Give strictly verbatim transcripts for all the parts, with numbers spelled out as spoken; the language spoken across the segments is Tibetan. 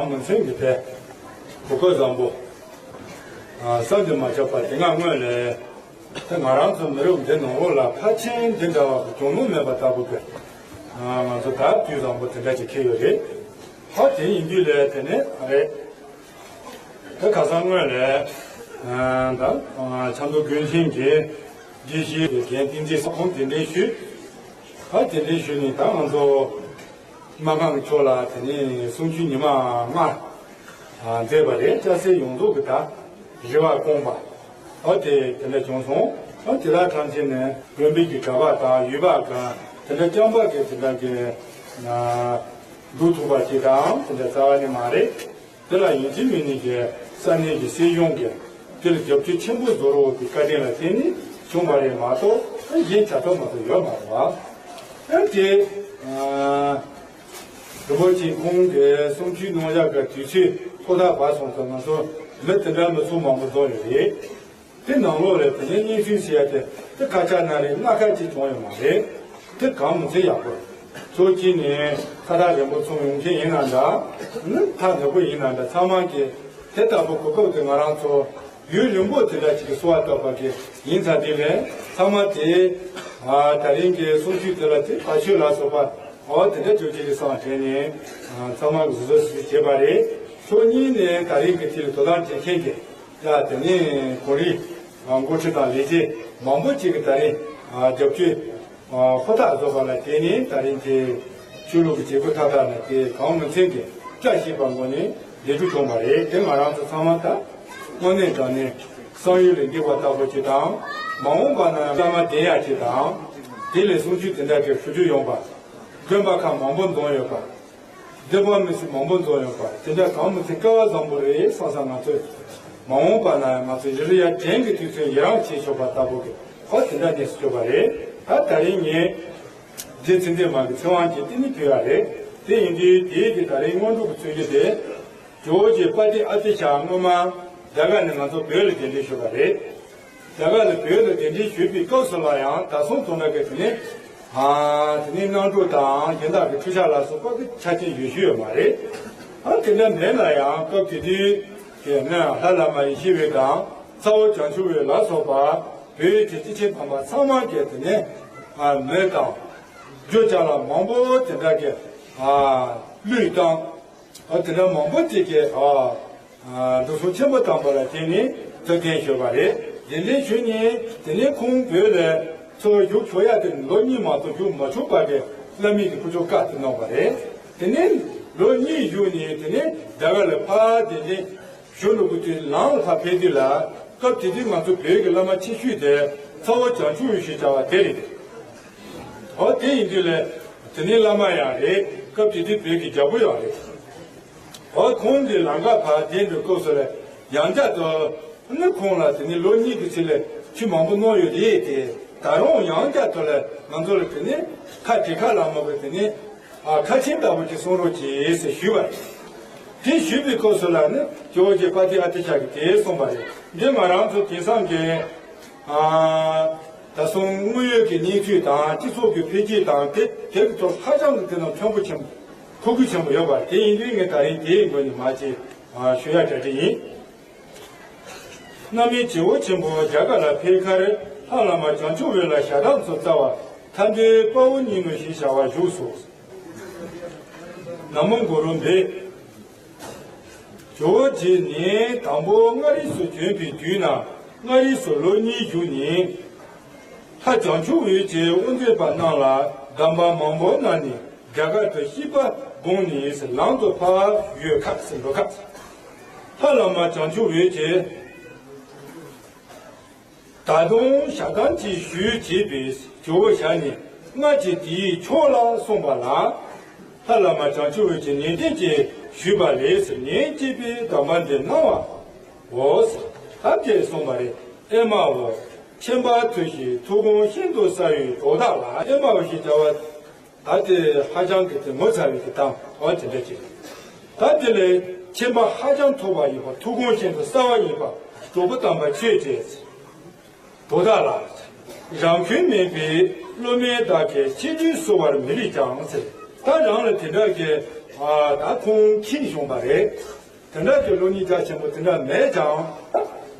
གང་མུན་སེམས་ཀྱི་ཕན། གོ་སྐབས་བཟང་པོ། ཨ། བསམ་གྱིས་མ་ཁྱབ་པ་དེ་སྔ་སྔོན་ལས། ད་ང་རང་ཚོ་མི་རབས་འདི་ནང་ལོགས་ལ་ཕལ་ཆེར་འདི་འདྲ་བ་གི་གྱོང་ནོར་མེད་པ་ལྟ་བུ་གི། ཨ། ང་ཚོ་ད་དུས་བཟང་པོ་དེ་འདྲ་ཅིག་འཁེལ་ཡོད་རེད། ཧ། དེ་ཡིན་དུས་ལས་དེ་ནས་ཨ་རེད། ད་ཁ་སང་སྔོན་ལས། ཨ། ད་ཨ་ཆབ་མདོ་ཀུན་མཁྱེན་གྱི་དགེ་བཤེས་ཀྱི་འགན་བསྟན་འཛིན་ས་ཁོང་གདན་འདྲེན་ཞུས། ད་གདན་འདྲེན་ཞུས་ནས་ད་ང་ཚོ་སྨར་ཁམས་ཕྱོགས་ལ་དེ་ནས་གསུང་ཆོས་ཉི་མ་ལྔ། ཨ། མཛད་པ་རེད། སྐྱ་སེར་ཡོངས་རྫོགས་ཀྱི་ད་རེ་བ་སྐོང་པ། ཨ། དེ་དེ་འདྲ་བྱུང་སོང་། ཨ། དེ་དག་ཐམས་ཅད་ནས་དགོན་པའི་གི་གྲྭ་པ་དང་ཡུལ་པ་གང་དེ་འདྲ་རྐྱང་པ་གི་དེ་འདྲ་གི། ཨ། འདུ་ཐུབ་པ་ཅིག་དང་དེ་འདྲ་རྩ་བ་ནས་མ་རེད། དེ་ལ་ཡིན་གཅིག་མིན་གཉིས་ཀྱི་ས་གནས་ཀྱི་སྲིད་གཞུང་གིས་དེ་ལ་རྒྱབ་སྐྱོར་ཆེན་པོ་བཟོ་རོགས་ཀྱི་བཀའ་དྲིན་ལ་བརྟེན་ནས་བྱུང་བ་རེད་མ་གཏོགས། ཨ། གཞན་བྱ་ཐབས་མ་གཏོགས་ཡོད་མ་རེད་བ། ཨ། དེ། ཨ། རིན་པོ་ཆེ་ཁོང་གིས་གསུང་ཆོས་གནང་བཞག་གི་དུས་ཚོད་ཐོག་མཐའ་བར་སོང་ཙང་ང་ཚོ་མི་དེ་འདྲ་མི་ཚོགས་མང་པོ་འཛོམས་ཡོད་རེད། དེ་ནང་ལོགས་ལ་དེ་ནས་སྙན་སེང་ཟེར་ཡ་དེ་དེ་ཁ་ཆག་ན་རེ་ལྔ་ཁ་ཅིག་བྱུང་ཡོད་མ་རེད། དེ་གང་མི་ཚེ་ཡག་པོ་རེད། ཕྱོགས་གཅིག་ནས་ས་ཐག་རིང་པོ་ཚུར་ཡོང་མཁན་ཡིན་ན་འདྲ། ནི་ཐག་ཉེ་པོ་ཡིན་ན་འདྲ། ཚང་མ་གིས་དེ་ལྟ་བུ་གོ་སྐབས་དེ་ང་རང་ཚོ་ཡུན་རིང་པོ་དེ་འདྲ་ཅིག་གི་གསོལ་བ་བཏབ་པ་གི་ཡིན་ཙང་། དེ་ལས་ཚང་མ་དེ། ཨ། ད་རིང་གི་གསུང་ཆོས་དེ་ལ་དེ་བར་ཆད་ལ་སོགས་པ། ཨོ། དེ་འདྲ་ཅིག་ཡོད་ཀྱི་རེད་བསམ་དྲན་ནས། ཨ། ཚང་མ་གིས་བཟོད་གསོལ་བྱས་པ་རེད། ཕྱོགས་གཉིས་ནས་ད་རིང་གི་དེ་ལ་དོ་སྣང་བྱེད་མཁན་གྱི། ཡ། དེ་ནས་གོ་རིམ། ཨ། འགོ་ཁྲིད་དང་ལས་བྱེད་མང་པོ་ཅིག་གིས་ད་རིང་། ཨ། རྒྱབ་སྐྱོར། ཨ། ཧུར་ཐག་བཟོས་པ་ལ་བརྟེན་ནས་ད་རིང་གི་ཆོས་ལུགས་ཀྱི་བྱེད་སྒོ་མཐའ་དག་ནི་དེ་གང་མིན་ཚད་ཀྱི་བཀྲ་ཤིས་པ་ངོ་ནས་ལེགས་གྲུབ་བྱུང་བ་རེད། དེ་ང་རང་ཚོ་ཚང་མ་ད་དངོས་གནས་དྲང་གནས་བསམ་ཡུལ་ལ་འགྲིག་པ་ལྟ་བུ་ཅིག་དང་། མ་འོངས་པ་ན་ཡང་བླ་མ་བསྟེན་ཡག་ཅིག་དང་། དེ་ལས་གསུང་ཆོས་དེ་འདྲ་གི་ཧྲུལ་ཧྲུལ་ཡོང་པ། དགོན་པ་ཁག་མང་པོ་འཛོམས་ཡོད་པ། སྡེ་པ་མི་སེར་མང་པོ་འཛོམས་ཡོད་པ། དེ་འདྲ་གང་མི་ཚེ་སྐལ་བ་བཟང་པོ་རེད་བསམ་བསམ། ང་ཚོས་མ་འོངས་པ་ན་ང་ཚོ་ཡུལ་ཡར་དྲན་གྱི་དུས་ཚོད་ཡི་རངས་བྱེད་ཆོག་པ་ལྟ་བུ་གི། ཨོ། དེ་འདྲ་གནས་སུ་ཆོག་པ་རེད། ད་ད་རིང་ངས་རྗེ་ཚེ་བརྟན་མ་གི་ཚེ་དབང་གི་བསྟི་གནས་ཕུལ་བ་རེད། དེ་ཡིན་དུས་དེའི་གི་ད་རིང་སྔོན་འགྲོ་གི་ཚུལ་གྱིས་དེ། ཇོ་བོ་རྗེ་དཔལ་ལྡན་ཨ་ཏི་ཤ་སྔོན་མ་རྒྱ་གར་ནས་ང་ཚོ་བོད་ལ་གདན་འདྲེན་ཞུས་པ་རེད། རྒྱ་གར་ལ་བོད་ལ་གདན་འདྲེན་ཞུས་པའི་སྐབས་སུ་ལ་ཡང་ད་སོང་དུ་འདྲ་གི་དེ་ནས། ཨ་དེ་ནས་གནང་སྒྲུབ་དང་གཞན་དག་གི་ཁྲུས་ཆ་ལ་སོགས་པ་གི་ཆ་རྐྱེན་ཡོད་ཤོས་ཡོད་མ་རེད། ཨ་དེ་འདྲ་མེད་ན་ཡང་སྐབས་དེ་དུས་ཀྱི་ནི་ལྷ་བླ་མ་ཡེ་ཤེས་འོད་དང་ཚ་བོ་བྱང་ཆུབ་འོད་ལ་སོགས་པ་བོད་ཀྱི་སྐྱེས་ཆེན་དམ་པ་ཚང་མ་གིས་དེ་ནས་ཨ་མེ་དང་། རྒྱུ་ཅ་ལག་མང་པོ་དེ་འདྲ་གི་ཨ་བླུགས་བཏང་། ཨ་དེ་འདྲ་མང་པོ་ཅིག་གིས་ཨ་ཨ་འདུ་སྲོལ་ཆེན་པོ་དམ་པ་ལ་བརྟེན་ནས་ཐུགས་འགན་ཞུས་པ་རེད། དེ་འདྲའི་ཞུས་ནས་དེ་ནས་ཁོང་བོད་ལ་འཚོ་བ་བཞུགས་ཆོག་ཡ་དེ་ལོ་གཉིས་མ་གཏོགས་བཞུགས་མ་ཆོག་པ་གི་བླ་མས་དེ་ཁོ་ཚོ་བཀའ་དེ་གནང་བ་རེད། དེ་ནས་ལོ་གཉིས་བཞུགས་ནས་དེ་ནས་རྒྱ་གར་ལ་ཕར་དེ་ནས་བཞུགས་འགྲོ་དགོས་དུས་ལམ་ལ་ཕར་ཕེབས་དུས་ལ་སྐབས་དེ་དུས་ང་ཚོ་བོད་ཀྱི་བླ་མ་ཆེ་ཤོས་དེ་ཚ་བོ་བྱང་ཆུབ་འོད་ཞེས་བྱ་བ་དེ་རེད། འོ་དེ་ཡིན་དུས་ལ་དེ་ནས་བླ་མ་ཡང་རེད། སྐབས་དེ་དུས་བོད་ཀྱི་རྒྱལ་པོ་ཡང་རེད། འོ་ཁོང་གིས་ལམ་ཁ་ཕར་བསྡད་འགྲོ་སྐབས་སུ་ལ་ཡང་བསྐྱར་དུ་ནི་ཁོང་ལ་དེ་ནས་ལོ་གཉིས་ཀྱི་ཚེ་ལ་ཆོས་མང་པོ་གནང་ཡོད་རེད་དེ། ད་རུང་ཡང་བསྐྱར་དུ་ལ་ང་ཚོ་ལ་དེ་ནས་ཁ་བྲི་ཁ་ལ་མ་དགོས་དེ་ནས་ཨ་ཁ་ཆེམས་ལྟ་བུ་ཅིག་གསུང་རོགས་གྱིས་ཟེར་ཞུས་པ་རེད། དེ་ཞུས་པའི་སྐབས་སུ་ལ་ནི་ཇོ་བོ་རྗེ་དཔལ་ལྡན་ཨ་ཏི་ཤ་གིས་དེ་གསུངས་པ་རེད། འདི་ང་རང་ཚོ་དེང་སང་གི་ཨ་ད་སོང་དངོས་ཡོད་ཀྱི་གནས་ཚུལ་དང་སྤྱི་ཚོགས་ཀྱི་འཕེལ་རྒྱས་དང་དེ་དེ་གི་ཐོག་ཧ་ཅང་གི་དེ་ནང་ཕྲན་བུ་ཆེན་པོ་ཕྲུ་གུ་ཆེན་པོ་ཡོད་པ་དེ་ཡིན་དུས་ངས་ད་རིང་དེའི་སྒོ་ནས་མ་ཅིག་ཞུ་ཡ་གྲ་སྒྲིག་ཡིན། སྔ་མའི་རྗེ་བོ་ཆེན་པོ་རྒྱ་གར་ལ་ཕེབས་ཁར་ལྷ་བླ་མ་བྱང་ཆུབ་འོད་ལ་ཞལ་གདམས་སུ་བསྩལ་བ་མཐའ་འདུལ་དཔའ་བོ་གཉིས་ནོ་ཞེས་བྱ་བ་བཞུགས་སོ། ན་མོ་གུ་རུ་བྷེ། ཇོ་བོ་རྗེ་ནི་དང་པོ་མངའ་རིས་སུ་བྱོན་པའི་དུས་ན་མངའ་རིས་སུ་ལོ་གཉིས་བཞུགས་ནས། ལྷ་བྱང་ཆུབ་འོད་ཀྱིས་དབུ་མཛད་པ་རྣམས་ལ་གདམས་པ་མང་པོ་གནང་ནས་རྒྱ་གར་དུ་གཤེགས་པ་དགོངས་ནས་ལམ་དུ་ཕར་ཡོད་ཁ་ཟེར་འགྲོ་ཁ། ལྷ་བླ་མ་བྱང་ཆུབ་འོད་ཀྱིས། ད་དུང་ཞལ་གདམས་ཅིག་ཞུས་བྱས་པས་ཇོ་བོ་ཞལ་ནས་སྔར་གྱི་དེའི་ཕྱོགས་ལ་གསུངས་པ་ལ། ལྷ་བླ་མ་བྱང་ཆུབ་འོད་ཀྱིས་ནན་ཏན་གྱིས་ཞུས་པ་ལས་ཉན་ཅེས་པའི་གདམས་པ་འདི་གནང་བའོ། ད་དེ་གསུངས་པ་རེད། ཨེ་མའོ། མཁྱེན་པ་ཐོས་ཤིང་ཐུགས་དགོངས་ཤིན་ཏུ་གསལ་བའི་གྲོགས་དག་ལ། ཨེ་མའོ་ཞེས་བྱ་བ། ད་དེ་ཧ་ཅང་གི་དེ་ངོ་མཚར་བའི་གི་གཏམ་འོ་དེ་འདྲ་ཅིག་རེད། ད་དེ་ལས་མཁྱེན་པ་ཧ་ཅང་མཐོ་བ་ཡིན་པ་ཐུགས་དགོངས་ཤིན་ཏུ་གསལ་བ་ཡིན་པ་གྲོགས་པོ་དམ་པ་ཁྱོད་ཀྱིས་གྲོགས་དག་ལ་རང་འཁྲུལ་མེད་པའི་བློ་མེད་དག་གིས་ཁྱེད་ཚོས་གསོ་བར་མི་རིགས་ཀྱང་ཟེར། ད་རང་ལ་དེ་འདྲ་གི་ཨ་ད་ཁོང་མཁྱེན་བྱུང་བ་རེད། དེ་འདྲ་གི་བློ་ཉིད་རྒྱ་ཆེན་པོ་དེ་འདྲ་མེད་ཀྱང་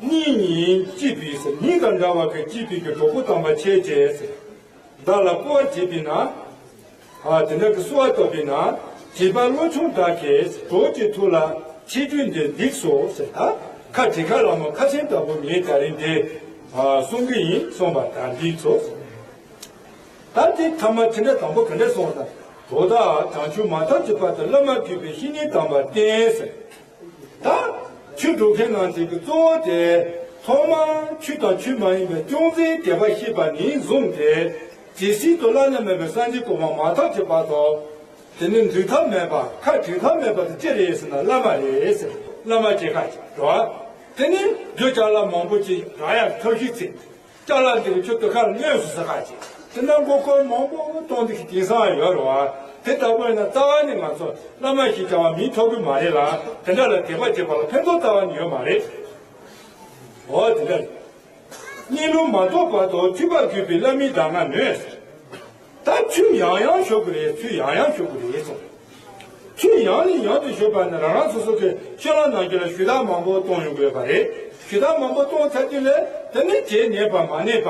གཉིས་གཉིས་སྐྱིད་པའི་ཟེར། གཉིས་དང་འདྲ་བ་གི་སྐྱིད་པའི་གི་གྲོགས་པོ་དམ་པ་ཁྱེད་ཀྱིས་ཟེར། བདག་ལ་སྐུར་བ་བྱེད་པས་ན། ཨ་དེ་འདྲ་གི་གསོལ་བ་བཏབ་པས་ན། བྱིས་པ་བློ་ཆུང་དག་གིས་གྲོགས་ཀྱི་ཐུགས་ལ་ཆེ་བརྗོད་འདི་འགྲིགས་སོ་ཟེར། ད་ཁ་བྲིས་ཁ་ལ་མོ་ཁ་ཆེམས་ལྟ་བུ་ངས་ད་རིང་འདི་ཨ་གསུང་གི་ཡིན་གསུངས་པ་ད་འགྲིགས་སོ། ད་དེ་ཐ་མ་དེ་འདྲ་དང་པོ་ག་འདྲ་གསུངས་དང་། གྲོགས་དག་བྱང་ཆུབ་མ་ཐོབ་ཀྱི་བར་དུ་བླ་མ་གུས་པས་བཤེས་གཉེན་དམ་པར་བསྟེན་ཟེར། ད་ཆོས་སྒྲུབ་མཁན་རྣམས་ཀྱི་གཙོ་བོ་དེ་ཐོག་མར་ཆོས་དང་ཆོས་མ་ཡིན་པའི་ཅུང་ཟད་དད་པ་སྐྱེས་པ་ནས་བཟུང་སྟེ་ཇི་སྲིད་དུ་བླ་ན་མེད་པའི་སངས་རྒྱས་གོ་འཕང་མ་ཐོབ་ཀྱི་བར་དུ་དེ་ནི་འདུལ་ཐབས་མེད་པ་ཁ་བྲལ་ཐབས་མེད་པ་དེ་ཅི་རེད་ཟེར་ན་བླ་མ་རེད་ཟེར། བླ་མ་ཅེས་ཁ་ཅིག་འགྲོ་བ། དེ་ནི་རྒྱུ་ཅ་ལག་མང་པོ་ཅིག་རག་ཡག་ཐབས་ཤེས་ཚེ། ཅ་ལག་འདི་གི་ཆུ་དུ་ཁར་གནོད་སུ་ཟ་ཁ་ཅིག་དེ་ན་མགོ་སྐོར་མང་པོ་གཏོང་འདི་གི་དེང་སང་ཡོད་རེད་བ། དེ་ལྟ་བུ་ཡིན་ན་རྩ་བ་ནས་ང་ཚོ་བླ་མ་ཞིག་བྱ་བ་མིང་ཐོབ་གི་མ་རེད་ལ། དེ་འདྲ་ལ་དད་པ་བྱེད་པ་ལ་ཕན་ཐོགས་རྩ་བ་ནས་ཡོད་མ་རེད། འོ་དེ་འདྲ་རེད། གཉིད་ལུག་མ་རྟོགས་བར་དུ་ཐོས་པ་གུས་པས་བླ་མའི་གདམས་ངག་ནོད། ད་ཆོས་ཡང་ཡང་ཞུ་དགོས་རེད། ཆོས་ཡང་ཡང་ཞུ་དགོས་རེད་གསུངས། ཆོས་ཡང་ནས་ཡང་དུ་ཞུས་པ་ནི་རང་རང་སོ་སོ་གི་ཤོ་ལོ་ཀ་ནང་རྒྱུད་ལ་ཞུ་དག་མང་པོ་གཏོང་ཡོང་གི་ཡོད་པ་རེད། ཞུ་དག་མང་པོ་གཏོང་ཚར་དུས་ལས་དེ་ནི་བྱས་ནས་པ་མ་ནས་པ་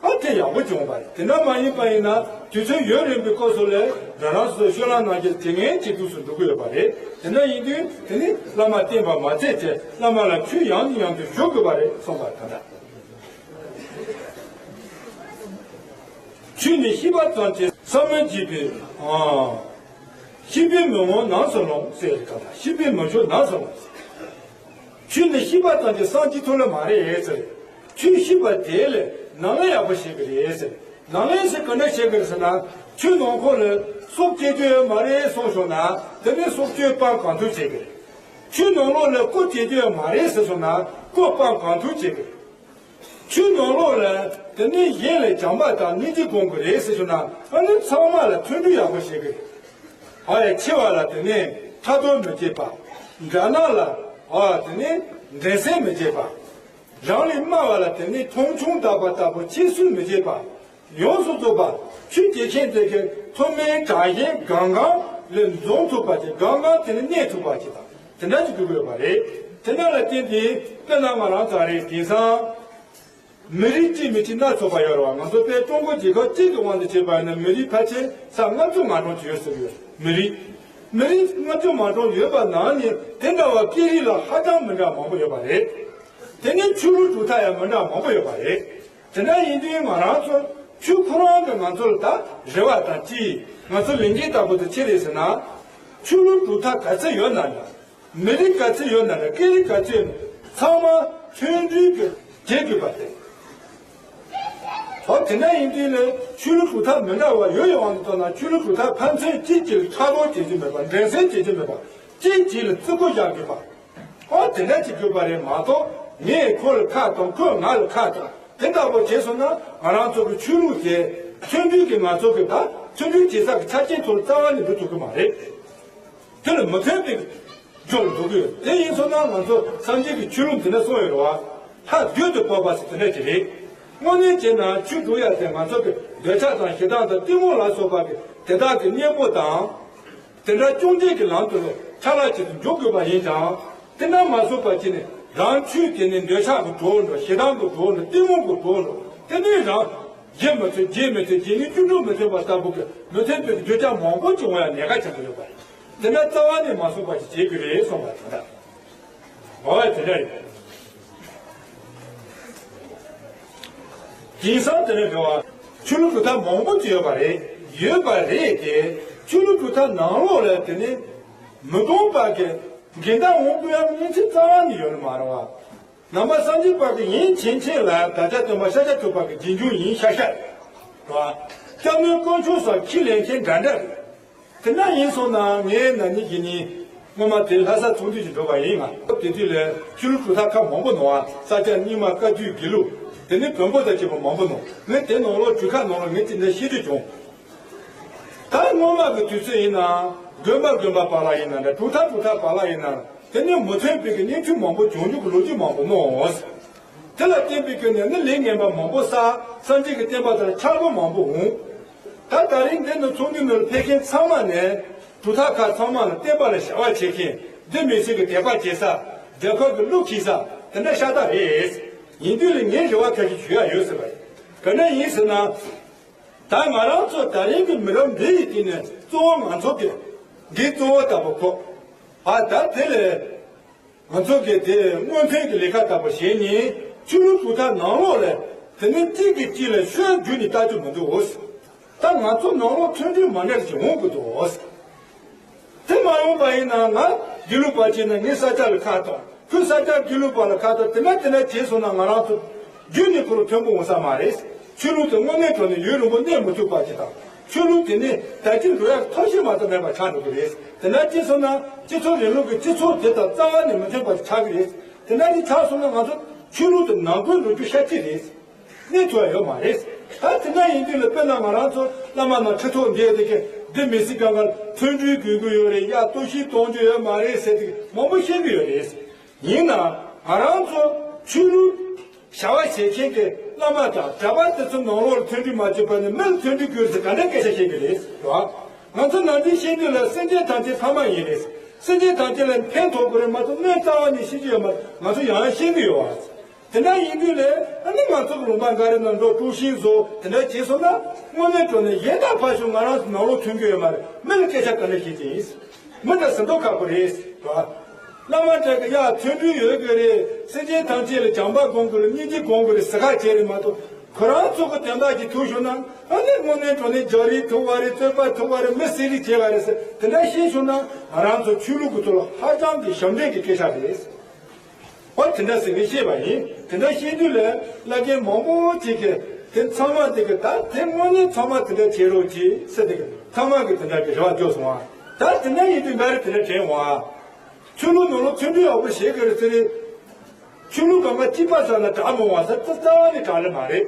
ཨ་དེ་ཡག་པོ་བྱུང་བ་རེད། དེ་འདྲ་མ་ཡིན་པ་ཡིན་ན་དུས་ཚོད་ཡུན་རིང་པོའི་སྐབས་སུ་ལས་རང་རང་སོ་སོའི་ཤོ་ལོ་ཀ་ནང་རྒྱུད་དེ་ངན་གྱི་དུས་སུ་འགྲོ་གི་ཡོད་པ་རེད། དེ་འདྲ་ཡིན་དུས་དེ་ནི་བླ་མ་བསྟེན་པ་མ་ཚད་ཚེ་བླ་མ་ལ་ཆོས་ཡང་ནས་ཡང་དུ་ཞུ་དགོས་པ་རེད་གསུངས་པ་དེ་འདྲ། ཆོས་ནི་ཤེས་པ་ཙམ་གྱིས་སངས་མི་རྒྱས་པས། ཨ། ཤེས་པས་མི་ངོམས་ནམ་སུ་ལོངས་ཟེར་ག་ལ་ཤེས་པས་མི་ཆོག་ནམ་སུ་ལོངས་ཟེར། ཆོས་ནི་ཤེས་པ་ཙམ་གྱིས་སངས་རྒྱས་ཐུབ་ལེ་མ་རེད་ཟེར། ཆོས་ཤེས་པ་དེ་ལས་ནང་ལས་ཡག་པོ་ཤེས་ཀྱི་རེད་ཟེར། ནང་ལས་ཟེར་ག་འདྲ་ཤེས་ཀྱི་རེད་ཟེར་ན། ཆོས་ནང་ཁོག་ལ་སྲོག་བཅད་རྒྱུ་ཡོད་མ་རེད་གསུངས་སོང་ན། དེ་ནས་སྲོག་གཅོད་སྤང་གང་ཐུབ་བྱེད་ཀྱི་རེད། ཆོས་ནང་ལོགས་ལ་རྐུ་བྱེད་རྒྱུ་ཡོད་མ་རེད་ཟེར་སོང་ན་རྐུ་སྤང་གང་ཐུབ་བྱེད་ཀྱི་རེད། ཆོས་ནང་ལོགས་ལ་དེ་ནས་གཞན་ལ་བྱམས་པ་དང་སྙིང་རྗེ་སྒོམ་གྱི་རེད་ཟེར་ཞུ་ན། ཨ་ནི་ཚང་མ་ལ་མཐུན་སྒྲིལ་ཡག་པོ་བྱེད་ཀྱི་རེད། ཨ་ཡ་ཆེ་བ་ལ་དེ་ནས་ཕྲག་དོག་མི་བྱེད་པ། དགྲ་ནག་ལ་ཨ་དེ་ནས་འགྲན་སེམས་མི་བྱེད་པ། རང་ལས་དམའ་བ་ལ་དེ་ནས་མཐོང་ཆུང་དག་པ་ལྟ་བུ་ཁྱད་གསོད་མི་བྱེད་པ། ཡོངས་སུ་རྫོགས་པ་ཆོས་སྐྱེད་མཁན་དེ་གའི་མཐོ་དམན་དྲག་ཞན་གང་གང་ལས་འཛོམས་ཐུབ་པ་ཅིག་གང་གང་དེ་ནི་གནས་ཐུབ་པ་ཅིག་དང་དེ་འདྲ་ཅིག་དགོས་ཀྱི་ཡོད་པ་རེད། དེ་འདྲ་ལ་བརྟེན་ཏེ་དཔེར་ན་ང་རང་ཚོ་རེད། དེང་སང་མི་རིགས་གཅིག་མི་གཅིག་སྣ་ཚོགས་པ་ཡོད་རེད་བ། ང་ཚོ་དཔེ་ཀྲུང་གོ་རྒྱལ་ཁབ་གཅིག་གི་དབང་དུ་བྱས་པ་ཡིན་ན་མི་རིགས་ཕལ་ཆེར་ས་ལྔ་བཅུ་ང་གྲངས་ཅིག་ཡོད་ཟེར་གྱི་ཡོད། མི་རིགས་མི་རིགས་ལྔ་བཅུ་ང་གྲངས་ཡོད་པ་ནང་ནས་དེ་འདྲ་བ་སྐད་རིགས་ལ་ཧ་ཅང་མི་འདྲ་མང་པོ་ཡོད་པ་རེད། དེ་ནས་ཆོས་ལུགས་གྲུབ་མཐའ་ཡང་མི་འདྲ་མང་པོ་ཡོད་པ་རེད། དེ་འདྲ་ཡིན་དུས་ང་རང་ཚོ་ཆོས་ཁོ་རང་གི་ང་ཚོ་ལ་ད་རེ་བ་དང་ཅི་ང་ཚོ་ལས་འགན་ལྟ་བུ་དེ་ཅི་རེད་ཟེར་ན། ཆོས་ལུགས་གྲུབ་མཐའ་ག་ཚོད་ཡོད་ན་ཡང་། མི་རིགས་ག་ཚོད་ཡོད་ན་རེད། སྐད་རིགས་ག་ཚོད་ཡོད་ན་ཚང་མ་མཐུན་སྒྲིལ་གྱི་བྱེད་དགོས་པ་རེད། འོ་དེ་འདྲ་ཡིན་དུས་ལས་ཆོས་ལུགས་གྲུབ་མཐའ་མི་འདྲ་བ་ཡོད་ཡོད་དབང་དུ་བཏང་ན་ཆོས་ལུགས་གྲུབ་མཐའ་ཕན་ཚུན་གཅིག་གཅིག་ལ་ཕྲག་དོག་བྱེད་རྒྱུ་མེད་པ། འགྲན་སེམས་བྱེད་རྒྱུ་མེད་པ། གཅིག་གཅིག་ལ་བརྩི་བཀུར་བཞག་དགོས་པ། འོ་དེ་འདྲ་བྱེད་དགོས་པ་རེད་མ་གཏོགས་ངས་ཁོ་ལ་ཁ་གཏོང་ཁོས་ང་ལ་ཁ་གཏོང་དེ་ལྟ་བུ་བྱས་སོང་ན་ང་རང་ཚོ་གི་ཆོས་ལུགས་དེ་མཐུན་སྒྲིལ་གྱི་ང་ཚོ་གི་ད་མཐུན་སྒྲིལ་བྱེད་ས་གི་ཆ་རྐྱེན་ཚོ་ལ་རྩ་བ་ནས་འགྲོ་ཐུབ་ཀྱི་མ་རེད། དེ་ལ་མི་མཐུན་པའི་སྦྱོར་འགྲོ་གི་ཡོད། དེ་ཡིན་སོང་ན་ང་ཚོ་སངས་རྒྱས་ཀྱི་ཆོས་ལུགས་འདི་ནས་གསུངས་ཡོད་རེད་བ། ལྷ་བདུད་དུ་བབས་པ་ཟེར་དེ་འདྲ་ཅིག་རེད། དངོས་གནས་བྱས་ན་ཆོས་སྒྲུབ་ཡ་དེ་ང་ཚོ་གི་འདོད་ཆགས་དང་ཞེ་སྡང་དང་གཏི་མུག་ལ་སོགས་པ་གི་དེ་དག་གི་གཉེན་པོ་དང་། དེ་འདྲ་སྐྱོང་བྱེད་ཀྱི་ལམ་དུ་ལ་ཆ་ལག་ཅིག་ཏུ་འཇུག་དགོས་པ་ཡིན་ཀྱང་། དེ་འདྲ་མ་བཟོ་བ་ཅིག་ནས་རང་ཆོས་དེ་ནི་འདོད་ཆགས་ཀྱི་གྲོགས་འགྲོ། ཞེ་སྡང་གི་གྲོགས་འགྲོ། གཏི་མུག་གི་གྲོགས་འགྲོ། དེ་ནས་རང་བརྗེད་མི་ཐུབ། བརྗེད་མི་ཐུབ། བརྗེད་ནས་བཅུ་དྲུག་མི་ཐོན་པ་ལྟ་བུ་གི་མི་ཐོན་པའི་འདོད་ཆགས་མང་པོ་བྱུང་བ་ཡང་ཉེན་ཁ་ཆེན་པོ་ཡོད་པ་རེད། དེ་འདྲ་རྩ་བ་ནས་མ་བཟོ་བ་ཞིག་བྱེད་དགོས་རེད་གསུངས་པ་དེ་འདྲ། འོ་དེ་འདྲ་ཡིན། དེང་སང་དེ་ནས་འགྲོ་བ་ཆོས་ལུགས་གྲུབ་མཐའ་མང་པོ་ཅིག་ཡོད་པ་རེད། ཡོད་པ་རེད་དེ། ཆོས་ལུགས་གྲུབ་མཐའ་ནང་ལོགས་ལ་དེ་ནི་མི་སྡོམ་པ་གི་འགལ་ཟླ་འོང་དགོས་ཡ་གི་གནས་ཚུལ་རྩ་བ་ནས་ཡོད་ནི་མ་རེད་བ། ནང་པ་སངས་རྒྱས་པ་གི་ཡན་ཆད་ཆད་ལ་བདག་ཅག་སྟོན་པ་ཤཱཀྱ་ཐུབ་པ་གི་རྗེས་འཇུག་ཡིན་ཤག་ཤག་རེད་བ། སྐྱབས་གནས་དཀོན་མཆོག་སོགས་ཁས་ལེན་མཁན་འདྲ་འདྲ་རེད། དེ་འདྲ་ཡིན་སོང་ན་ངས་ན་ནིང་གི་ཉིན་སྔོན་མ་དེ་ལྷ་ས་ཚོགས་འདུ་ཞིག་འགྲོ་བ་ཡིན། ང་དེ་དུས་ལ་ཆོས་ལུགས་གྲུབ་མཐའ་ཁག་མང་པོ་ནང་བ། ས་སྐྱ་རྙིང་མ་བཀའ་བརྒྱུད་དགེ་ལུགས། དེ་ནས་བོན་པོ་དང་བཅས་པ་མང་པོ་ནང་། ངས་དེ་ནང་ལོགས་གྲུ་ཁ་ནང་ལོགས་ངས་དེ་འདྲ་ཤེས་རྒྱུ་བྱུང་། ད་སྔོན་མ་གི་དུས་ཚོད་ཡིན་ན་དགོན་པ་དགོན་པ་བར་ལ་ཡིན་ན་འདྲ། གྲུབ་མཐའ་གྲུབ་མཐའ་བར་ལ་ཡིན་ན་དེ་ནས་མི་མཐུན་པའི་གི་གནས་ཚུལ་མང་པོ་བྱུང་རྒྱུ་གི་ལོ་རྒྱུས་མང་པོ་ནང་། དེ་ལ་བརྟེན་པའི་གི་ནས་ནི་ལས་ངན་པ་མང་པོ་བསགས། སངས་རྒྱས་ཀྱི་བསྟན་པ་དང་ཆག་སྒོ་མང་པོ་འོང་། ད་ད་རིང་འདི་ནི་ཚོགས་འདུ་ནང་ཕེབས་མཁན་ཚང་མ་ནས་གྲུབ་མཐའ་ཁག་ཚང་མ་ལ་བསྟན་པ་ལ་བྱ་བ་བྱེད་མཁན། འདི་མི་སྲིད་ཀྱི་དད་པ་བྱེད་ས། རྒྱལ་ཁབ་ཀྱི་བློ་འཁྱེར་ས་དེ་འདྲ་ཤ་སྟག་རེད། ཡིན་དུས་ལ་ངས་རེ་བ་ཁ་ཤས་ཞུ་ཡ་ཡོད་ཟེར་བ་ཡིན། ག་འདྲ་ཡིན་ཟེར་ན། ད་ང་རང་ཚོ་ད་རིང་གི་མི་རབས་འདི་ཡི་སྟེང་ནས་གཙོ་བོ་ང་ཚོ་གི་འདི་གཙོ་བོ་ལྟ་བུ་ཁོ། ཨ་ད་དེ་ལས། ང་ཚོ་གིས་དེ་སྔོན་ཐོན་གྱི་ལས་ཀ་ལྟ་བུ་བྱས་ནས་ཆོས་ལུགས་གྲུབ་མཐའ་ནང་ལོགས་ལ་དེ་ནི་གཅིག་གིས་གཅིག་ལ་ཤོད་རྒྱུ་ནི་ལྟ་རྒྱུ་མི་འདུག་ད་ང་ཚོ་ནང་ལོགས་མཐུན་སྒྲིལ་མ་འདྲ་ཞིག་འོང་དགོས་འདུག་དེ་མ་འོངས་པ་ཡིན་ན་ང་དགེ་ལུགས་པ་བྱས་ན་ངས་ས་སྐྱ་ལ་ཁ་གཏོང་། ཁོས་ས་སྐྱ་དགེ་ལུགས་པ་ལ་ཁ་གཏོང་། དེ་འདྲ་དེ་འདྲ་བྱས་སོང་ན་ང་རང་ཚོ་རྒྱུན་ནས་ཁོ་ལ་མཐུན་པོ་འོང་ས་མ་རེད། ཆོས་ལུགས་དེ་དངོས་གནས་དྲང་གནས་ཡུན་རིང་པོ་གནས་མི་ཐུབ་པ་ཞིག་དང་། ཆོས་ལུགས་དེ་ནི་ད་ཅི་འགྲོ་ཡག་ཐབས་ཤེས་མ་གཏོགས་མེད་པ་ཆགས་འགྲོ་གི་རེད། དེ་འདྲ་བྱས་སོང་ན་སྤྱི་ཚོགས་རིང་ལུགས་ཀྱི་སྤྱི་ཚོགས་དེ་དང་རྩ་བ་ནས་མི་མཐུན་པ་ཞིག་ཆགས་ཀྱི་རེད། དེ་འདྲ་ཞིག་ཆགས་སོང་ན་ང་ཚོ་ཆོས་ལུགས་དེ་ནང་ཁུལ་འགྲོ་རྒྱུ་ཤ་སྟག་རེད། གནས་ཐུབ་ཡ་ཡོད་མ་རེད། ད་དེ་འདྲ་ཡིན་དུས་ལ་དཔེར་ན་ང་རང་ཚོ་བླ་མ་ནང་ཁྲི་ཐོག་འདིར་དེ་གས་འདི་མི་སྲིད་གང་གར་མཐུན་སྒྲིལ་དགོས་ཀྱི་ཡོད་རེད། ཡ་གཏོར་བཤིག་གཏོང་རྒྱུ་ཡོད་མ་རེད་ཟེར་དེ་མང་པོ་བཤད་ཀྱི་ཡོད་རེད། ཡིན་ན་ང་རང་ཚོ་ཆོས་ལུགས་བྱ་བ་བྱེད་མཁན་གྱི་བླ་མ་དང་གྲྭ་པ་དེ་ཚོ་ནང་ལོགས་ལ་མཐུན་སྒྲིལ་མ་བྱས་པ་ནི་མི་ལ་མཐུན་སྒྲིལ་དགོས་ཟེར་ག་འདྲ་སྐད་ཆ་བཤད་ཀྱི་རེད་བ། ང་ཚོ་ནང་འདྲེན་བཤད་དུས་ལ་སེམས་ཅན་ཐམས་ཅད་ཕ་མ་ཡིན་རེད། སེམས་ཅན་ཐམས་ཅད་ལ་ཕན་ཐོགས་དགོས་རེད་མ་གཏོགས་གནོད་རྩ་བ་ནས་བྱེད་ཀྱི་ཡོད་མ་རེད། ང་ཚོ་ཡང་ཡང་བཤད་ཀྱི་ཡོད་བ། དེ་འདྲ་ཡིན་དུས་ལས་ཨ་ནི་ང་ཚོ་གི་ལུང་པ་འགའ་རེ་ནང་འགྲོ་དཀྲུག་ཤིང་བཟོ་དེ་འདྲ་བྱས་སོང་ན་དངོས་གནས་དྲང་གནས་གཞན་དག་ཕར་ཞོག་ང་རང་ཚོ་ནང་ལོགས་མཐུན་གྱི་ཡོད་མ་རེད། མི་ལ་སྐད་ཆ་ག་འདྲ་བཤད་ཀྱི་ཡིན། མི་འདྲ་ཟིན་ཐོ་ཁག་པོ་རེད། བ། བླ་མ་དྲག་གི་ཡ་མཐུན་སྒྲིལ་ཡོད་དགོས་རེད། སེམས་ཅན་ཐམས་ཅད་ལ་བྱམས་པ་སྒོམ་དགོས་རེད། སྙིང་རྗེ་སྒོམ་དགོས་རེད་ཟེར་ཁ་བྱས་རེད་མ་གཏོགས་ཁོ་རང་ཚོ་གི་དོན་དག་གི་ཐུག་ཤོར་ན་ཨ་ནི་དངོས་གནས་དྲང་གནས་རྒྱ་རིགས་ཐུག་པ་རེད། རྩོད་པ་ཐུག་པ་རེད། མི་སེར་རིགས་བྱས་པ་རེད་ཟེར་དེ་འདྲ་ཤེས་ཤོར་ན་ང་རང་ཚོ་ཆོས་ལུགས་ཀྱི་ཐོག་ལ་ཧ་ཅང་གི་ཞབས་འདྲེན་གྱི་སྐད་ཆ་རེད། ཨོ་དེ་འདྲ་ཟེར་ངས་བཤད་པ་ཡིན། དེ་འདྲ་བཤད་དུས་ལ་བླ་རྒན་མང་པོ་ཅིག་གིས་དེ་ཚང་མ་དེ་གི་ད་དེ་དངོས་གནས་ཚང་མ་དེ་འདྲ་བྱེད་རོགས་གྱིས་ཟེར་དེ་གི་ཚང་མ་གི་དེ་འདྲ་གི་རེ་བ་བཅོལ་སོང་ཨ། ད་དེ་འདྲ་ཡིན་དུས་འདྲ་རེ་དེ་འདྲ་དྲན་འོང་ཨ། ཆོས་ལུགས་ནང་ལོགས་མཐུན་སྒྲིལ་ཡག་པོ་བྱེད་དགོས་རེད་ཟེར་རེད། ཆོས་ལུགས་གང་ག་གཅིག་པ་ཟེར་ན་དྲག་མོ་བ་ཟེར་རྩ་རྩ་བ་ནས་དྲག་ལེ་མ་རེད།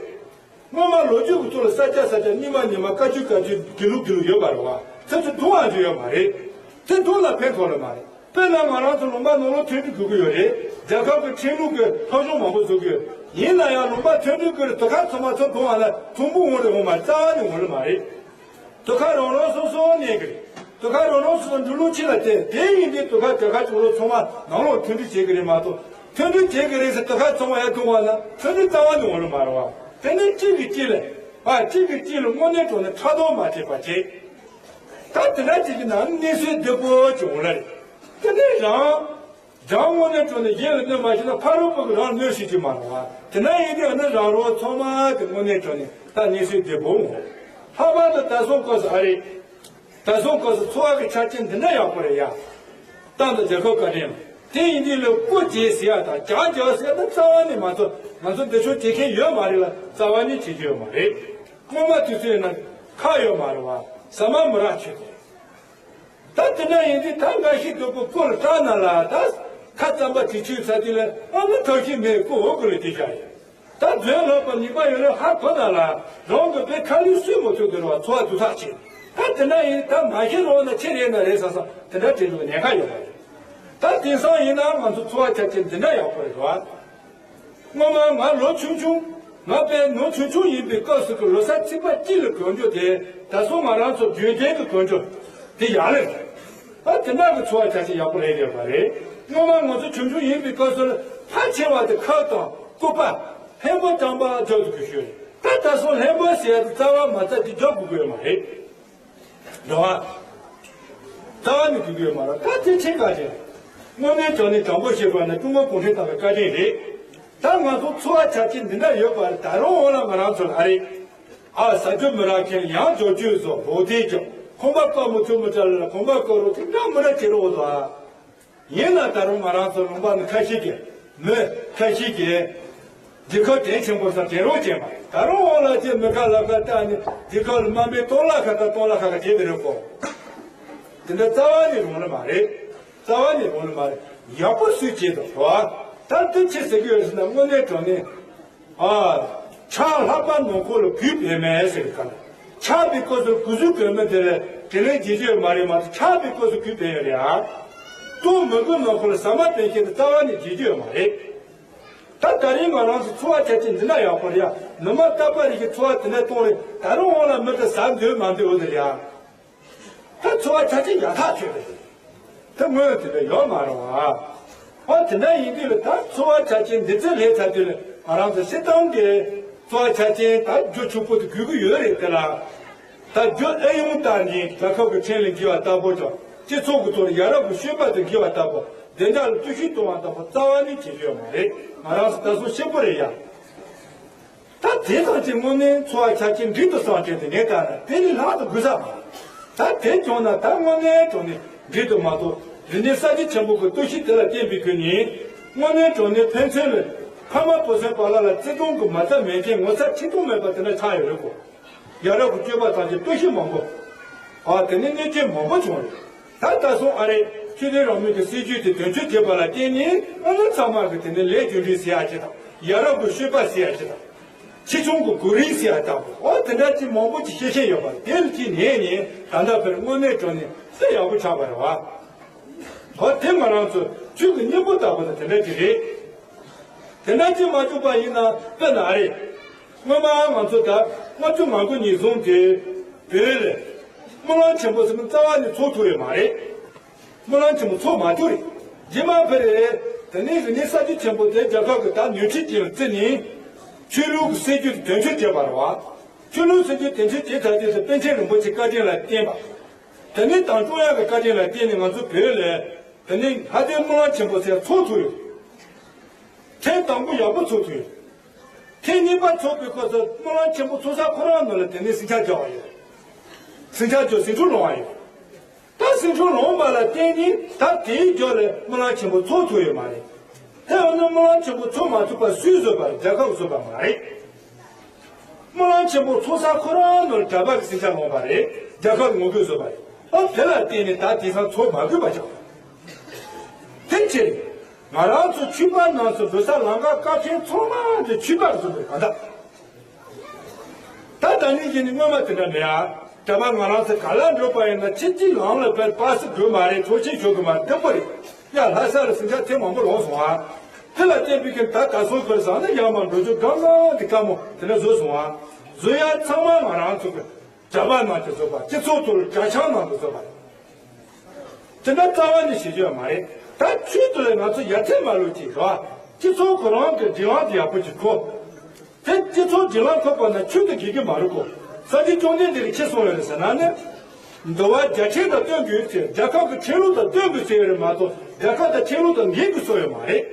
སྔོན་མ་ལོ་རྒྱུས་ཀྱི་ཐོག་ལ་ས་སྐྱ་ས་སྐྱ་རྙིང་མ་རྙིང་མ་བཀའ་བརྒྱུད་བཀའ་བརྒྱུད་དགེ་ལུགས་དགེ་ལུགས་ཡོད་པ་རེད་བ། ཚེ་ཚོ་དུང་བ་ཚོ་ཡོད་མ་རེད། དེ་དུང་ལ་ཕན་ཐོགས་ལ་མ་རེད། དཔེར་ན་ང་རང་ཚོ་ལུང་པ་ནང་ལོགས་མཐུན་སྒྲིལ་དགོས་ཀྱི་ཡོད་རེད། རྒྱལ་ཁབ་ཀྱི་ཁྲིམས་ལུགས་ཀྱི་ཕབ་ཤོང་མང་པོ་བཟོ་གི་ཡོད། ཡིན་ན་ཡང་ལུང་པ་མཐུན་སྒྲིལ་གྱི་རེད། དུ་ཁ་ཚང་མ་ཚོ་མཐོང་བ་ན་ཚོང་པོ་འོང་རེད། འོང་མ་རྩ་བ་ནས་འོང་རེད་མ་རེད། དུ་ཁ་རང་རང་སོ་སོ་གནས་ཀྱི་རེད། དུ་ཁ་རང་རང་སོ་སོ་འགྲོ་ལུགས་ཆེ་ལ་བལྟས། དེ་ཡིན་དུས་དུ་ཁ་དུ་ཁ་ཆུང་ལོ་ཚང་མ་ནང་ལོགས་མཐུན་སྒྲིལ་བྱེད་ཀྱི་རེད་མ་གཏོགས། མཐུན་སྒྲིལ་བྱེད་ཀྱི་རེད་ཟེར་དུ་ཁ་ཚང་མ་ཡར་ཐུག་བ་ན་མཐུན་སྒྲིལ་རྩ་བ་ནས་འོང་རེད་མ་རེད་བ། དེ་ནས་གཅིག་གིས་གཅིག་ལ་ཨ་གཅིག་གིས་གཅིག་ལ་དངོས་གནས་དྲང་གནས་ཕྲག་དོག་མ་བྱེད་པ་བྱེད། ད་དེ་འདྲ་ཅིག་གི་ནང་གནས་ཚུལ་བདེ་པོ་ཅིག་འོང་ལ་རེད། དེ་ནས་རང་། རང་དངོས་གནས་དྲང་གནས་གཞན་ལ་གནོད་མ་ཤེས་ན་ཕ་རོལ་པོ་གི་རང་གནོད་ཤེས་ཀྱི་མ་རེད་བ། དེ་འདྲ་ཡིན་དུས་ཨ་ནི་རང་རང་ཚང་མ་གི་དངོས་གནས་དྲང་གནས་ད་གནས་ཚུལ་བདེ་པོ་འོང་། ལྷག་པར་དུ་ད་སོང་སྐབས་སུ་ཨ་རེད། ད་སོང་སྐབས་སུ་འཚོ་བ་གི་ཆ་རྐྱེན་འདི་འདྲ་ཡག་པོ་རེད་ཡ། ཏང་དང་རྒྱལ་ཁབ་བཀའ་དྲིན་ལ། དེ་ཡིན་དུས་ལ་སྐུ་མཇལ་ཟེར་ཡ་དང་ཇག་རྒྱག་ཟེར་ཡ་ད་རྩ་བ་ནས་མ་ཚོར། ང་ཚོ་འདི་ཕྱོགས་བྱེད་མཁན་ཡོད་མ་རེད་ལ་རྩ་བ་ནས་བྱེད་རྒྱུ་ཡོད་མ་རེད། སྔོན་མ་དུས་ཚོད་ཡིན་ན་ཁ་ཡོད་མ་རེད་བ། ཟ་མ་མི་རག་ཆོད་དེ། ད་དེ་འདྲ་ཡིན་དུས་ད་འགའ་ཞིག་སྡུག་པོ་སྐུ་ལ་སྐྲག་ན་ལ་ད་ཁ་རྩམ་པ་དྲི་ཆུའི་ཚ་དུས་ལ་ཨ་ནི་ཐབས་ཤེས་མེད། སྐུ་འོག་གི་ལ་དེ་བཞག་ཡོད། ད་རྫུན་ལོག་པ་ཉིན་པ་ཡོད་ལ་ཧ་གོ་ན་ལ་རང་གི་པའི་ཁ་ལུས་སུས་མ་ཐུབ་དེ་རུ་བ་འཚོ་བ་སྡུག་ཐག་ཆད། ད་དེ་འདྲ་ཡིན་ད་མ་ཤི་རོགས་ན་ཆེ་རེད་ན་རེད་ས་ས་དེ་འདྲ་དྲན་འདུག་ཉེན་ཁ་ཡོད་པ་རེད། ད་དེང་སང་ཡིན་ན་ང་ཚོ་འཚོ་བ་ཆ་རྐྱེན་འདི་འདྲ་ཡག་པོ་རེད་བ། སྔོན་མ་ང་ལོ་ཆུང་ཆུང་། ང་དཔེ་ནོར་ཆུང་ཆུང་ཡིན་པའི་སྐབས་སུ་གི་ལོ་གསར་ཚེས་པ་གཅིག་ལ་གོན་རྒྱུ་དེ་ད་སོ་ང་རང་ཚོ་རྒྱུན་ལྡན་གྱི་གོན་རྒྱུ་དེ་ཡག་ལེ། ཨ་དེ་འདྲ་གི་འཚོ་བ་ཆ་ཆེ་ཡག་པོ་རེད་ཡོད་པ་རེད། སྔོན་མ་ང་ཚོ་ཆུང་ཆུང་ཡིན་པའི་སྐབས་སུ་ལ་ཕལ་ཆེ་བ་དེ་ཁབ་དང་སྐུད་པ་ལྷན་པོ་དྲངས་པ་རྒྱག་ཐུབ་དགོས་ཤོས་རེད། ད་ད་སོ་ལྷན་པོ་ཟེར་ཡ་དེ་རྩ་བ་མ་རྩ་དེ་རྒྱག་དགོས་ཀྱི་ཡོད་མ་རེད། འགྲོ་བ། རྩ་བ་ནས་དགོས་ཀྱི་ཡོད་མ་རེད། ད་དེ་ཆེ་ག་ཆེ། དངོས་གནས་དྲང་གནས་དྲང་པོ་བཤད་པ་ན་ཀྲུང་གོ་གུང་ཁྲན་ཏང་གི་བཀའ་དྲིན་རེད། ད་ང་ཚོ་འཚོ་བ་ཆ་རྐྱེན་འདི་འདྲ་ཡོད་པ་རེད། ད་རུང་འོང་ལ་ང་རང་ཚོ་ལ་ཨ་རེད། ཨ་ཟ་རྒྱུ་མི་རག་མཁན་ཡང་འཇོག་རྒྱུ་བཟོ་འོ་དེ་ཀྱང་ཁང་པ་བཀབ་མི་ཆོག་མི་བྲལ་ལ་ཁང་པ་བཀབ་རོགས་དེ་འདྲ་མི་འདྲ་བྱེད་རོགས་དང་། ཡིན་ན་ད་རུང་ང་རང་ཚོ་ལུང་པ་ནི་ཁ་ཤས་ཀྱིས་མི་ཁ་ཤས་ཀྱིས་རྒྱལ་ཁབ་དྲིན་ཆེན་པོ་ས་དྲན་རོགས་བྱས་པ་ད་རུང་འོང་ལ་ཅེས་མི་ཁ་ལ་ཁ་བཏགས་ནས་རྒྱལ་ཁབ་ལ་དམའ་འབེབས་གཏོང་ལ་ཁ་ཁ་གཏོང་ལ་ཁ་ཁ་བྱེད་དེ་རེད་གོ། དེ་འདྲ་རྩ་བ་ནས་རུང་ལ་མ་རེད། རྩ་བ་ནས་རུང་ལ་མ་རེད། ཡག་པོ་སུས་བྱེད་དང་རོ། ད་འདི་ཆི་ཟེར་གི་ཡོད་ཟེར་ན་དངོས་གནས་དྲང་གནས། ཨ། ཆག་ལྷག་པ་ནང་ཁོག་ལ་གུས་པས་མེད་ཟེར་གི་ག་ལ། ཆག་པའི་སྐབས་སུ་གུས་བསུ་གོས་མི་དེ་ལ་དྲིན་ལན་འཇལ་རྒྱུ་ཡོད་མ་རེད་མ་གཏོགས་ཆག་པའི་སྐབས་སུ་གུས་པས་ཡོད་རེད་ཨ། ལྟོགས་མི་དགོས་ནང་ཁོག་ལ་ཟ་མ་སྤེལ་མཁན་དེ་རྩ་བ་ནས་འཇལ་རྒྱུ་ཡོད་མ་རེད། ད་ད་རིང་ང་རང་ཚོ་འཚོ་བ་ཆ་ཆེན་འདི་འདྲ་ཡག་པོ་རེད་ཡ། ནུ་མ་རྟག་པ་རིགས་ཀྱི་འཚོ་བ་དེ་འདྲ་གཏོང་རེད། ད་རུང་འོང་ལ་མི་དེ་ཟ་འདོད་མ་འདོད་འོ་དེ་རེད་ཡ། ད་འཚོ་བ་ཆ་ཆེན་ཡག་ཐག་ཆོད་རེད། ད་དངོས་དེ་འདྲ་ཡོད་མ་རེད་བ། ཨ་དེ་འདྲ་ཡིན་དུས་ལ་ད་འཚོ་བ་ཆ་ཆེན་འདི་ཚོ་ལས་ཚ་དུས་ལ་ང་རང་ཚོ་སྤྱིར་བཏང་གི་འཚོ་བ་ཆ་ཆེན་ད་རྒྱུ་ཕྱུག་པོ་དེ་དགོས་ཀྱི་ཡོད་རེད་དེ་ལ། ད་རྒྱུ་ཨེ་ཡོང་ལྟར་ནི་རྒྱལ་ཁབ་ཀྱི་ཁྲིམས་ལ་འགལ་བ་ལྟ་བུ་དང་སྤྱི་ཚོགས་ཀྱི་ཐོག་ལ་ཡ་རབས་ཀྱི་སྤྱོད་པ་དང་འགལ་བ་ལྟ་བུ་བདེ་འཇགས་ལ་གཏོར་བཤིག་གཏོང་བ་ལྟ་བུ་རྩ་བ་ནས་བྱེད་རྒྱུ་ཡོད་མ་རེད། ང་རང་ཚོ་ད་གཟོད་གཤིན་པོ་རེད་ཡ། ད་དེ་དང་གཅིག་དངོས་གནས་འཚོ་བ་ཆ་རྐྱེན་འགྲིག་ཏུ་སོང་བྱས་ཏེ་ངས་ལྟ་ན་དེ་ལས་ལྷག་ཏུ་དགོས་ས་མ་རེད། ད་དེ་བྱུང་ན་ད་དངོས་གནས་དྲང་གནས་འགྲིག་ཏུ་མ་གཏོགས་རིག་གནས་གསར་བརྗེ་ཆེན་པོ་གི་གཏོར་བཤིག་དེ་ལ་བརྟེན་པའི་ཁུལ་ནས་དངོས་གནས་དྲང་གནས་ཕན་ཚུན་ལ་ཕ་མ་བུ་སྲིང་བར་ལ་ལ་བརྩེ་དུང་གི་མ་རྩ་མེད་མཁན་ངོ་ཚ་ཁྲེལ་གཏོང་མེད་པ་དེ་འདྲ་ཆགས་ཡོད་རེད་གོ། ཡ་རབས་ཀྱི་སྤྱོད་པ་ཐམས་ཅད་གཏོར་བཤིག་མང་པོ། ཨ་དེ་ནས་གནོད་སྐྱོན་མང་པོ་བྱུང་རེད། ད་ལྟ་སོང་ཨ་རེ་ཆོས་དད་རང་མོས་ཀྱི་སྲིད་ཇུས་དེ་དོན་འཁྱོལ་བྱས་པ་ལ་བརྟེན་ནས་ཨ་ནི་ཚང་མ་གི་དེ་ནས་ལས་རྒྱུ་འབྲས་ཟེར་ཡ་ཅིག་དང་ཡ་རབས་ཀྱི་སྤྱོད་པ་ཟེར་ཡ་ཅིག་དང་། ཆེ་ཆུང་གི་གོ་རིམ་ཟེར་ཡ་ལྟ་བུ་ཨོ་དེ་འདྲ་ཅིག་མང་པོ་ཅིག་ཤེས་བཤད་ཡོད་པ་དེ་ལ་ཅིག་ཉན་ནས་ད་ལྟ་བར་དངོས་གནས་དྲང་གནས་སུ་ཡག་པོ་ཆགས་པ་རེད་བ། ཨོ་དེ་ང་རང་ཚོ་ཆོས་ཀྱི་སྙིང་པོ་ལྟ་བུ་དང་དེ་འདྲ་ཅིག་རེད། དེ་འདྲ་ཅིག་མ་བྱུང་པ་ཡིན་ན་དཔེར་ན་ཨ་རེད། སྔོན་མ་ང་ཚོ་ད་ལྔ་བཅུ་ང་དགུ་ནས་བཟུང་སྟེ་བོད་ལ་སྨོན་ལམ་ཆེན་པོ་ཟེར་ནི་རྩ་བ་ནས་ཚོགས་ཐུབ་ཡོད་མ་རེད། སྨོན་ལམ་ཆེན་པོ་ཚོགས་མ་ཐུབ་རེད། རྗེས་མ་ཕེབས་རེད། དེ་ནས་རིག་གནས་གསར་བརྗེ་ཆེན་པོ་དེ་རྒྱལ་ཁབ་ཀྱི་ད་ནུས་ཁྲིད་ཅིག་ལ་བརྩིས་ནས་ཆོས་ལུགས་ཀྱི་སྲིད་ཇུས་དེ་དོན་འཁྱོལ་བྱས་པ་རེད་བ། ཆོས་ལུགས་སྲིད་ཇུས་དོན་འཁྱོལ་བྱས་ཚར་དུས་སུ་པཎ་ཆེན་རིན་པོ་ཆེ་བཀའ་དྲིན་ལ་བརྟེན་པ། དེ་ནས་ཏང་ཀྲུང་དབྱང་གི་བཀའ་དྲིན་ལ་བརྟེན་ནས་ང་ཚོ་བོད་ལ་དེ་ནས་ལྷ་ལྡན་སྨོན་ལམ་ཆེན་པོ་ཟེར་ཚོགས་ཐུབ་ཡོད། ཐེངས་དང་པོ་ཡག་པོ་ཚོགས་ཐུབ་ཡོད། ཐེངས་གཉིས་པ་ཚོགས་པའི་སྐབས་སུ་སྨོན་ལམ་ཆེན་པོ་ཚོགས་ས་ཁོ་རང་ནང་ལ་དེ་ནས་ཟིང་ཆ་རྒྱག་པ་ཡོད། ཟིང་ཆ་རྒྱག་ཟིང་འཁྲུག་སློང་བ་ཡོད། ད་ཟིང་འཁྲུག་སློང་བ་ལ་བརྟེན་ནས་ད་དེའི་རྒྱབ་ལ་སྨོན་ལམ་ཆེན་པོ་ཚོགས་ཐུབ་ཡོད་མ་རེད། དེ་འོ་ན་སྨོན་ལམ་ཆེན་པོ་ཚོགས་མ་ཐུབ་པ་སུས་བཟོས་པ་རེད། རྒྱལ་ཁབ་བཟོས་པ་མ་རེད། སྨོན་ལམ་ཆེན་པོ་ཚོགས་ས་ཁོ་རང་ནང་ལ་གྲྭ་པ་གི་ཟིང་ཆ་སློང་བ་རེད། རྒྱལ་ཁབ་ངོ་རྒོལ་བཟོས་པ་རེད། ཨ་དེ་ལ་བརྟེན་ནས་ད་དེང་སང་ཚོགས་མ་དགོས་པ་ཆགས། དེ་ཕྱིར། ང་རང་ཚོ་ཆོས་པ་རྣམས་སུ་འགྲོ་ས་ལམ་ཁ་བཀག་མཁན་ཚང་མ་དེ་ཆོས་པ་བཟོས་པའི་གང་ལྟར། ད་ད་ནི་ཡིན་ནི་སྔོན་མ་དེ་འདྲ་མེད་ཨ། གྲྭ་པ་ང་རང་ཚོ་ག་ལ་འགྲོ་པ་ཡིན་ན་ཕྱི་ཕྱི་ལམ་ལ་ཕར་པ་སི་དགོས་མ་རེད། ཚོགས་ཆེན་ཞུ་དགོས་མ་རེད། བདེ་པོ་རེད། ཡ་ལྷ་ས་ལ་ཟིང་ཆ་ཐེངས་མང་པོ་ལངས་སོང་ཨ། དེ་ལ་བརྟེན་པའི་གི་ད་ག་སོང་ཁར་བཟང་ན་ཡར་མར་འགྲོ་རྒྱུ་སྒང་ག་དེ་དཀའ་མོ་དེ་འདྲ་བཟོས་སོང་བ། བཟོ་ཡ་ཚང་མ་ང་རང་ཚོ་གི་གྲྭ་པ་ནང་གི་བཟོས་པ། སྤྱི་ཚོགས་ཐོག་ལ་གྲྭ་ཆང་ནང་དུ་བཟོས་པ་རེད། དེ་འདྲ་རྩ་བ་ནས་བྱེད་རྒྱུ་ཡོད་མ་རེད། ད་ཆོས་དེ་ལ་ང་ཚོ་ཡར་ཐོན་མ་ལུགས་ཅིག་རེད་བ། སྤྱི་ཚོགས་ཁོ་རང་གི་སྒྲིག་ལམ་དེ་ཡག་པོ་ཅིག་ཁོ། དེ་སྤྱི་ཚོགས་སྒྲིག་ལམ་ཁོ་པ་ན་ཆོས་དེ་དགེ་གི་མ་རེད་གོ། སངས་རྒྱས་བཅོམ་ལྡན་འདས་ཀྱིས་ཅི་གསུངས་ཡོད་རེད་ཟེར་ན་ནི། འདུལ་བ་རྒྱལ་ཕྲན་དང་བསྟུན་དགོས་ཟེར། རྒྱལ་ཁབ་ཀྱི་ཁྲིམས་ལུགས་དང་བསྟུན་དགོས་ཟེར་ཡོད་རེད་མ་གཏོགས། རྒྱལ་ཁབ་དང་ཁྲིམས་ལུགས་དང་འགལ་དགོས་བཟོས་ཡོད་མ་རེད།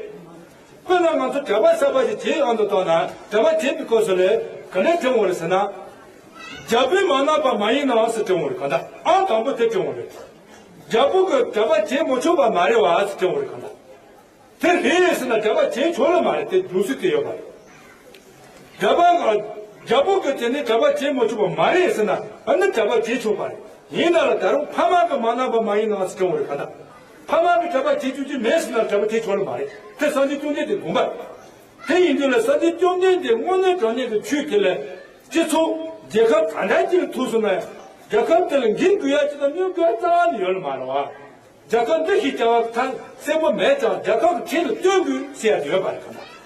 དཔེར་ན་ང་ཚོ་གྲྭ་པ་གསར་པ་ཞིག་བྱེད་ཡོང་དུ་བཏང་ན། གྲྭ་པ་བྱེད་པའི་སྐབས་སུ་ལས་ག་འདྲ་དྲན་འོང་རེད་ཟེར་ན། རྒྱལ་པོས་མ་གནང་བ་མ་ཡིན་ནོ་ཟེར་དྲན་འོང་རེད། གང་ལྟར་ཨང་དང་པོ་དེ་དྲན་འོང་རེད། རྒྱལ་པོ་གིས་གྲྭ་པ་བྱེད་མི་ཆོག་པ་མ་རེད་བ་ཟེར་དྲན་འོང་རེད། གང་ལྟར། དེ་རེད་ཟེར་ན་གྲྭ་པ་བྱེད་ཆོག་ལེ་མ་རེད། དེ་ལུགས་སྲོལ་དེ་ཡོད་པ་རེད། གྲྭ་པ་ག་རྒྱལ་པོ་གིས་དེ་ནི་གྲྭ་པ་བྱེད་མི་ཆོག་པ་མ་རེད་ཟེར་ན། ཨ་ནི་གྲྭ་པ་བྱེད་ཆོག་པ་རེད། ཡིན་ན་ལ་ད་རུང་ཕ་མ་གིས་མ་གནང་བ་མ་ཡིན་ནོ་ཟེར་དྲན་འོང་རེད། གང་ལྟར། ཕ་མ་གིས་གྲྭ་པ་བྱེད་ཆོག་རྒྱུ་མེད་ཟེར་ན་གྲྭ་པ་བྱེད་ཆོག་ལེ་མ་རེད། དེ་སངས་རྒྱས་བཅོམ་ལྡན་འདས་དགོངས་པ་རེད། དེ་ཡིན་དུས་ལ་སངས་རྒྱས་བཅོམ་ལྡན་འདས་དངོས་གནས་དྲང་གནས་ཀྱི་ཆོས་དེ་ལ། སྤྱི་ཚོགས་རྒྱལ་ཁབ་ག་འདྲ་ཅིག་ལ་ཐུག་སོང་ན་ཡང་། རྒྱལ་ཁབ་དེ་ལ་འགན་དགོས་ཡ་ཅིག་དང་གནོད་དགོས་ཡ་རྩ་བ་ནས་ཡོད་ལེ་མ་རེད་བ། རྒྱལ་ཁབ་འདི་ཞིག་བྱ་བ་ཐང་གསལ་པོ་མེད་ཀྱང་། རྒྱལ་ཁབ་ཀྱི་ཁྲིམས་ལ་བསྟུན་དགོས་ཟེར་ཡ་དེ་ཡོད་པ་རེད། གང་ལྟར།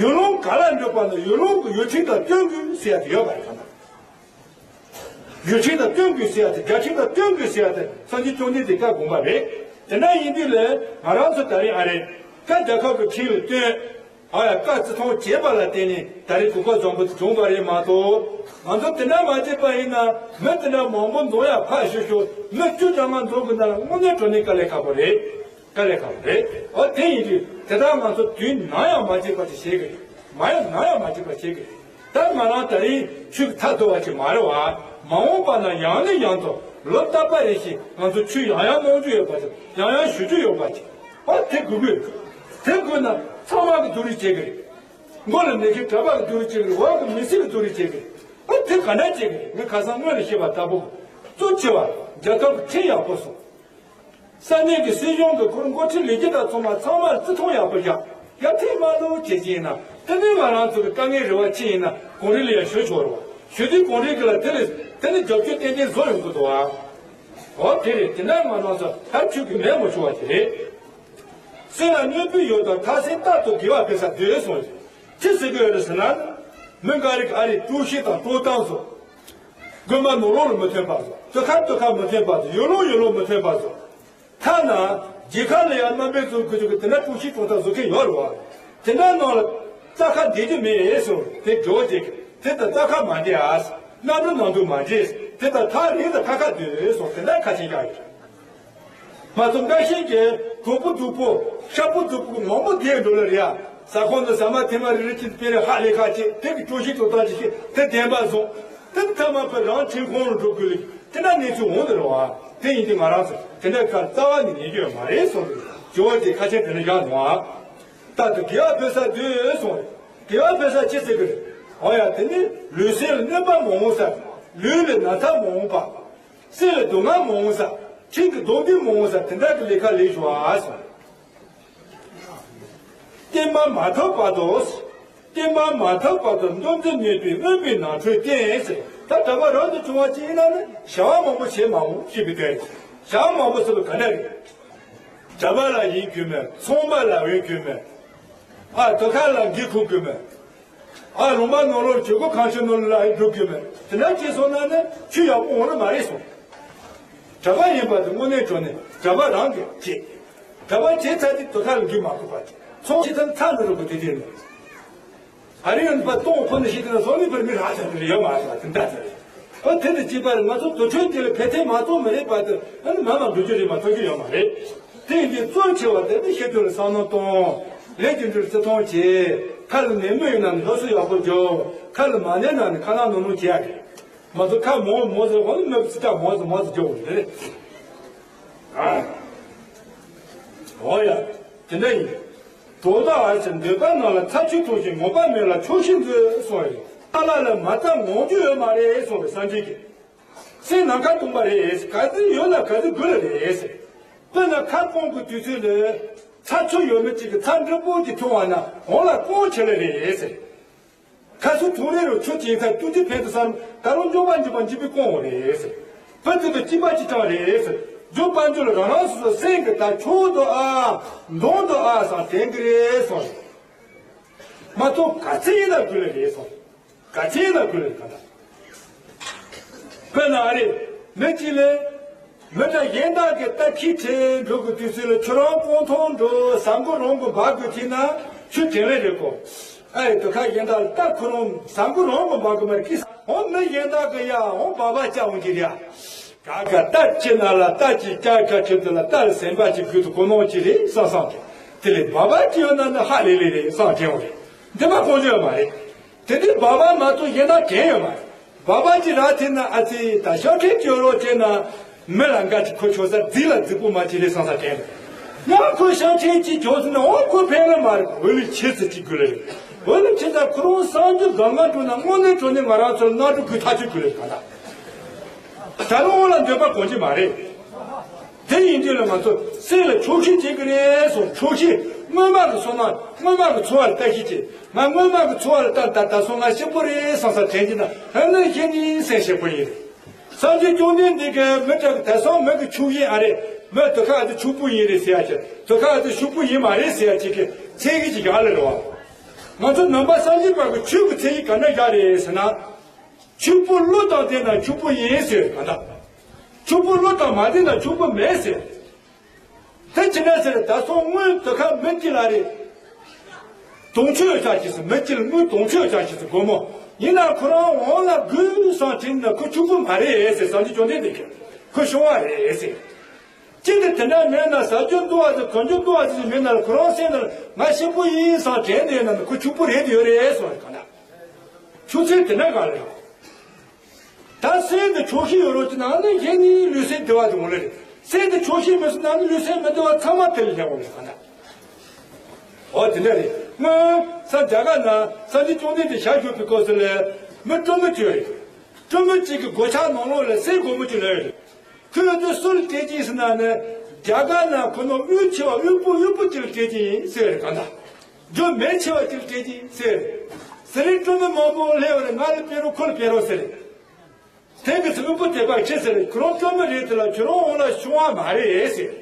ཡུལ་ལུང་ག་ལ་འགྲོ་བ་ན་ཡུལ་ལུང་གི་ཡུལ་ཁྲིམས་དང་བསྟུན་དགོས་ཟེར་ཡ་དེ་ཡོད་པ་རེད། གང་ལྟར། ཡུལ་ཁྲིམས་དང་བསྟུན་དགོས་ཟེར་ཡ་དེ། རྒྱལ་ཁྲིམས་དང་བསྟུན་དགོས་ཟེར་ཡ་དེ་སངས་རྒྱས་བཅོམ་ལྡན་འདས་བཀའ་དགོངས་པ་རེད། དེ་འདྲ་ཡིན་དུས་ལས་ང་རང་ཚོ་ད་རེས་ཨ་རེ་ཀ་རྒྱལ་ཁབ་ཀྱི་ཁྲིམས་ལ་བསྟུན། ཨ་ཡ་བཀའ་བརྩི་མཐོང་བྱས་པ་ལ་བརྟེན་ནས་ད་རེས་གོ་སྐབས་བཟང་པོ་དེ་བྱུང་བ་རེད་མ་གཏོགས། ང་ཚོ་དེ་འདྲ་མ་བྱས་པ་ཡིན་ན། མི་དེ་འདྲ་མང་པོ་འཛོམས་ཡ་ཕར་ཞོག་ཞོག་མི་བཅུ་ཙམ་མ་འཛོམས་གི་ན་ལ་དངོས་གནས་དྲང་གནས་དཀའ་ལས་ཁག་པོ་རེད། དཀའ་ལས་ཁག་པོ་རེད། འོ་དེ་ཡིན་དུས་དེ་ལྟར་ང་ཚོ་དུས་ནམ་ཡང་མ་བྱས་པ་ཅིག་བྱེད་གི་རེད། མ་ཡང་ནམ་ཡང་མ་བྱས་པ་བྱེད་གི་རེད། ད་ང་རང་ད་རིང་ཆོས་ཀྱི་ཐག་གཏོགས་པ་ཅིག་མ་རེད་བ། མ་འོངས་པ་ན་ཡང་ནས་ཡང་དུ་ལོ་རྟག་པ་རེ་བཞིན་ང་ཚོ་ཆོས་ཡང་ཡང་གནང་རྒྱུ་ཡོད་པ་ཅིག་ཡང་ཡང་ཞུ་རྒྱུ་ཡོད་པ་ཅིག་ཨ་དེ་དགོས་ཀྱི་རེད། དེ་དགོས་ན་ཚང་མ་གི་བསྡུར་རེས་བྱེད་ཀྱི་རེད། མགོ་ལ་མི་ཁྱེར་གྲྭ་པ་གི་བསྡུར་རེས་བྱེད་ཀྱི་རེད། འོག་གི་མི་སེར་གི་བསྡུར་རེས་བྱེད་ཀྱི་རེད། ཨ་དེ་ག་འདྲ་བྱེད་ཀྱི་རེད། ངས་ཁ་སང་སྔོན་ལ་བཤད་པ་ལྟ་བུ། གཙོ་ཆེ་བ་རྒྱལ་ཁབ་ཀྱི་ཁྲིམས་ཡག་པོ་བཟོ། ས་གནས་ཀྱི་སྲིད་གཞུང་གི་ཁོར་འགོ་ཁྲིད་ལས་བྱེད་དང་ཚང་མ་ཚང་མར་བརྩི་མཐོང་ཡག་པོ་བཞག་ཡར་ཐོན་མ་ལུགས་བྱེད་ཀྱི་ཡིན་ན། དེ་ནས་ང་རང་ཚོ་གི་དཀའ་ངལ་རེ་བ་ཕྱིན་ཡིན་ན་གངས་རི་ལ་ཡར་ཞུ་ཆོག་རེད་བ། ཞུ་དུས་གངས་རི་གི་ལ་དེ་ལས་དེ་ནས་རྒྱབ་སྐྱོར་ཏན་ཏན་བཟོ་ཡོང་གི་འདུག་བ། འོ་དེ་རེད། དེ་འདྲ་ང་རང་ཚོ་ཐབས་ཆོས་ཀྱི་མེད་མ་བྱུང་བ་དེ་རེད། སེམས་ལ་གནོད་པའི་ཡུལ་དང་ཁ་སེམས་རྟག་ཏུ་དགེ་བ་འབད་ས་འདོད་གསུངས་ཡོད། ཅི་ཟེར་གི་ཡོད་རེད་ཟེར་ན། མི་འགའ་རིགས་ཨ་རིག་དཀྲུག་ཤིང་དང་དཀྲོག་གཏམ་བཟོ། དགོན་པ་ནང་ལོགས་ལ་མི་ཐོན་པ་བཟོ། སྟོད་ཁ་སྟོད་ཁ་མི་ཐོན་པ་བཟོ། ཡུལ་ལུང་ཡུལ་ལུང་མི་ཐོན་པ་བཟོ། ཐ་ན་རྒྱལ་ཁབ་ལ་ཡང་དམའ་འབེབས་བཟོ་དགོས་ཀྱི་དེ་འདྲ་དཀྲུག་ཤིང་དཀྲོག་གཏམ་བཟོ་མཁན་ཡོད་རེད་བ། དེ་འདྲ་ནང་ལ་རྩ་ཁ་འདེད་རྒྱུ་མེད་ཟེར་དེ་འགྱོ་བྱེད་ཀྱི་དེ་ལྟར་རྩ་ཁ་མ་འདེད་ཨ། གནམ་གྲུ་ནང་དུ་མ་འདྲེས་དེ་ལྟར་ཐག་རིང་དུ་ཁ་ཁ་སྡོད་སོང་། དེ་འདྲ་ཁ་ཆེ་རྒྱག་ཡོད། མ་ཚོ་འགའ་ཤས་ཀྱིས་གྲོགས་པོ་སྡུག་པོ་ཤ་པོ་སྡུག་པོ་མང་པོ་བསྡད་འགྲོ་ལ་རེད་ཨ། ས་ཁོངས་འདི་ཟ་མ་ཐེ་མ་རི་རི་ཅིག་དཔེ་རེ་ཧ་ལས་ཁ་ཅིག་དེ་གི་གྲོ་ཞིག་ཏོ་ཏག་ཅིག་ཤེས་དེ་བདེན་པ་བཟུང་། དེ་ཐ་མ་བུ་རང་ཁྲིམས་ཁང་རུ་འགྲོ་དགོས་ལ་དེ་འདྲ་གནས་ཚུལ་འོང་དུ་རུང་ཨ། དེ་ཡིན་དུས་ང་རང་ཚོ་དེ་འདྲ་ཁ་རྩ་བ་ནས་ཉན་རྒྱུ་ཡོད་མ་རེད་གསུངས་ཏེ་ཇོ་བོ་རྗེ་ཁ་ཆེམས་དེ་འདྲ་བཞག་འདུག་ཨ། རྟག་ཏུ་དགེ་བ་འབད་ས་འདོད་གསུངས་རེད། དགེ་བ་འབད་ས་ཅི་ཟེར་གི་རེད། འོ་ཡ་དེ་ནི་ལུས་སེམས་ལ་གནོད་པ་མ་འོང་ས། ལུས་ལ་ན་ཚ་མ་འོང་པ། སེམས་ལ་སྡུག་བསྔལ་མ་འོང་ས། ཁྲིམས་ཀྱི་སྡུག་བསྔལ་མ་འོང་ས་དེ་འདྲ་གི་ལས་ཀ་ལས་ཤོག་ཨ་གསུངས། བསྟན་པ་མ་ཐོབ་བར་དུ། བསྟན་པ་མ་ཐོབ་བར་དུ་འདུ་འཛི་གནོད་པའི་དབེན་པའི་ནང་ཁྲོད་བསྟེན་ཟེར། ད་གྲྭ་པ་རང་དུ་བྱུང་བ་ཅིག་ཡིན་ན་ནི་བྱ་བ་མང་པོ་བྱེད་མ་འོང་ཞེས་པའི་དོན། བྱ་བ་མང་པོ་ཟེར་བ་ག་འདྲ་རེད། གྲྭ་པ་ལ་ཡིན་དགོས་མེད། ཚོང་པ་ལ་འོས་དགོས་མེད། ཨ་དོ་ཁ་ལ་འགན་འཁུར་དགོས་མེད། ཨ་ལུང་པ་ནང་ལོགས་བྱེད་སྒོ་གང་བྱེད་ནང་ལ་འགྲོ་དགོས་མེད། དེ་འདྲ་བྱས་སོང་ན་ནི་ཆོས་ཡག་པོ་འོང་ནི་མ་རེད་གསུངས། གྲྭ་པ་ཡིན་པ་དེ་དངོས་གནས་དྲང་གནས་གྲྭ་པ་རང་གིས་བྱེད། གྲྭ་པ་བྱས་ཚར་དུས་དོ་ཁ་ལ་འགན་མ་འཁུར་བ་བྱེད། ཚོང་བྱེད་ཚར་ཚར་འགྲོ་དགོས་དེ་དེ་ནི། ཨ་རི་ཡོད་པ་སྟོང་ཁོ་ན་ཞིག་དེ་ན་སོང་ནི་བར་མི་རག་ཚར་དེ་ཡོད་མ་རེད་པ་དེ་འདྲ་ཚར་རེད། ཨ་དེ་དང་གཅིག་པ་རེད། ང་ཚོ་དུར་ཁྲོད་དེ་ལ་ཕན་ཐོགས་མ་གཏོགས་མི་རེད་པ་དེ་ཨ་ནི་མ་མ་འགྲོ་རྒྱུ་རེད་མ་ཐོན་རྒྱུ་ཡོད་མ་རེད། དེ་ཡིན་དུས་གཙོ་ཆེ་བ་དེ་ནི་ཤེས་རྒྱུ་ལ་བསམ་བློ་གཏོང་། ལས་ཀྱི་འབྲས་བརྩི་མཐོང་བྱེད། ཁ་ལ་ནད་མུག་ཡོད་ན་ནི་སློབ་གསོ་ཡག་པོ་རྒྱོབ། ཁ་ལ་མ་ནད་ན་ནི་ཁ་ནང་ནོར་ནོར་བྱེད་ཡ་རེད། མ་གཏོགས་ཁ་མང་མང་ཟེར་འོ་ནི་མི་ཚི་ཀ་མང་ཟེར་མང་ཟེར་རྒྱོབ་རེད། ཨོ་ཡ། དེ་འདྲ་ཡིན། གྲོགས་དག་ཨ་ཞེས་འདོད་པ་རྣམས་ལ་ཚར་གཅིག་ཐོས་ཤིང་ངོམས་པ་མེད་ལ་ཆོག་ཤེས་མཛོད་གསུངས་ཡོད། ཨ་ལ་ལ་མ་ཚར་ངོམས་རྒྱུ་ཡོད་མ་རེད་གསུངས་པའི་སངས་རྒྱས་ཀྱིས། སེམས་ནམ་མཁའ་སྟོང་པ་རེད། ག་ཚོད་ཡོད་ན་ག་ཚོད་དགོས་ལ་རེད། དཔེར་ན་ཁ་སྐོང་གི་དུས་ཚོད་ལ། ཚར་ཚོད་ཡོད་མི་གཅིག་གིས་ཚར་འདྲ་པོ་ཅིག་འཐུང་བ་ན་འོང་ལ་སྐོང་བྱེད་ལ་རེད། ཁ་སུ་ཐུག་རེ་རུ་ཆུ་ཅིག་ཐ་ཏུ་ཅི་ཕན་དུ་སར་ད་རུང་འཇོག་པ་འཇིག་པ་འཇིག་པའི་སྐོང་བ་རེད། ཕ་ཏི་ཏུ་ཅི་པ་ཅི་ཅང་རེད། རྒྱུ་དཔལ་འབྱོར་རང་རང་སོ་སོ་སེམས་ཀྱི་ད་ཆོག་འདུག་ཨ། འདོང་འདུག་ཨ་སང་དྲན་གི་རེད་སོང་། མ་གཏོགས་ག་ཚད་ཡིན་ན་དགོས་ལེ་རེད་སོང་། ག་ཚད་ཡིན་ན་དགོས་ལེ་ག་ད། དཔེར་ན་ཨ་རེད། མི་གཅིག་ལས། མི་འདྲ་གཞན་དག་གི་ལྟ་ཁྱི་ཁྲིད་འགྲོ་གི་དུས་ཚོད་ལ་ཁྱོད་རང་སྤང་ཐང་འགྲོ་ཟ་མགོ་རང་གི་འབག་དགོས་ཁྱི་ན་ཁྱོད་དྲན་ལེ་རེད་གོ། ཨ་རེད། དུ་ཁ་གཞན་དག་ལ་ལྟ་ཁོ་རང་ཟ་མགོ་རང་གི་འབག་གི་མ་རེད་ཀི། འོ་མི་གཞན་དག་གི་ཡ་འོ་འབག་པ་བཅའ་འོང་གི་རེད་ཡ། ག་ག་རྟ་ཅི་ན་ལ་རྟ་ཅི་ཅག་ག་ཁྱོད་དེ་ལ་རྟ་ལ་སེམས་པ་ཅི་དགོས་དུ་གོ་ནོ་ཅི་རེད་བསམ་བསམ་གི། དེ་ལས་སྦག་སྦག་ཅི་ཡོད་ན་ནི་ཧ་ལས་ལས་རེད་བསམ་དྲན་འོང་རེད། འདི་མ་གོ་རྒྱུ་ཡོད་མ་རེད། དེ་དུས་སྦག་སྦག་མ་གཏོགས་གཞན་དག་དྲན་ཡོད་མ་རེད། སྦག་སྦག་ཅི་ར་དེ་ན་ཨ་ཙི་ད་ཤ་ཁྲེག་ཅི་ཡོད་རོ་ཅེ་ན། མི་ལ་འགའ་ཅི་ཁོ་ཆོ་ས་རྫི་ལ་རྫི་པོ་མ་ཅི་རེད་བསམ་ས་དྲན་རེད། ཡང་ཁོ་ཤ་ཁྲེག་ཅི་ཁྱོད་ཟིན་ན་འོ་ཁོ་ཕན་ལ་མ་རེད། འོ་ལི་ཆེ་ཙི་ཅི་དགོས་ལ་རེད། འོ་ལི་ཆེ་ཙ་ཁོ་རང་སངས་རྒྱས་གང་ག་འགྲོ་ན་དངོས་གནས་དྲང་གནས་ང་རང་ཚོར་སྣ་དྲུག་གི་ཐག་ཆོད་དགོས་ལ་རེད་ག་ད། ད་རུང་འོ་ལ་འདོད་པ་གོ་གི་མ་རེད། དེ་ཡིན་དུས་ལ་ང་ཚོ་སེམས་ལ་ཆོག་ཤེས་བྱེད་ཀྱི་རེད་སོ། ཆོག་ཤེས་སྔོན་མ་གི་སོང་ན་སྔོན་མ་གི་འཚོ་བ་ལ་ལྟ་ཤེས་བྱེད། ང་སྔོན་མ་གི་འཚོ་བ་ལ་ལྟ་ད་ད་སོང་ང་ཤི་པོ་རེད་བསམ་ས་དྲན་གྱི་ན་ཧ་ལས་ཤེས་ནི་སེམས་ཤེས་པོ་ཡིན། སངས་རྒྱས་བཅོམ་ལྡན་འདས་ཀྱིས་མི་དྲག་ད་སོང་མི་གི་ཆོག་ཤེས་ཨ་རེད། མི་དུ་ཁ་ཨ་ཏི་ཆོག་པོ་ཡིན་རེད་ཟེར་ཡ་ཅིག་དུ་ཁ་ཨ་ཏི་ཆོག་པོ་ཡིན་མ་རེད་ཟེར་ཡ་ཅིག་གི་ཚད་གཞི་ཅིག་ཡག་ལེ་རེད་བ། ང་ཚོ་ནང་པ་སངས་རྒྱས་པ་གི་ཆོས་ཀྱི་ཚད་གཞི་ག་འདྲ་ཡག་རེད་ཟེར་ན། ཆོག་པོ་བློ་དང་ལྡན་ན་ཆོག་པོ་ཡིན་ཟེར་ག་འདྲ། ཆོག་པོ་བློ་དང་མ་ལྡན་ན་ཆོག་པོ་མེད་ཟེར། དེ་ཅི་འདྲ་ཟེར་ད་སོང་དངུལ་དུ་ཁ་མི་གཅིག་ལ་རེད། དུང་ཆོས་ཆ་ཞིག་སུ་མི་གཅིག་ལ་དངུལ་དུང་ཆོས་ཆ་ཞིག་སུ་སྒོར་མོ། ཡིན་ན་ཁོ་རང་འོང་ལ་དགོས་བསམ་དྲན་ན་ཁོ་ཆོག་པོ་མ་རེད་ཟེར། སངས་རྒྱས་བཅོམ་ལྡན་འདས་ཀྱིས་ཁོ་ཤོང་བ་རེད་ཟེར། ཅི་འདི་དེ་འདྲ་མེད་ན་ཟ་རྒྱུ་འདུག་བ་ཟེར་གོན་རྒྱུ་འདུག་བ་ཟེར་མེད་ན་ལ་ཁོ་རང་སེམས་ལ་ང་ཤི་པོ་ཡིན་བསམ་དྲན་ནས་ན་ཁོ་ཆོག་པོ་རེད་ཡོད་རེད་སོང་བ་ག་ན། ཆོག་ཚུལ་དེ་འདྲ་ག་ལ་ཡོད། ད་སེམས་དེ་ཆོག་ཤེས་ཡོད་རོགས་ཀྱི་ནང་ནས་གཞན་ནི་ལུས་སེམས་བདེ་བ་དེ་འོང་ལེ་རེད། སེམས་དེ་ཆོག་ཤེས་མེད་སོང་ན་ནི་ལུས་སེམས་མི་བདེ་བ་ཚང་མ་དེ་ལ་སླེབས་འོང་ལེ་ག་ན། འོ་དེ་འདྲ་རེད། སྔོན་ས་རྒྱ་གར་ན་སངས་རྒྱས་བཅོམ་ལྡན་འདས་ཞལ་བཞུགས་པའི་སྐབས་སུ་ལས་མི་སྤྲོ་མོ་ཅིག་ཡོད་རེད། སྤྲོ་མོ་གཅིག་གི་སྒོ་ཆ་ནང་ལོགས་ལ་གསེར་སྒོར་མོ་གཅིག་ལོས་རེད། ཁོས་དེ་སུ་ལ་སྤྲད་ཀྱིན་ཟེར་ན་ནི་རྒྱ་གར་ན་ཁོ་ནོ་དབུལ་ཆེ་བ་དབུལ་པོ་དབུལ་པོ་གཅིག་ལ་སྤྲད་ཀྱིན་ཡིན་ཟེར་རེད་ག་འདྲ། རྒྱུ་མེད་ཆེ་བ་གཅིག་ལ་སྤྲད་ཀྱིན་ཟེར། ཟེར་རེད། སྤྲོ་མོ་མང་པོ་སླེབས་རེད། ང་ལ་སྤྲད་རོགས་ཁོ་ལ་སྤྲད་རོགས་ཟེར་རེད། དེ་གི་ཚེ་དབུལ་པོ་དད་པ་ཆེ་ཟེར་རེད། ཁོ་རང་སྤྲོ་མོ་རེད་དེ་ལ་ཁྱོད་རང་འོང་ལ་ཤོང་བ་མ་རེད་ཟེར།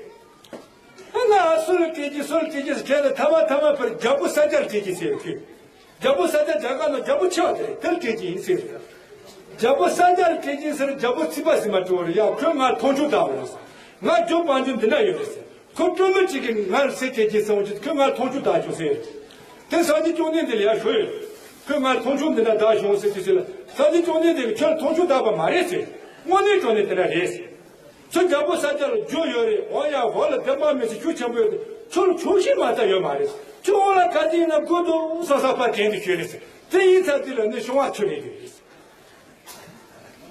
ཨ་ན་ཨ་སུ་ལ་སྤྲད་ཀྱིན་སུ་ལ་སྤྲད་ཀྱིན་ཟེར་དྲན་ལ་ཐ་མ་ཐ་མ་ཕར་རྒྱལ་པོ་ས་སྐྱར་སྤྲད་ཀྱིན་ཟེར་ཁོས། རྒྱལ་པོ་ས་སྐྱ་རྒྱ་གར་ནང་རྒྱལ་པོ་ཆེ་བ་དེ་རེད། དེར་སྤྲད་ཀྱི་ཡིན་ཟེར། རྒྱལ་པོ་ས་སྐྱར་སྤྲད་ཀྱི་ཟེར། རྒྱལ་པོ་ཚིག་པ་ཟིན་མ་སྤྲོ་བར་ཡ་ཁོས་ང་མཐོང་ཆུང་བཏང་བ་རེད་ཟེར། ང་རྒྱུ་སྤང་རྒྱུ་འདི་འདྲ་ཡོད་རེད་ཟེར། ཁོ་སྤྲོ་མོ་གཅིག་གིས་ང་ལ་སེ་སྤྲད་ཀྱི་ཟེར་འོང་ཅི་ཁོས་ང་མཐོང་ཆུང་བཏང་བྱུང་ཟེར། དེ་སངས་རྒྱས་བཅོམ་ལྡན་འདས་ལ་ཡ་ཞུ་ཡོད། ཁོས་ང་ལ་མཐོང་ཆུང་འདི་འདྲ་བཏང་བྱུང་ཟེར་དུས་ཟེར་ལ་སངས་རྒྱས་བཅོམ་ལྡན་འདས་ཀྱིས་ཁྱོད་ལ་མཐོང་ཆུང་བཏང་བ་མ་རེད་ཟེར། དངོས་གནས་དྲང་གནས་འདི་འདྲ་རེད་ཟེར། ཚུར་རྒྱལ་པོ་ས་སྐྱ་ལ་རྒྱུ་ཡོད་རེད། འོ་ཡ་ཧོ་ལ་བདེན་པ་མི་སྲིད་ཤུགས་ཆེན་པོ་ཡོད་དེ་ཁྱོད་ལ་ཆོག་ཤེས་མ་ལྟ་ཡོད་མ་རེད། ཁྱོད་འོ་ལ་ག་དེ་ཡིན་ན་དགོས་འདུག་བསམ་བསམ་པ་དྲན་དུ་ཤོད་རེད་ཟེར། དེ་ཡིན་ཚར་དུས་ལ་ནི་ཤོང་བ་ཆུ་རེད་དུ་རེད།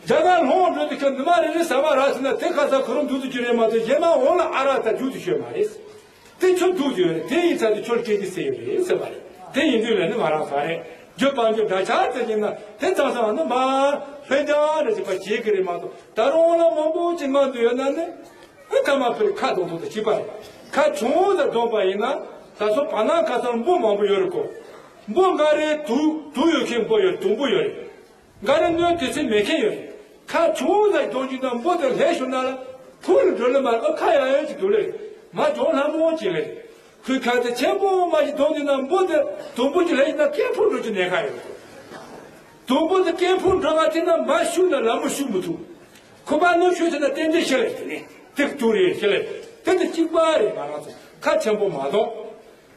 རྒྱ་གར་ལྷོང་འགྲོ་དུས་ཁྱོད་ནུ་མ་རེ་རེ་ཟ་མ་རག་ཟེར་ན་དེ་ཁ་ས་ཁོ་རང་འདུག་ཏུ་གྱུར་རེད་མ་གཏོགས་གཞན་མ་འོ་ལ་ཨ་རག་ད་རྒྱུག་ཏུ་ཤོད་མ་རེད། དེ་ཁྱོད་སྡུག་ཡོད་རེད། དེ་ཡིན་ཚར་དུས་ཁྱོད་སྐད་ཀྱི་སེ་ཡོད་རེད་ཟེར་བ་རེད། དེ་ཡིན་དུས་ལ་ནི་ང་རང་ས་རེད། རྒྱུ་སྤང་རྒྱུ་འདྲ་ཆགས་དེ་ཡིན་ན་དེ་ཚང་སང་ནི་མ་ལྷོད་རྒྱ་རེ་ཞིག་པ་བྱེད་ཀྱི་རེད་མ་གཏོགས་ད་རུང་ལ་མང་པོ་ཅིག་ངང་དུ་ཡོད་ན་ནི་ཨ་ཐ་མ་ཕེར་ཁ་གདོང་ཐོག་ཏུ་ཞིག་པ་རེད། ཁ་ཆུང་ཙམ་གདོང་པ་ཡིན་ན་ད་སོ་བ་ན་ཁ་སང་འབུ་མང་པོ་ཡོད་རེད་གོ། འབུ་འགའ་རེ་དུག་དུག་ཡོད་མཁན་འབུ་ཡོད་དུག་འབུ་ཡོད་རེད། འགའ་རེ་གནོད་དེ་ཚོད་མེད་མཁན་ཡོད་རེད། ཁ་ཆུང་ཙམ་གདོང་གཅིག་དང་འབུ་དེ་ལྷས་ཤོར་ན་ལ་ཕུ་ལ་འགྲོ་ལེ་མ་རེད། ཨ་ཁ་ཡང་ཡང་ཅིག་འདུག་ལེ་རེད། མ་གྱོང་ལྷ་མོ་ཅིག་ལེ་རེད། ཁོའི་ཁ་དེ་ཆེན་པོ་མ་ཞིག་གདོང་དེ་ན་འབུ་དེ་དུམ་བུ་ཅིག་ལྷས་ཤོར་ན་སྐད་ཕུ་འགྲོ་ཅིག་ནས་ཁ་ཡོད་རེད། དུམ་བུ་དེ་སྐད་ཕུ་འགྲོ་བ་དེ་ན་མ་ཤུགས་ན་ལ་མོ་ཤུགས་མི་ཐུབ། ཁོ་པ་གནོད་ཤོད་དེ་ན་ཏན་ཏན་ཤི་ལེ་དེ་ནས་ཏིག་ཏུ་རེ་ཤི་ལེ། དེ་དེ་གཅིག་པ་རེད། ང་རང་ཚོ་ཁ་ཆེན་པོ་མ་གཏོགས།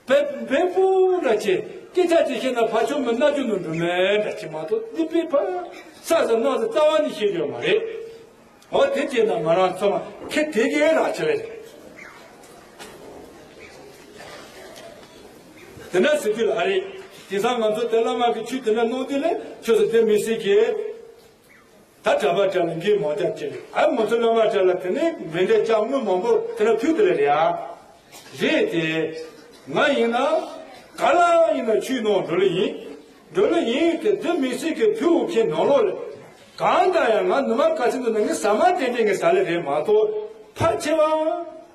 བེ་བེ་པོ་འདྲ་ཆེ་སྐད་ཆ་ཅིག་བཤད་ན་ཕ་ཆུང་མི་སྣ་ཆུང་ནང་འགྲོ་མེད་འདྲ་ཆེ་མ་གཏོགས་འདི་པའི་ཕ་ས་ས་ནང་ས་རྩ་བ་ནས་བཤད་རྒྱུ་མ་རེད། འོ་དེ་བྱས་ན་ང་རང་ཚོ་མ་ཁེ་དེ་གའི་ར་ཆེ་བས། དེ་འདྲ་ཟེར་དུས་ལ་ཨ་རེད། དེང་སང་ང་ཚོ་དེ་བླ་མ་གི་ཆོས་དེ་འདྲ་གནང་དུས་ལ་ཁྱོད་ཚོ་དེ་མི་སྲིད་ཀྱི། ད་གྲྭ་པ་གྲྭ་ལ་འགན་མང་རྒྱ་ཆེ་རེད། ཨ་མོ་ཚོ་བླ་མ་གྲྭ་ལ་དེ་ནས་མི་འདྲ་ཅག་དངུལ་མང་པོ་དེ་ལ་ཕུལ་དེ་ལ་རེད་ཨ། རེད་དེ། ང་ཡིན་ན་ག་ལ་ཡིན་ན་ཆུའི་ནང་འགྲོ་ལེ་ཡིན། འགྲོ་ལེ་ཡིན་དེ་དེ་མི་སྲིད་ཀྱི་ཕུལ་འོ་ཁྱེད་ནང་ལོགས་ལ། གང་ལྟར་ཡང་ང་ནུ་མ་དཀའ་ཚེགས་འདུག་ན་ངས་ཟ་མ་ཏན་ཏན་ངས་ཟ་ལེ་རེད་མ་གཏོགས་ཕར་ཆེ་བ།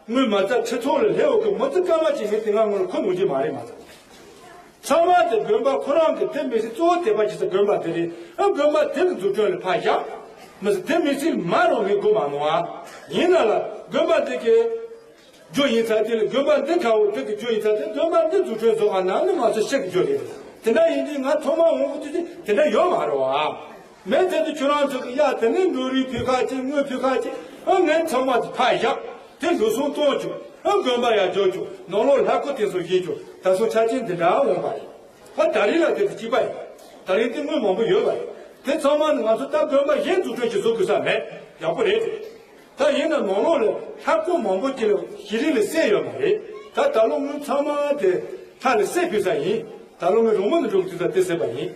དངུལ་མ་རྩ་ཁྲི་ཚོགས་ལ་སླེབས་འོ་གི་མི་ཚེ་སྐར་མ་གཅིག་ངས་དེ་སྔ་ངོ་ལ་ཁོ་ནུ་རྒྱུ་མ་རེད་མ་གཏོགས། ཚང་མ་དེ་དགོན་པ་ཁོ་རང་གི་དེ་མི་སྲིད་གཙོ་བོ་དད་པ་བྱེད་ས་དགོན་པ་དེ་རེད། ཨ་དགོན་པ་དེ་གི་འཛུགས་སྐྲུན་ལ་ཕར་བཞག་མི་སྲིད་དེ་མི་སྲིད་མ་རུང་ངས་དགོས་མ་མོ་ཨ། ཡིན་ན་ལ་དགོན་པ་འདི་གི་རྒྱུ་ཡིན་ཚ་དེ་ལ་དགོན་པ་འདི་ཁ་འོ་དེ་གི་རྒྱུ་ཡིན་ཚ་དེ་དགོན་པ་འདི་འཛུགས་སྐྲུན་བཟོ་བ་ན་ནི་ང་ཚོ་ཤེས་ཀྱི་རྒྱུ་རེད། དེ་འདྲ་ཡིན་དུས་ང་ཐོག་མ་འོང་གི་དུས་དེ་དེ་འདྲ་ཡོད་མ་རེད་ཨ། མེད་ཚེ་དུ་ཁྱོད་རང་ཚོ་གི་ཡ་དེ་ནས་འགྲོ་རིགས་ཕུལ་ཁ་ཅིག་དངོས་ཕུལ་ཁ་ཅིག་ཨ་ངས་ཚང་མ་དེ་ཕར་བཞག་དེ་འགྲོ་སོང་གཏོང་བཅུག་ཨ་དགོན་པ་ཡར་འཇོག་བཅུག་ནང་ལོགས་ལྷ་སྐུ་དེ་ཚོ་བཞེངས་བཅུག་ད་སོ་ཆ་ཅན་དེ་འདྲ་འོང་པ་རེད། ཨ་ད་རིང་ལ་དེ་དུ་གཅིག་པ་ཡིན། ད་རིང་དེ་དངུལ་མང་པོ་ཡོད་པ་རེད། དེ་ཚང་མ་ནི་ང་ཚོ་ད་དགོན་པ་གཞན་འཛུགས་སྐྲུན་བྱེད་བཟོ་དགོས་ས་མེད། ཡག་པོ་རེད་དེ། ད་ཡིན་ན་ནང་ལོགས་ལ་ལྷ་སྐུ་མང་པོ་ཅིག་ལ་ཞི་རིལ་ལ་གསེར་ཡོད་མ་རེད། ད་ད་ལོ་དངུལ་ཚང་མ་དེ་ལྷ་ལ་གསེར་ཕུལ་ས་ཡིན། ད་ལོ་ངས་རོང་པོ་ནས་འགྲོ་གི་དུས་ད་དེ་ཟེར་བ་ཡིན།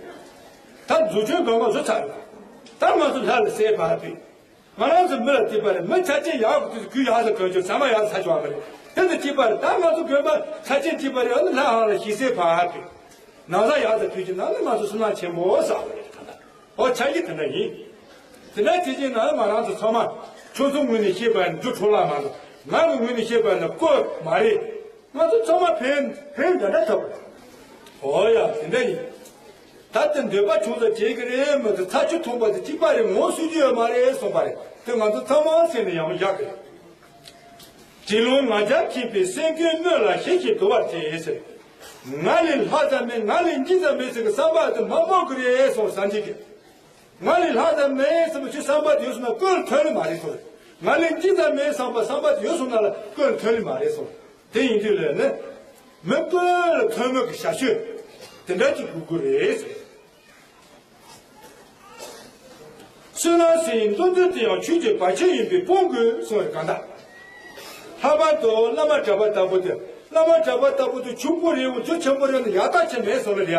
ད་འཛུགས་སྐྲུན་སྒང་ག་བཟོ་ཚར་རེད། ད་ང་ཚོ་ལྷ་ལ་གསེར་ཕར་ཕུལ། ང་རང་ཚོ་མི་ལ་བལྟས་པ་རེད། མི་ཆ་རྐྱེན་ཡག་པོ་དུས་སུ་གུས་ཡག་ས་གོན་ཆོག་ཟ་མ་ཡག་ས་ཆོག་པ་རེད། དེ་ཚོ་གཅིག་པ་རེད། ད་ང་ཚོ་དགོན་པ་ཆ་རྐྱེན་གཅིག་པ་རེད། ཨ་ནི་ལྷ་ཧང་ལ་ཞི་གསེར་ཕར་ཕུལ། ན་བཟའ་ཡག་ས་ཕུལ་གྱི་ན་ནི་ང་ཚོ་བསོད་ནམས་ཆེན་པོ་བསགས་པ་རེད། ད་ལྟ་ཨོ་ཆ་ཡི་དེ་འདྲ་ཡིན། དེ་འདྲ་དེ་བཞིན་ན་ང་རང་ཚོ་ཚང་མ་ཁྱོད་ཚོ་ངོས་ནས་བཤད་པ་ཡིན་རྒྱུ་འཕྲོ་བརླག་མ་འགྲོ། ང་གི་ངོས་ནས་བཤད་པ་ཡིན་ན་བཀོད་མ་རེད། ང་ཚོ་ཚང་མ་ཕན་ཕན་འདྲ་འདྲ་ཐོབ། ཨོ་ཡ་དེ་འདྲ་ཡིན། ད་ལྟ་འདོད་པ་ཆུང་ཙག་བྱེད་ཀྱི་རེད་མི་ཚེ་ཚ་ཆུ་འཐུང་པ་དེ་གཅིག་པ་རེད། ངོ་སུ་རྒྱུ་ཡོད་མ་རེད་གསུངས་པ་རེད། དེ་ང་ཚོ་ཚང་མ་སེམས་ནས་ཡང་བཞག་གི་རེད། དྲི་ལོང་ང་རྒྱལ་མཁྱེན་པའི་སེམས་ཀུན་སྨོན་ལ་ཞི་ཞིང་དུལ་བར་བྱེད་ཟེར། ང་ལས་ལྷག་ཙམ་མེད་ང་ལས་འཇིགས་ཙམ་མེད་ཟེར་གི་བསམ་པ་དེ་མ་སྨོས་ཀྱི་རེད་གསུངས་སངས་རྒྱས་ཀྱིས། ང་ལས་ལྷག་ཙམ་མེད་བསམ་པ་ཁྱོད་བསམ་པ་དེ་ཡོད་སོང་ན་བཀོད་ལ་ཐོན་ལེ་མ་རེད་གསུངས། ང་ལས་འཇིགས་ཙམ་མེད་བསམ་པ་བསམ་པ་དེ་ཡོད་སོང་ན་ལ་བཀོད་ལ་ཐོན་ལེ་མ་རེད་གསུངས། དེ་ཡིན་དུས་ལས་ནི། མི་བཀོད་ལ་ཐོན་མོད་ཀྱི་ཞབས་ཞུ། དེ་འདྲ་ཅིག་དགོས་ཀྱི་རེད་གསུངས། བསོད་ནམས་ཟེར་མདོ་འཛིན་དེ་ཡང་ཆོས་ཀྱི་བར་ཆད་ཡིན་པས་སྤོང་དགོས་གསུངས་པའི་གང་ལྟར། ལྷག་པར་དུ་བླ་མ་གྲྭ་པ་ལྟ་བུ་དེ་བླ་མ་གྲྭ་པ་ལྟ་བུ་དེ་ཆུང་པོ་རེད་འོ་ཚོ་ཆེན་པོ་རེད་ན་ཡག་ཐག་ཆོད་མེད་གསུངས་པ་རེད་ཡ།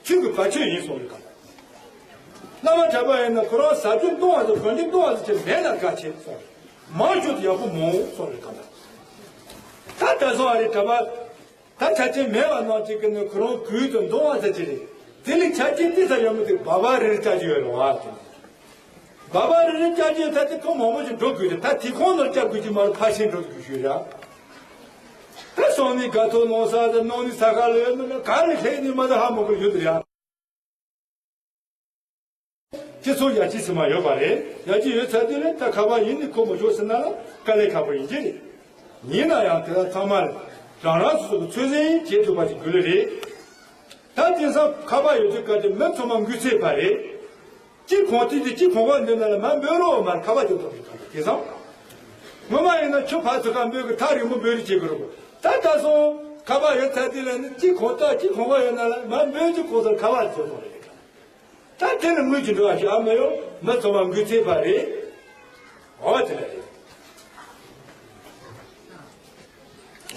ཆོས་ཀྱི་བར་ཆད་ཡིན་གསུངས་པའི་གང་ལྟར། བླ་མ་གྲྭ་པ་ཡིན་ན་ཁོ་རང་ཟ་རྒྱུ་འདོང་བ་ཟེར་གོན་རྒྱུ་འདོང་བ་ཟེར་ཅིག་མེད་ན་དགའ་ཆེ་གསུངས། མང་ཤོས་དེ་ཡག་པོ་མོ་གསུངས་པའི་གང་ལྟར། ད་ད་སོང་ཨ་རེ་གྲྭ་པ། ད་ཆ་རྐྱེན་མེད་པ་ནང་གཅིག་གི་ནི་ཁོ་རང་གོས་དང་འདོང་བ་ཟེར་གྱི་རེད། དེ་ལས་ཆ་རྐྱེན་ཏི་ས་ཡོད་མི་དེ་སྦ་བ་རེ་རེ་བཅའ་རྒྱུ་ཡོད་རེད་བ། སྦ་བ་རེ་རེ་བཅའ་རྒྱུ་ཡོད་ད་དེ་ཁོ་མང་པོ་ཞིག་འགྲོ་དགོས་ཏེ་ད་དེ་ཁོང་ནང་བཅའ་དགོས་ཀྱི་མ་རེད། ཕར་ཕྱིན་འགྲོ་དགོས་ཞུས་ར། ད་སོང་ནི་དགའ་ཐོག་ནང་ས་ཟེར་ནང་ནི་ས་ཁ་ལ་ཡོད་མི་ན་ག་རེ་ལྷད་ནི་མ་ད་ཧ་མོ་གི་ཡོད་རེད་ཡ། སྤྱི་ཚོགས་ཡར་རྒྱས་ཟེར་མ་ཡོད་པ་རེད། ཡར་རྒྱས་ཡོད་ཚར་དུས་ལས་ད་ཁ་པར་ཡིན་ནི་ཁོ་མ་ཤོར་ཟེར་ན་ལ་དཀའ་ལས་ཁག་པོ་ཡིན་གྱི་རེད། ཡིན་ན་ཡང་དེ་དག་ཚང་མ་ལ་རང་རང་སོ་སོ་གི་ཚོད་འཛིན་བྱེད་ཐུབ་པ་ཅིག་དགོས་ལེ་རེད། ད་དེང་སང་ཁ་པར་ཡོད་དུས་ག་དེ་མི་ཚང་མ་འགུལ་ཚད་པ་རེད། གཅིག་གོང་ཐིག་དེ་གཅིག་གོང་པ་འདོན་ན་ལ་མ་འབོད་རོགས་མར་ཁ་པར་རྒྱབ་ཐོག་གི་ག་དེ་དེང་སང་། ངོ་མ་ཡིན་ན་ཆུ་ཕར་ཚུར་ཁ་འབོད་གི་ཐག་རིང་པོ་འབོད་རེས་བྱེད་དགོས་རེད། ད་ད་སོང་ཁ་པར་ཡོད་ཚར་དུས་ལ་ནི་གཅིག་གོང་ཐག་གཅིག་གོང་པ་ཡོད་ན་ལ་མ་འབོད་རྒྱུ་གོང་ས་ཁ་པར་རྒྱབ་ཐོག་རེད། ད་དེ་ནི་དངུལ་གྱི་འགྲོ་བ་ཞིག་ཨ་མ་ཡོང་མི་ཚང་མ་འགུལ་ཚེ་བ་རེད། འོ་དེ་ལ་རེད།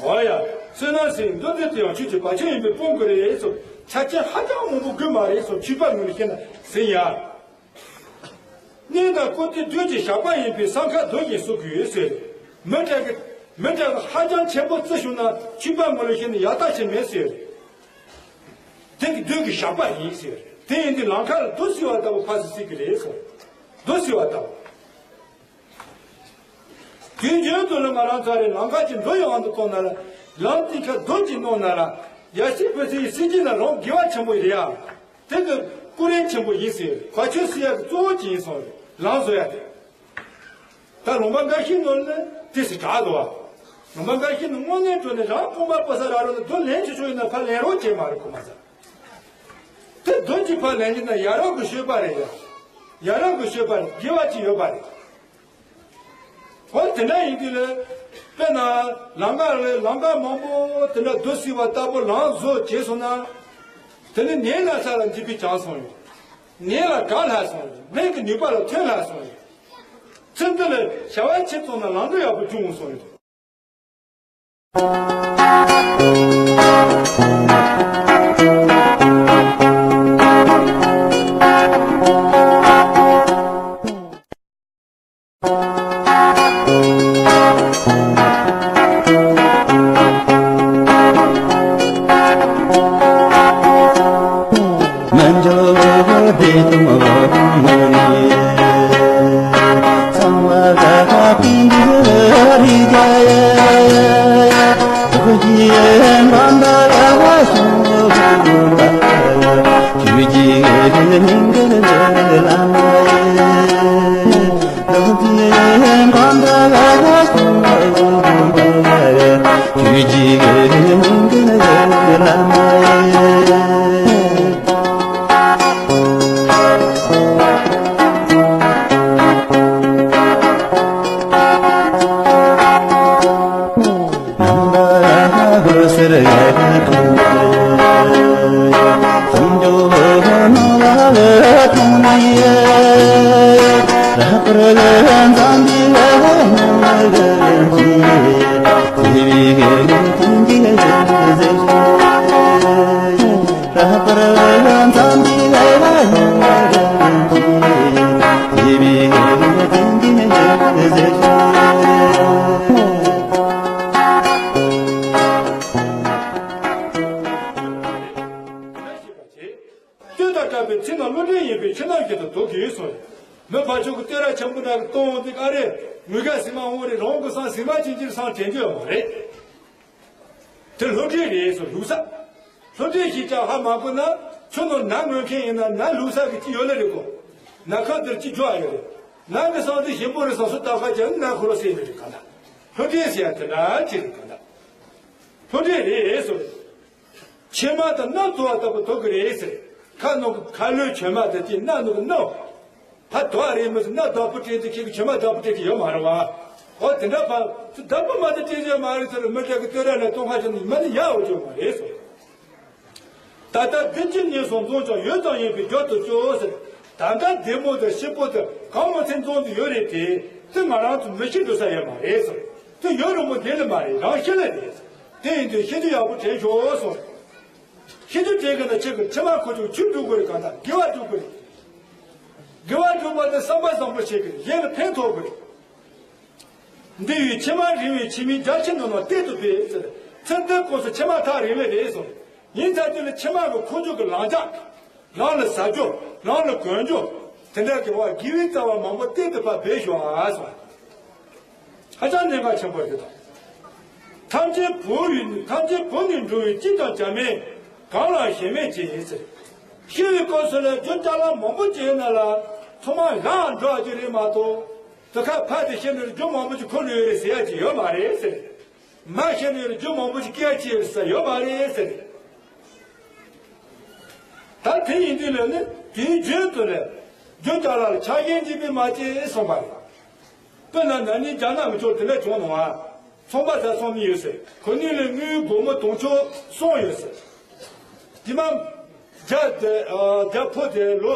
འོ་ཡ། བསོད་ནམས་ཟེར་མདོ་འཛིན་དེ་ཡང་ཆོས་ཀྱི་བར་ཆད་ཡིན་པས་སྤོང་དགོས་རེད་སོགས་ཆ་རྐྱེན་ཧ་ཅང་མང་པོ་དགོས་མ་རེད་སོགས་ཆོས་པ་ངོས་ནས་བཤད་ན་ཟིན་ཡ། གནས་དང་སྐུར་སྟོད་རྡུལ་གྱི་ཞགས་པ་ཡིན་པས་སྲང་ཁ་རྡོ་བཞིན་གསོ་དགོས་ཟེར། མི་འདྲ་གི་མི་འདྲ་གི་ཧ་ཅང་ཆེན་པོ་བརྩི་བྱུང་ན་ཆོས་པ་ངོས་ནས་བཤད་ན་ཡག་ཐག་ཆོད་མེད་ཟེར། དེ་གི་རྡུལ་གྱི་ཞགས་པ་ཡིན་ཟེར། དེ་ཡིན་དུས་ལམ་ཁ་ལ་རྡོ་བསིལ་བ་ལྟ་བུ་ཕར་ཚུར་བསིལ་གི་རེད་ཟེར། རྡོ་བསིལ་བ་ལྟ་བུ། དུས་རྒྱུན་དུ་ལ་ང་རང་ཚོ་རེ་ལམ་ཁ་ཅིག་རྡོ་ཡི་དབང་དུ་གཏོང་ན་ལ། ལམ་དེ་ཁ་རྡོ་ཅིག་གནོན་ན་ལ། ཡ་སྲིད་བོད་ཚེ་ཡི་སྲིད་ཀྱི་ན་རང་དགེ་བ་ཆེན་པོ་རེད་ཡ། དེ་གི་སྐུ་རིན་ཆེན་པོ་ཡིན་ཟེར། བར་ཆད་སེལ་ཡ་གི་གཙོ་བོ་ཅིག་ཡིན་སོང་རེད། ལམ་བཟོ་ཡ་དེ། ད་ལུང་པ་འགའ་ཤས་ནང་ལ་དེ་སྲིད་དྲག་འདུག་བ། ལུང་པ་འགའ་ཤས་ནང་དངོས་གནས་དྲོ་ནས་རང་ཕོང་པ་པོ་ས་ར་རོ་ནས་རྡོ་ལེན་ཆོག་ཆོག་ཡིན་ན་ཕར་ལེན་རོགས་བྱེད་མ་རེད་ཁོ་མ་ཟ། དེ་རྡོ་གཅིག་ཕར་ལེན་གྱི་ན་ཡ་རབས་ཀྱི་སྤྱོད་པ་རེད་ཡ། ཡ་རབས་ཀྱི་སྤྱོད་པ་རེད་དགེ་བ་ཅིག་ཡོད་པ་རེད། འོ་དེ་འདྲ་ཡིན་དུས་ལས། དཔེར་ན་ལམ་ཁ་ལས་ལམ་ཁ་མང་པོ་དེ་འདྲ་རྡོ་བསིལ་བ་ལྟ་བུ་ལམ་བཟོ་བྱས་སོང་ན། དེ་ནི་ནད་ན་ཚ་ལ་འཇིགས་པའི་བྱང་སོང་ཡོད། ནད་ལ་དྲག་ལྷག་སོང་ཡོད། མེད་ཀྱི་ནུས་པ་ལ་ཐོན་ལྷག་སོང་ཡོད། ཚུལ་འདི་ལས་བྱ་བ་ཆེ་ཙམ་ན་ལམ་འགྲོ་ཡག་པོ་བྱུང་སོང་ཡོད། མི་ཕར་ཕྱོགས་ཀྱི་བསྟོད་ར་ཆེན་པོ་འདྲ་གི་གཏོང་འོང་དུས་ཨ་རེ། ངུ་ག་ཟིན་མ་འོང་རེད། རང་གི་བསམ་ཟིན་མ་ཅན་གྱི་བསམ་དྲན་རྒྱུ་ཡོད་མ་རེད། དེ་སློབ་གྲྭའི་རེད་སོ་ལུགས་ས། སློབ་གྲྭའི་ཞིག་ཀྱང་ཧ་མ་གོ་ན་ཁྱོད་ནོར་ན་ངོས་མཁན་ཡིན་ན་ན་ལུགས་ས་གི་ཅི་ཡོད་ལེ་རེད་གོ། ན་ཁ་འདིར་ཅི་འཇོག་ཡོད་རེད། ན་གི་བསམ་དུས་ཞིམ་པོ་རེད་བསམ་སོ་ལྟ་ཁ་ཅན་ན་ཁོ་རོ་སེ་མི་རེད་ག་ན། སློབ་གྲྭའི་ཟེར་ཡ་དེ་འདྲ་ཅི་རེད་ག་ན། སློབ་གྲྭའི་རེད་སོ་རེད། ཕྱེ་མ་དང་སྣབས་དོ་བ་ལྟ་བུ་དོ་གི་རེད་ཟེར། ཁ་ནང་གི་ཁ་ལོའི་ཆོས་མ་དང་ཅི་སྣ་ནང་གི་སྣབས། ཕ་དོ་བ་རེད་མི་ཟེར། སྣ་བདག་པོ་སྤྲད་དུས་ཁྱེད་ཀྱི་ཆོས་མ་བདག་པོ་སྤྲད་ཀྱི་ཡོད་མ་རེད་བ། ཨོ་དེ་འདྲ་ཕ་ཚུ་བདག་པོ་མ་དང་སྤྲད་ཀྱི་ཡོད་མ་རེད་ཟེར། མི་དྲག་གི་བསྟོད་ར་ནས་སྟོང་ཁ་ཆེ་ནས་མ་ནི་ཡག་འོ་ཅོག་མ་རེད་ཟེར། ད་ལྟ་བདེ་སྐྱིད་ཉེས་སོང་འཛོམས་ཀྱང་ཡོད་ཙམ་ཡིན་པས་མགྱོགས་དུ་སྐྱོ་ཟེར། ད་ལྟ་བདེ་མོ་དང་སྐྱིད་པོ་དང་གང་མ་ཚད་འཛོམས་དུ་ཡོད་རེད་དེ། དེ་ང་རང་ཚོ་མི་ཤི་འགྲོ་ས་ཡོད་མ་རེད་ཟེར། དེ་ཡོད་རུང་མོ་བདེ་ལེ་མ་རེད། རང་ཤི་ལེ་རེད། དེ་ཡིན་དུས་ཤི་རྒྱུ་ཡག་པོ་དྲན་ཤོག་གསུངས། ཤི་རྒྱུ་དྲན་གི་ན་ཁྱེད་ཀྱི་ཕྱི་མ་ཁོ་ཚོ་ཆུ་འགྲོ་དགོས་རེད་གང་ལྟར་དགེ་བ་སྒྲུབ་དགོས་རེད། དགེ་བ་སྒྲུབ་པ་དེ་བསམ་པ་བཟང་པོ་བྱེད་དགོས་རེད། གཞན་ལ་ཕན་ཐོགས་དགོས་རེད། འདི་ཡི་ཕྱི་མ་རིང་བའི་ཕྱི་མའི་རྒྱ་ཆེན་དུ་ནང་གཏད་དུ་སྦས་ཟེར། ཚེ་འདིའི་སྐབས་སུ་ཕྱི་མ་ཐག་རིང་བས་རེད་གསུངས། ཡིན་ཚར་དུས་ལ་ཕྱི་མ་གི་ཁོ་ཚོ་གི་ལང་ཅག་རང་ལ་ཟ་རྒྱུ། རང་ལ་གོན་རྒྱུ། དེ་འདྲ་གི་བ་དགེ་བའི་རྩ་བ་མང་པོ་གཏན་དུ་ཕབ་སྦས་ཤོག་ཨ་སོང་། ཧ་ཅང་གནད་འགག་ཆེན་པོ་རེད་དོ། ཐམས་ཅད་བུ་ཡིན་ཐམས་ཅད་བུ་ནི་འགྲོ་བའི་སྤྱི་དང་བྱ་མེད་གང་ལ་ཞེན་མེད་ཅེས་ཟེར། ཤི་བའི་སྐབས་སུ་ལ་རྒྱུ་ཅ་ལག་མང་པོ་ཅིག་ཡོད་ན་ལ་ཚང་མ་ལྷག་འགྲོ་རྒྱུ་རེད་མ་གཏོགས། དེ་ཁ་ཕ་དེ་ཤི་ནས་རྒྱུ་མང་པོ་ཅིག་ཁོ་ལ་ཡོད་རེད་ཟེར་ཡ་ཅིག་ཡོད་མ་རེད་ཟེར། མ་ཤི་ནས་རྒྱུ་མང་པོ་ཞིག་སྐྱེ་ཡ་ཅི་ཡོད་ས་ཡོད་མ་རེད་ཟེར། ད་དེ་ཡིན་དུས་ལས་ནི་དེའི་རྗེས་སུ་ལས་རྒྱུ་ཅ་ལག་ལ་ཆགས་ཞེན་བྱེད་པས་མ་སྐྱེས་གསུངས་པ་རེད། དཔེར་ན་ན་ནིང་རྒྱ་ནག་མི་ཆོག་དེ་འདྲ་བྱུང་ནོ་ཨ། ཚོང་པ་ཟ་ཚོང་མི་ཡོད་ཟེར། ཁོ་ནི་ལས་དངུལ་སྒོར་མོ་དུང་ཕྱུར་གསུམ་ཡོད་ཟེར། དེ་མ་རྒྱ་དེ་རྒྱ་ཕོ་དེ་ལོ་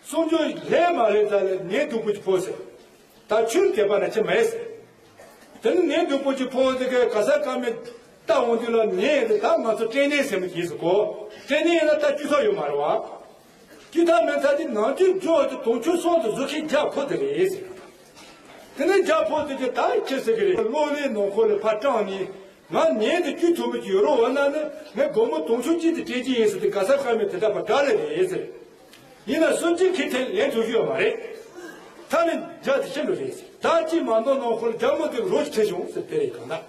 སུམ་ཅུ་ལས་མ་ལས་ཙ་ལས་ནད་སྡུག་པོ་ཅིག་ཕོག་ཟེར། ད་ཆུ་དེ་པ་ན་ཅི་མེད་ཟེར། དེ་ནི་ནད་སྡུག་པོ་ཅིག་ཕོག་དེ་གའི་ག་ས་ག་མེད་ལྟ་འོང་དུས་ལ་ནད་དེ་ད་ང་ཚོ་སྐྲན་ནད་ཟེར་མི་གྱིས་སུ་གོ། སྐྲན་ནད་ཡིན་ན་ད་བཅོས་ཐབས་ཡོད་མ་རེད་བ། བཅོས་ཐབས་མེད་ཚར་དེ་ནང་ཆུ་འཇོག་དེ་དུང་ཕྱུར་གསུམ་དུ་བཟོ་མཁན་རྒྱ་ཕོ་དེ་རེད་ཟེར། དེ་ནི་རྒྱ་ཕོ་དེ་གི་ད་ཁྱེད་ཟེར་གི་རེད། གློ་ལའི་ནང་ཁོ་ལ་ཕར་སྐྲངས་ནས། ང་ནད་དེ་བཅོས་ཐུབ་མི་ཅིག་ཡོད་རོགས་འོ་ན་ནི་ངས་སྒོར་མོ་དུང་ཕྱུར་གཅིག་དེ་སྤྲད་ཀྱི་ཡིན་ཟེར་ཏེ་ག་ས་ག་མེད་དེ་འདྲ་པ་དྲག་ལེ་རེད་ཟེར། ཡིན་ན་སུམ་ཅུ་ཁེ་ཐེ་ལེན་ཐུབ་ཀྱི་ཡོད་མ་རེད། ད་ནི་རྒྱ་དེ་ཤི་འགྲོ་རེད་ཟེར། ད་ཅི་མ་འདོད་ནང་ཁོ་ལ་རྒྱ་མོ་དེ་རོ་ཞིག་ཁྲིད་བྱུང་ཟེར་དེ་རེད་གང་ལྟར།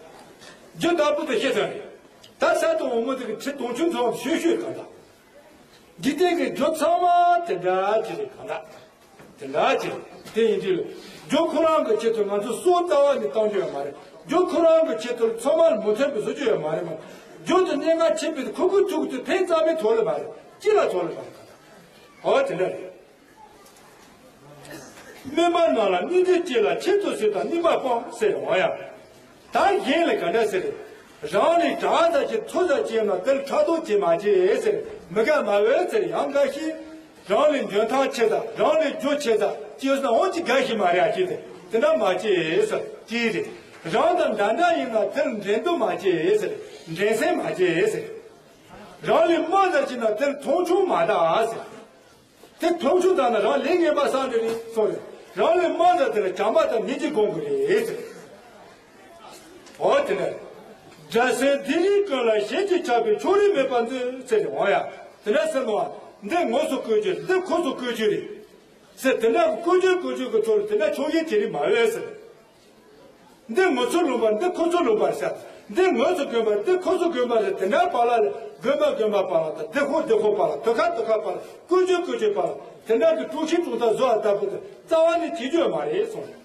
རྒྱུ་བདག་པོ་དེ་ཤི་ཚར་རེད། ད་ས་དང་འོ་མོ་དེ་གི་ཁྲི་དུང་ཕྱུར་འཚོ་བ་ཤོད་ཤོད་གང་ལྟར། འཇིག་རྟེན་གྱི་རྒྱུ་ཚང་མ་དེ་འདྲ་ཅི་རེད་གང་ལྟར། དེ་འདྲ་ཅི་རེད། དེ་ཡིན་དུས་ལ་རྒྱུ་ཁོ་རང་གི་ཆེད་དུ་ང་ཚོ་སྲོག་རྩ་བ་ནས་བཏང་རྒྱུ་ཡོད་མ་རེད། རྒྱུ་ཁོ་རང་གི་ཆེད་དུ་ཚང་མ་ལ་མོས་མཐུན་པའི་བཟོ་རྒྱུ་ཡོད་མ་རེད་མ། རྒྱུ་དེ་གནད་འགག་ཆེ་བས་ཁོ་ཁོའི་ཐུགས་དེ་ཕན་ཙམ་མེད་ཐོག་ལ་མ་རེད། ཅི་ལ་ཐོག་ལ་མ་རེད། ཨོ་དེ་འདྲ་རེད། སྨན་པ་རྣམས་ལ་སྙིང་རྗེ་སྐྱེ་ལ་ཆེད་དུ་ཟེར་དང་སྙིང་པ་སྤངས་ཟེར་འོང་ཡ། ད་གཞན་ལ་ག་འདྲ་ཟེར། རང་ལས་དྲག་ཙམ་ཅིག་མཐོ་ཙམ་ཅིག་ཡོད་ན་དེར་ཕྲག་དོག་བྱེད་མ་བྱེད་ཟེར། མི་དགའ་མ་འོས་ཟེར། ཡང་འགའ་ཞིག་རང་ལས་འཇོན་ཐང་ཆེ་ཙམ་རང་ལས་རྒྱུ་ཆེ་ཙམ་ཅིག་ཡོད་ན་འོང་ཅིག་དགའ་ཞིག་མ་རེད་ཨ་ཅེ་དེ་དེ་འདྲ་མ་བྱེད་ཟེར་ཅི་རེད། རང་དང་འདྲ་འདྲ་ཡིན་ན་དེར་འགྲན་བསྡུར་མ་བྱེད་ཟེར། འགྲན་སེམས་མ་བྱེད་ཟེར། རང་ལས་དམའ་ཙམ་ཅིག་ན་དེར་མཐོང་ཆུང་མ་གཏང་ཟེར། དེ་མཐོང་ཆུང་བཏང་ན་རང་ལས་ངན་པ་བསགས་འདི་རེད་སོང་རེད། རང་ལས་དམའ་ས་དེ་ལ་བྱམས་པ་དང་སྙིང་རྗེ་སྒོམ་དགོས་རེད་ཟེར། འོ་དེ་ནས། དགྲ་སེམས་སྡིག་རིགས་ཀུན་ལ་ཞེན་ཅིང་ཆགས་པའི་ཕྱོགས་རིས་མེད་པར་མཛོད་ཟེར་ནས་འོང་ཡ། དེ་འདྲ་ཟེར་ནོ། འདི་ངོ་སོ་བཀོལ་རྒྱུ་རེད། འདི་ཁོ་སོ་བཀོལ་རྒྱུ་རེད། ཟེར་དེ་འདྲ་གི་བཀོལ་རྒྱུ་བཀོལ་རྒྱུ་གི་ཚོར་དེ་འདྲ་ཕྱོགས་རིས་དེ་རིགས་མ་འོས་ཟེར། འདི་ངོ་ཚུར་ལུང་པ་འདི་ཁོ་ཚུར་ལུང་པར་ཟེར། འདི་ངོ་ཚུར་དགོན་པ་འདི་ཁོ་ཚུར་དགོན་པ་ཟེར་དེ་འདྲ་པ་ལ་ལས་དགོན་པ་དགོན་པ་པ་ལ་དང་སྡེ་ཁོ་སྡེ་ཁོ་པ་ལ་དུ་ཁ་དུ་ཁ་པ་ལ་ཀུན་སྤྱོད་ཀུན་སྤྱོད་པ་ལ་དེ་འདྲ་གི་དཀྲུག་ཤིང་དཀྲུག་ཐག་བཟོ་བ་ལྟ་བུ་དེ་རྩ་བ་ནས་བྱེད་རྒྱུ་མ་རེད་གསུངས།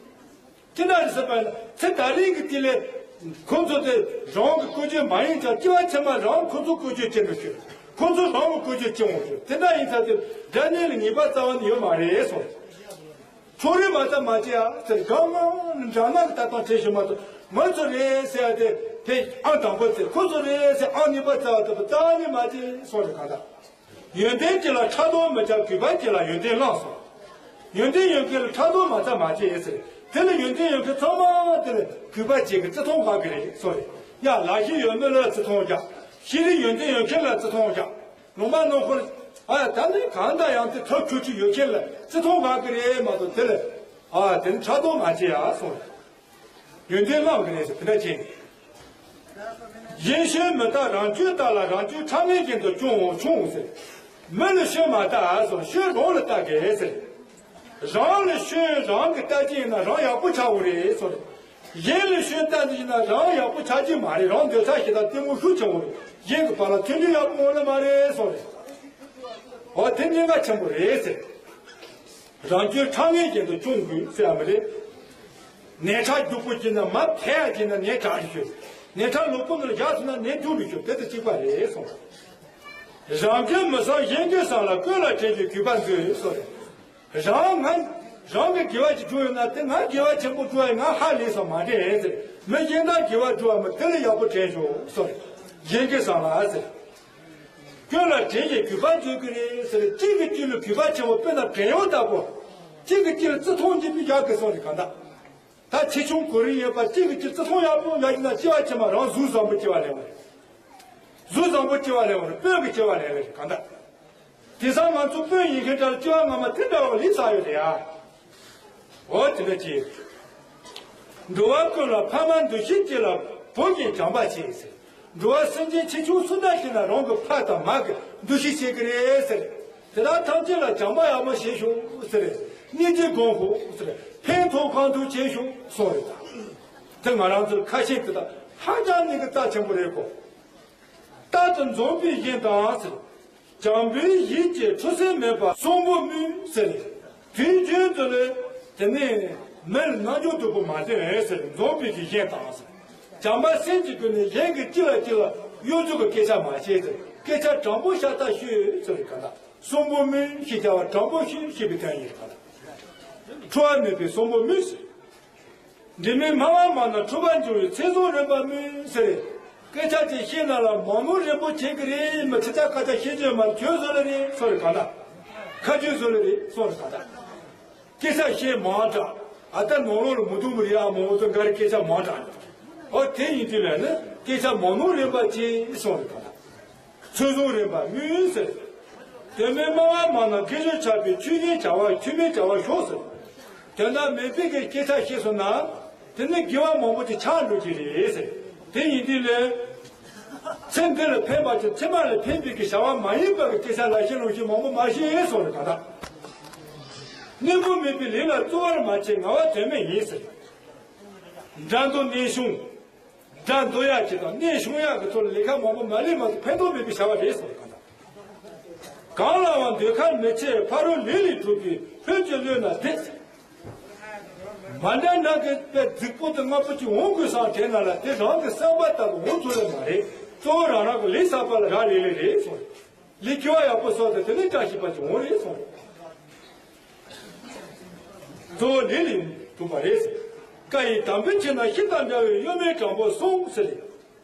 ཅི་འདྲ་རེད་ཟེར་བ་ཡིན་ན་ཚེ་ད་རིང་གི་དུས་ལས་ཁོ་ཚོ་དེ་རང་གི་ཀུན་སྤྱོད་མ་ཡིན་ཀྱང་སྐྱེ་བ་ཕྱི་མ་རང་ཁོ་ཚོ་ཀུན་སྤྱོད་ཅན་དུ་ཤོད། ཁོ་ཚོ་རང་གི་ཀུན་སྤྱོད་ཅན་འོང་ཤོད། དེ་འདྲ་ཡིན་ཙང་དེ་འདྲ་གནས་ལ་ངེས་པ་རྩ་བ་ནས་ཡོད་མ་རེད་གསུངས། ཕྱོགས་རིས་མ་ཚད་མ་བྱེད་ཨ་ཟེར། གང་མང་འདྲ་ན་གི་ལྟ་སྟངས་བྱེད་ཤེས་མ་ཐུབ། ང་ཚོ་རེད་ཟེར་ཡ་དེ་དེ་ཨང་དང་པོ་ཟེར། ཁོ་ཚོ་རེད་ཟེར་ཨང་གཉིས་པ་ཟེར་བ་ལྟ་བུ་རྩ་ནས་མ་བྱེད་སོགས་རེད་གང་ལྟར། ཡོན་ཏན་ཅན་ལ་ཕྲག་དོག་མི་བྱ་གུས་པ་ཅན་ལ་ཡོན་ཏན་བླངས་སོ། ཡོན་ཏན་ཡོད་མཁན་ལ་ཕྲག་དོག་མ་ཚ་མ་བྱེད་ཟེར། དེ་ལ་ཡོན་ཏན་ཡོད་མཁན་ཚང་མ་དེ་ལ་གུས་པ་བྱེད་གི་བརྩི་མཐོང་དགའ་གི་རེད་སོགས་རེད། ཡ་ལག་ཤེས་ཡོད་མེད་ལ་བརྩི་མཐོང་རྒྱག་ཤེས་རིག་ཡོན་ཏན་ཡོད་མཁན་ལ་བརྩི་མཐོང་རྒྱག་ལུང་པ་ནང་ཁུལ་ཨ་ད་ནི་གང་ལྟར་ཡང་དེ་ཐབས་ཁྱོད་ཀྱི་ཡོད་མཁན་ལ་བརྩི་མཐོང་དགའ་གི་རེད་མ་གཏོགས་དེ་ལ་ཨ་དེ་ནི་ཕྲག་དོག་མ་བྱེད་ཨ་སོགས་རེད། ཡོན་ཏན་བླངས་ཀྱི་རེད་ཟེར་དེ་འདྲ་བྱས། གཞན་ཤོད་མི་ལྟ་རང་སྤྱོད་ལྟ་ལ་རང་སྤྱོད་ཕྲ་མེན་ཅན་དུ་སྐྱོང་འོང་ཆུང་འོང་ཟེར། མི་ལ་ཤོད་མ་ལྟ་ཨ་སོང་ཤོད་རང་ལ་ལྟ་དགོས་ཟེར། རང་ལ་ཤོད་རང་གི་ལྟ་ཅི་ཡིན་ན་རང་ཡག་པོ་ཆགས་འོ་རེད་སོ་རེད། གཞན་ལ་ཤོད་ལྟ་ཅི་ཡིན་ན་རང་ཡག་པོ་ཆགས་ཀྱི་མ་རེད། རང་འདོད་ཆགས་ཞེ་དྲག་གཏི་མུག་ཤུགས་ཆེ་འོ་རེད། གཞན་གྱི་བར་ལ་མཐུན་སྒྲིལ་ཡག་པོ་འོང་ལེ་མ་རེད་སོ་རེད། འོ་དེ་གནད་འགག་ཆེན་པོ་རེད་ཟེར། རང་རྒྱུད་ཕྲ་ངེས་ཅན་དུ་སྐྱོང་དགོས་ཟེར་ཡ་མ་རེད། ནས་ཁྲག་རྒྱུག་པོ་བྱས་ན་མ་ཐལ་ཡ་བྱས་ན་ནས་དྲག་རེ་ཤོད། ནས་ཁྲག་ལུས་པོ་ནང་ལ་བཞག་སོང་ན་ནས་རྒྱུག་རེ་ཤོད། དེ་དང་གཅིག་པ་རེད་གསུངས། རང་རྒྱུད་མི་བཟང་གཞན་རྒྱུད་བཟང་ལ། ཀུན་ལ་དྲིན་གྱིས་གུས་པ་མཛོད་གསུངས་རེད། རང་ང་རང་གི་དགེ་བ་ཅིག་བསྒྲུབས་ཡོད་ན་དེ་ང་དགེ་བ་ཆེན་པོ་བསྒྲུབས་ཡ་ང་ཧ་ལས་སོང་མ་དྲན་ཟེར། མི་གཞན་དག་དགེ་བ་བསྒྲུབས་པ་མི་དེ་ལ་ཡག་པོ་དྲན་ཤོག་གསུངས་རེད། གཞན་རྒྱུད་བཟང་ལ་ཟེར། ཀུན་ལ་དྲིན་གྱིས་གུས་པ་མཛོད་ཀྱི་རེད་ཟེར། གཅིག་གིས་གཅིག་ལ་གུས་པ་ཆེན་པོ། དཔེར་ན་བྲན་གཡོག་ལྟ་བུ། གཅིག་གིས་གཅིག་ལ་བརྩི་མཐོང་བྱེད་པའི་ཡག་གི་སོང་རེད་གང་ལྟར། ད་ཆེ་ཆུང་གོ་རིམ་ཡོད་པ། གཅིག་གིས་གཅིག་བརྩི་མཐོང་ཡག་པོ་ཡོང་ཡ་ཡིན་ན་སྐྱེ་བ་ཕྱི་མ་རང་གཟུགས་བཟང་པོ་སྐྱེ་བ་ལེན་པ་རེད། གཟུགས་བཟང་པོ་སྐྱེ་བ་ལེན་པ་རེད། དཔོན་གྱི་སྐྱེ་བ་ལེན་པ་རེད་གང་ལྟར། དེང་སང་ང་ཚོ་དཔོན་ཡིན་མཁན་དག་ལ་སྐྱེ་བ་སྔ་མ་དེ་འདྲ་བ་ལས་ཚར་ཡོད་རེད་ཡ། འོ་དེ་འདྲ་ཅིག་འགྲོ་བ་ཀུན་ལ་ཕ་མ་འདུ་ཤེས་སྐྱེ་ལ་བུ་གཉེན་བྱམས་པ་བྱེད་ཟེར། འགྲོ་བ་སེམས་ཅན་ཆེ་ཆུང་སུ་འདྲ་ཞིག་ན་རང་གི་ཕ་དང་མ་གི་འདུ་ཤེས་བྱེད་ཀྱི་རེད་ཟེར། དེ་དག་ཐམས་ཅད་ལ་བྱམས་པ་ཡག་མོ་བྱེད་ཤོག་ཟེར། སྙིང་རྗེ་སྒོམ་ཤོག་ཟེར། ཕན་ཐོགས་གང་ཐུབ་བྱེད་ཤོག་གསུངས་རེད་ད། དེ་ང་རང་ཚོར་ཁ་ཤས་དེ་དག་ཧ་ཅང་ནས་ཀྱི་རྩ་ཆེན་པོ་རེད་གོ། རྟག་ཏུ་འཛོམས་པའི་གཞན་དང་ཟེར། བྱམས་པའི་ཡིད་ཀྱིས་ཁྲུས་གསོལ་མེད་པར་གསོན་པོ་སྨོན་ཟེར། དུས་རྒྱུན་དུ་ལས་དེ་ནས་མིར་རྣལ་འབྱོར་སྡུག་པོ་མ་བསྟེན་ཟེར། འཛོམས་པའི་གི་གཞན་དང་ཟེར། བྱམས་པ་སེམས་ཀྱི་ཀུན་ནས་གཞན་གྱི་གཅིག་ལ་གཅིག་ལ་གཡོ་འཛུགས་ཀྱི་སྐད་ཆ་མ་བཤད་ཟེར། སྐད་ཆ་དྲང་པོ་ཤ་སྟག་ཤོད་ཟེར་ག་ད། གསོན་པོ་སྨོན་ཞེས་བྱ་བ་དྲང་པོ་ཤོད་ཞེས་པའི་དོན་ཡིན་ག་ད། འཁྲུལ་བ་མེད་པའི་གསོན་པོ་སྨོན་ཟེར། འདྲེ་མོའི་སྨྲ་བ་མང་ན་འཁྲུལ་པ་འབྱུང་བས་ཚད་བཟུང་རན་པ་སྨོས་ཟེར། སྐད་ཆ་དེ་བཤད་ན་ལ་མང་མང་རན་པོ་བྱེད་ཀྱི་རེད། མི་ཚེ་ཚ་ཁ་ཚ་བཤད་རྒྱུ་མ་ཁྱོད་བཟོ་ལ་རེད་སོ་རེ་ག་ད། ཁ་ཁྱོད་བཟོ་ལ་རེད་སོ་རེ་ག་ད། སྐད་ཆ་བཤད་མང་དྲགས་ཨ་ད་ནང་ལོགས་ལ་མུ་ཏུ་མུ་རི་ཨ་མང་བོ་ཚོ་འགའ་རེ་སྐད་ཆ་མང་དྲགས་ཨོ་དེ་ཡིན་དུས་ལ་ནི་སྐད་ཆ་མང་མང་རན་པ་བྱེད་སོ་རེ་ག་ད། ཚོད་བཟུང་རན་པ་སྨོས་ཟེར། དོན་མེད་སྨྲ་བ་མང་ན་དགེ་སྦྱོར་ཆགས་པས་ཆོས་ཉིད་བྱ་བ་ཆོས་མེད་བྱ་བ་ཤོག་ཟེར། དོན་དག་མེད་པའི་གི་སྐད་ཆ་བཤད་སོང་ན་དེ་ནི་དགེ་བ་མང་པོ་དེ་ཆག་འགྲོ་གི་རེད་ཟེར། དེ་ཡིན་དུས་ལས་ཚེ་འདི་ལ་ཕན་པ་ཅིག་ཕྱི་མ་ལ་ཕན་པའི་གི་བྱ་བ་མ་ཡིན་པ་གི་སྐད་ཆ་ལ་བཤད་ལོང་བཤད་མང་པོ་མ་བཤད་སོང་རེད་ག་ད། གནོད་པ་མེད་པའི་ལས་ལ་བརྩོན་པར་མ་བྱེད་ངལ་བ་དོན་མེད་ཡིན་ཟེར། དགྲ་འདུལ་གནས་ཆུང་། དགྲ་འདུལ་ཡག་ཅིག་དང་གནས་ཆུང་ཡག་གི་ཐོག་ལ་ལས་ཀ་མང་པོ་མ་ལས་མ་ཐུབ་ཕན་ཐོགས་མེད་པའི་བྱ་བ་རེད་གསུངས་པ་དང་། གང་ལའང་ཟློས་གར་མི་བྱེད་ཕ་རོལ་ལས་ལས་གྲུབ་པའི་ལྷོད་ཀྱིས་གློད་ན་བདེ། མ་འདྲ་འདྲ་གི་དཔེ་རྫིག་པོ་དང་སྔ་པོ་ཅིག་འོང་དགོས་བསམ་དྲན་ན་ལ་དེ་རང་གི་བསམ་པ་ལྟ་བུ་འོང་ཐུབ་ལེ་མ་རེད། གཙོ་བོ་རང་རང་གི་ལས་བསགས་པ་ལ་རག་ལས་ལས་རེད་གསུངས། ལས་དགེ་བ་ཡག་པོ་བསགས་ཏེ་དེ་ནས་བཀྲ་ཤིས་པ་ཅིག་འོང་རེད་གསུངས། གཙོ་བོ་ལས་ལས་གྲུབ་པ་རེད་ཟེར། བཀའ་ཡི་དམ་པའི་ཆོས་ན་ཤིང་དང་འདྲ་བའི་གཡོ་མེད་དྲང་པོ་གསུངས་ཟེར།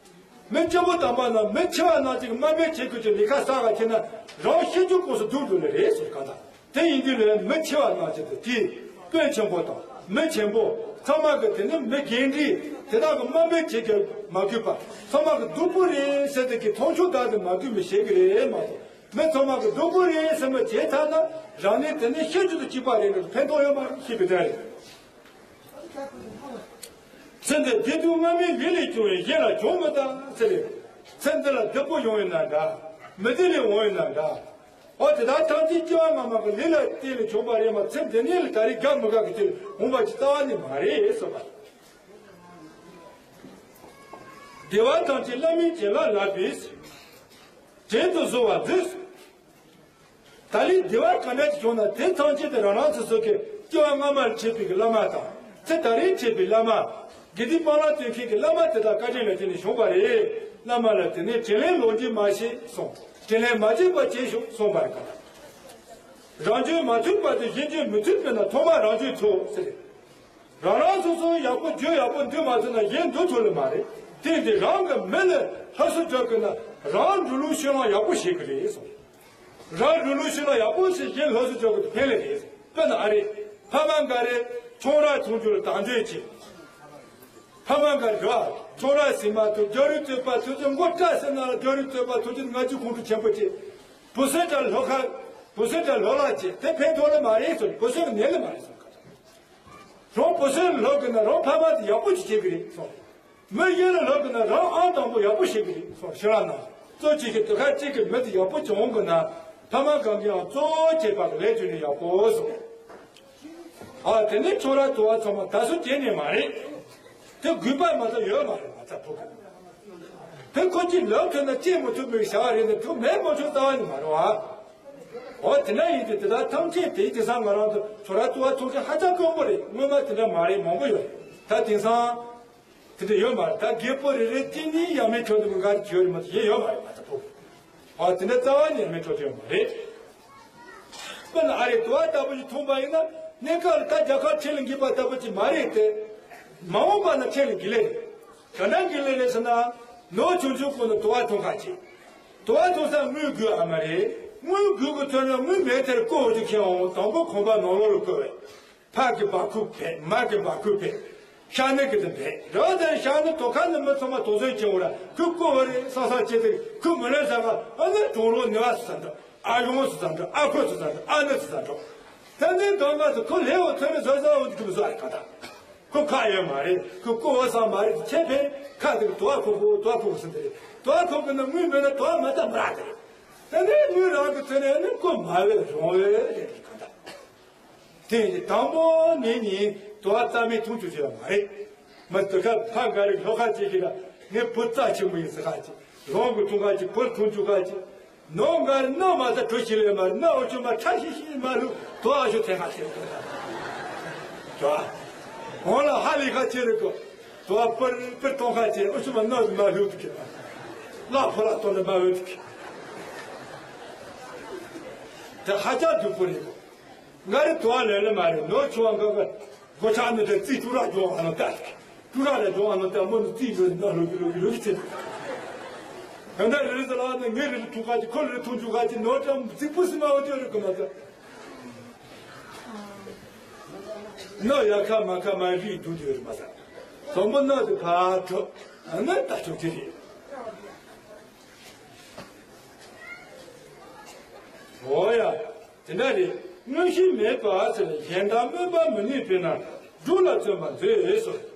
མི་སྐྱེ་བོ་དམ་པ་རྣམས་མི་འཆི་བ་རྣམས་ཀྱི་དམའ་འབེབས་བྱེད་དགོས་ཀྱི་ལས་ཀ་བསགས་པ་ཁྱེད་ན་རང་ཤི་རྒྱུ་སྐབས་སུ་སྡུག་འགྲོ་ལེ་རེད་ཟེར་ག་ད། དེ་ཡིན་དུས་ལས་མི་འཆི་བ་རྣམས་ཀྱི་དུ་དེའི་དཔོན་ཆེན་པོ་དང་མི་ཆེན་པོ་ཚང་མ་གི་དེ་ནི་མི་རྒན་འདྲིས་དེ་དག་གི་དམའ་འབེབས་བྱེད་ཀྱི་མ་དགོས་པ་ཚང་མ་གི་སྡུག་པོ་རེད་ཟེར་ཏེ་གི་མཐོང་ཆུང་དག་དེ་མ་དགོས་མི་བྱེད་ཀྱི་རེད་མ་གཏོགས། མི་ཚང་མ་གི་སྡུག་པོ་རེད་ཟེར་མི་བྱས་ཚར་ན་རང་ནི་དེ་ནི་ཤི་རྒྱུ་དང་གཅིག་པ་རེད་འགྲོ་ཕན་ཐོགས་ཡོད་མ་རེད་ཤེས་པའི་དོན་རེད། ཚེ་འདི་བདེ་སྡུག་སྔ་མའི་ལས་ལས་བྱུང་བས་གཞན་ལ་གྱོང་མི་གཏང་ཟེར་རེད། ཚེ་འདི་ལ་བདེ་པོ་ཡོང་ཡོད་ན་འདྲ། མི་བདེ་ལས་འོང་ཡོད་ན་འདྲ། འོ་དེ་དག་ཐམས་ཅད་སྐྱེ་བ་སྔ་མ་གི་ལས་ལ་བརྟེན་ནས་བྱུང་བ་རེད་མ་ཚེ་འདི་ནས་ལ་ད་རེས་དགའ་མི་དགའ་གི་ཚེ་འོང་བ་ཅི་རྩ་བ་ནས་མ་རེད་གསུངས་པ། བདེ་བ་ཐམས་ཅད་བླ་མའི་བྱིན་རླབས་ལགས་པས། བྲན་དུ་གཟུར་བ་མཛོད། ད་ལན་བདེ་བ་གང་འདྲ་ཅིག་བྱུང་ན་དེ་ཐམས་ཅད་དེ་རང་རང་སོ་སོ་གི་སྐྱེ་བ་སྔ་མར་བྱས་པའི་གི་བླ་མ་དང་ཚེ་ད་རེས་བྱས་པའི་བླ་མ། དགེ་སྡིག་སྤང་བླང་སྟོན་མཁན་གྱི་བླ་མ་དེ་དག་བཀའ་དྲིན་ལ་བརྟེན་ནས་བྱུང་བ་རེད། བླ་མ་ལ་དེ་ནས་དྲིན་ལན་ལོག་འཇལ་མ་བྱེད་གསུངས། དྲིན་ལན་མ་འཇལ་བ་བྱེད་ཤོག་གསུངས་པ་རེད་ག་རང་རྒྱུད་མ་ཐུལ་བར་དུ་གཞན་རྒྱུད་མི་ཐུལ་པས་ན་ཐོག་མར་རང་རྒྱུད་ཐུལ་ཟེར། རང་རང་སོ་སོ་ཡག་པོ་རྒྱུད་ཡག་པོ་འདུལ་མ་ཐུབ་ན་གཞན་འདུལ་ཐུབ་ལེ་མ་རེད། དེ་འདི་རང་གི་མི་ལ་སླར་གསོ་རྒྱག་དགོས་ན་རང་འགྲོ་ལུགས་ཤེས་ལ་ཡག་པོ་བྱེད་དགོས་རེད་གསུངས། རང་འགྲོ་ལུགས་ཤེས་ལ་ཡག་པོ་བྱེད་གཞན་སླར་གསོ་རྒྱག་དགོས་དེ་ཕན་ལེ་རེད། དཔེར་ན་ཨ་རེ། ཕ་མ་འགའ་རེ་ཁྱོང་ར་ཚོང་རྒྱུ་ལ་དང་འདོད་བྱེད། ཕ་མ་འགའ་རེ་ར་ཁྱོང་ར་ཟིན་མ་ཐུབ་རྒྱ་རི་རྩོད་པ་ཐུབ་ཚེ་མགོ་སྐྲ་ཟེར་ན་རྒྱ་རི་རྩོད་པ་ཐུབ་ཚེ་ང་ཚོའི་ཁོང་ཁྲོ་ཆེན་པོ་བྱེད། བུ་སྲིང་དྲ་ལྷོ་ཁ། བུ་སྲིང་དྲ་ལྷོ་ལ་བྱེད་དེ་ཕན་ཐོགས་ལེ་མ་རེད་གསུངས། བུ་སྲིང་གི་ནད་ལེ་མ་རེད་གསུངས། རང་བུ་སྲིང་ལྷོ་གི་ན་རང་ཕ་མ་དེ་ཡག་པོ་ཅིག་བྱེད་གི་རེད་གསུངས། མི་གཞན་ལ་ལྷོ་གི་ན་རང་ཨང་དང་པོ་ཡག་པོ་བྱེད་གི་རེད་གསུངས། ཤི་ར་ན་གཙོ་ཆེ་གི་དུ་ཁ་གཅིག་གི་མི་དེ་ཡག་པོ་བྱུང་གི་ན་ཕ་མ་གང་གི་ཡང་གཙོ་བྱེད་པ་གི་ལས་བྱུང་ནས་ཡག་པོ་གསུངས། ཨ་དེ་ནས་ཁྱོད་ར་དུ་བ་ཚང་མ་ད་སུ་སྐྱེས་ནས་མ་རེད། དེ་དགོས་པ་མ་གཏོགས་ཡོད་མ་རེད་མ་ཚ་ཕུག་དེ་ཁོ་གཅིག་ལབ་ཐུབ་ན་སྐྱེ་མི་ཐུབ་པའི་བྱ་བ་རེད་ན་ཐུབ་མེད་མ་ཆོག་རྩ་བ་ནས་མ་རེད་བ། འོ་དེ་འདྲ་ཡིན་དུས་དེ་དག་ཐམས་ཅད་དེའི་དེང་སང་ང་རང་ཚོ་ཁྱོད་ར་དུ་བ་ཚོགས་ཆེན་ཧ་ཅང་དཀོན་པོ་རེད། སྔོན་མ་དེ་འདྲ་མ་རེད། མང་པོ་ཡོད། ད་དེང་སང་དེ་འདྲ་ཡོད་མ་རེད། ད་རྒད་པོ་རེ་རེ་གཅིག་ནི་ཡ་མེད་ཁྲོད་དུ་མི་འགའ་རེ་བྱོས་རེད་མ་གཏོགས་ཡེ་ཡོད་མ་རེད་མ་ཚ་ཕུག་འོ་དེ་འདྲ་རྩ་བ་ནས་ཡ་མེད་ཁྲོད་དུ་ཡོད་མ་རེད། དཔེར་ན་ཨ་རེ་དུ་བ་ལྟ་བུ་ཞིག་མཐོང་པ་ཡིན་ན་གནས་སྐབས་ལ་ད་རྒྱ་གར་ཁྲིད་ལ་འགྱིད་པ་ལྟ་བུ་ཅིག་མ་རེད་དེ། མ་འོངས་པ་ན་ཁྲིད་ལ་འགྱིད་ལེ་རེད། ག་འདྲ་འགྱིད་ལེ་རེད་ཟེར་ན། ནོར་ཆུང་ཆུང་ཀུན་ནས་དུ་བ་འཐུང་ཁ་ཅིག་དུ་བ་འཐུང་ས་དངུལ་དགོས་ཨ་མ་རེད། དངུལ་དགོས་ཀྱི་ཚོད་ན་དངུལ་མེད་དེར་བཀོལ་བ་ཅིག་ཁྱེར་འོང་དང་པོ་གོམ་པ་ནང་ལོགས་ལ་བཀོལ་བས། ཕ་གི་བ་ཁུག་བེད་མ་གི་བ་ཁུག་བེད། ཤ་ནི་གི་དུ་བེད་རོ་དེར་ཤ་ནི་དོ་ཁ་ནི་མི་ཚང་མ་དོ་སོན་ཁྱེར་འོང་ར་ཁུ་བཀོལ་བ་རེད་བསམ་བསམ་བྱེད་དེ་ཁུ་མི་ལེན་ས་ག་ཨ་ནི་གྲོང་རོང་ནི་བ་སུ་ས་འགྲོ། ཨ་གཞུང་སུ་ཙམ་འགྲོ། ཨ་ཁུ་སུ་ཙམ་འགྲོ། ཨ་ནི་སུ་ཙམ་འགྲོ། ད་ནི་གང་ག་སུ་ཁོ་ལེའོ་ཚོ་ནི་བཟོ་བཟོ་འོ་ཁུ་བཟོ་རེ་ག་ད། ཁོ་ཁ་ཡོད་མ་རེད། ཁོ་ཀོ་བ་སང་མ་རེད། ཁྱེད་ཕན་ཁ་དེ་དོ་ཁོ་ཁོ་དོ་ཁོ་ཁོ་སུ་དེ་རེད། དོ་ཁོ་ཁོ་ནི་དངུལ་མེད་ན་དོ་མ་ད་མ་ར་དེ་རེད། ད་ནི་དངུལ་རང་གི་ཚོ་ནི་ནི་ཀོ་མ་བེད་རོང་བེད་རེད་ག་ད། དེ་ཡིན་དང་པོ་ནས་ནི་དོ་བ་རྩ་མེད་མཐོང་ཆོག་ཆོག་ཡ་མ་རེད། མ་དོ་ཁ་ཕ་འགའ་རེ་ལྷོ་ཁ་ཅིག་གིས་ལ་ངའི་བུ་རྩ་ཆེན་པོ་ཡིན་ཟེར་ཁ་ཅིག་རང་གི་འཐུང་ཁ་ཅིག་བུ་འཐུང་ཆོག་ཁ་ཅིག་ནོ་འགའ་རེ་ནོ་མ་ཟ་གྲོ་ཞིག་ལས་མ་རེད། ནོ་འོ་ཆུ་མ་ཁྲ་ཤིག་ཤིག་མ་ལུག་དོ་ཨ་ཤོ་ཐེ་ཁ་ཐེ་ཅོ་ཨ་འོ་ལ་ཧ་ལས་ཁ་ཆེ་རེད་གོ། དོ་ཨ་པར་པར་གཏོང་ཁ་ཆེ་འོ་ཆུ་མ་ནོ་མ་ལུག་ཐུག་གི་ལ་ཕོ་ལ་གཏོང་ལ་མ་འོས་ཐུག་གི་དེ་ཧ་ཅང་སྡུག་པོ་རེད་གོ། ང་རེ་དུ་བ་ལས་ལ་མ་རེད། ནོར་ཆུང་བ་འགའ་ག་སྒོ་ཆག་ནི་དེ་རྩིས་ཀྲུ་ར་ཇོ་ཨ་ནོ་ཏ་ཀྲུ་ར་ར་ཇོ་ཨ་ནོ་ཏ་མོ་ནི་རྩིས་ཡོད་ན་ལོ་གི་ལོ་གི་ལོ་གི་ཚེ་ག་འདྲ་རེ་རེ་ཟ་ལ་ནི་ངེ་རེ་རེ་ཐུང་ཁ་ཅིག་ཁོ་རེ་རེ་ཐུང་ཆུ་ཁ་ཅིག་ནོར་ཀྲམ་རྩིག་པུ་སི་མ་བ་ཅོ་རེ་གི་མ་ཚ་ནོ་ཡ་ཁ་མ་ཁ་མ་རིག་དུ་དེ་རེ་མ་ཚ་སོམ་པོ་ནོ་དེ་ཕ་ཁྲོ་ཨ་ནི་ད་ཆོག་དེ་རེད། འོ་ཡ། དེ་འདྲ་རེད། དངོས་གཞི་མེད་པ་ཟེར་ནས་གཞན་དག་སྨོད་པ་མི་ནུས་པས་ན་སྒྲུབ་ལ་བརྩོན་པར་མཛོད་ཟེར།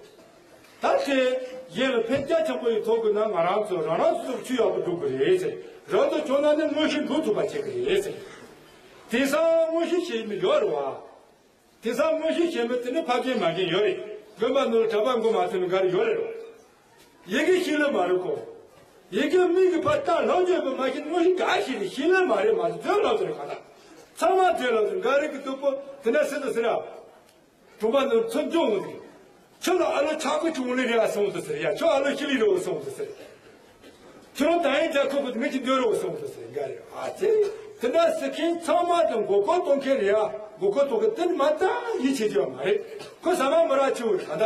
ད་དེ་གཞན་ལ་ཕན་རྒྱ་ཆེན་པོ་ཡི་ཐོག་གི་ན་ང་རང་ཚོ་རང་རང་སོ་སོར་ཆུ་ཡག་པོ་སྒྲུབ་དགོས་རེད་ཟེར། རབ་ཏུ་བྱུང་ན་ནི་དངོས་གཞི་འགྲུབ་ཐུབ་པ་བྱེད་ཀྱི་རེད་ཟེར། དེང་སང་དངོས་གཞི་ཞེས་མི་ཡོད་རེད་བ། དེང་སང་དངོས་གཞི་ཞེས་མི་དེ་ནི་ཕ་རྒན་མ་རྒན་ཡོད་རེད། དགོན་པ་ནོར་གྲྭ་པ་མགོ་མ་ཐོན་ནི་འགའ་རེ་ཡོད་རེད་རོ། ཡི་གེ་ཤེས་ལེ་མ་རེད་གོ། ཡི་གེ་མིག་གི་ཕར་ལྟ་ལྷག་བརྗོད་པ་མ་ཤེས་དངོས་གཞི་ག་ཤེས་རེད་ཤེས་ལེ་མ་རེད་མ་ཟེར་བརྗོད་ལབ་ཟེར་ག་ད། ཚང་མ་བརྗོད་ལབ་ཟེར་འགའ་རེ་གི་སྟུག་པོ་དེ་འདྲ་ཟེར་དུ་ཟེར་ཡ། གྲོང་པ་ནོར་ཚོ་འཇོག་འོང་ཟེར། ཁྱོད་ལ་ཨ་ལོ་ཆག་སྒོ་བྱུང་ལེ་རེད་ཨ་སོང་དུ་ཟེར་ཡ་ཁྱོད་ཨ་ལོ་ཤི་ལི་རེད་སོང་དུ་ཟེར། ཁྱོད་རང་ད་ཡིན་རྒྱ་ཁོ་གི་ངེད་ཀྱི་འདོད་རོགས་སོང་དུ་ཟེར་འགའ་རེ་ཨ་ཙེ། དེ་འདྲ་ཟེར་མཁན་ཚང་མ་དང་མགོ་སྐོར་གཏོང་མཁན་རེད་ཨ། མགོ་སྐོར་གཏོང་མཁན་དེ་ནི་མ་ད་ཡིད་ཆེས་རྒྱུ་མ་རེད། ཁོ་ཟ་མ་མི་རག་ཆེ་བོ་རེད་ག་ད།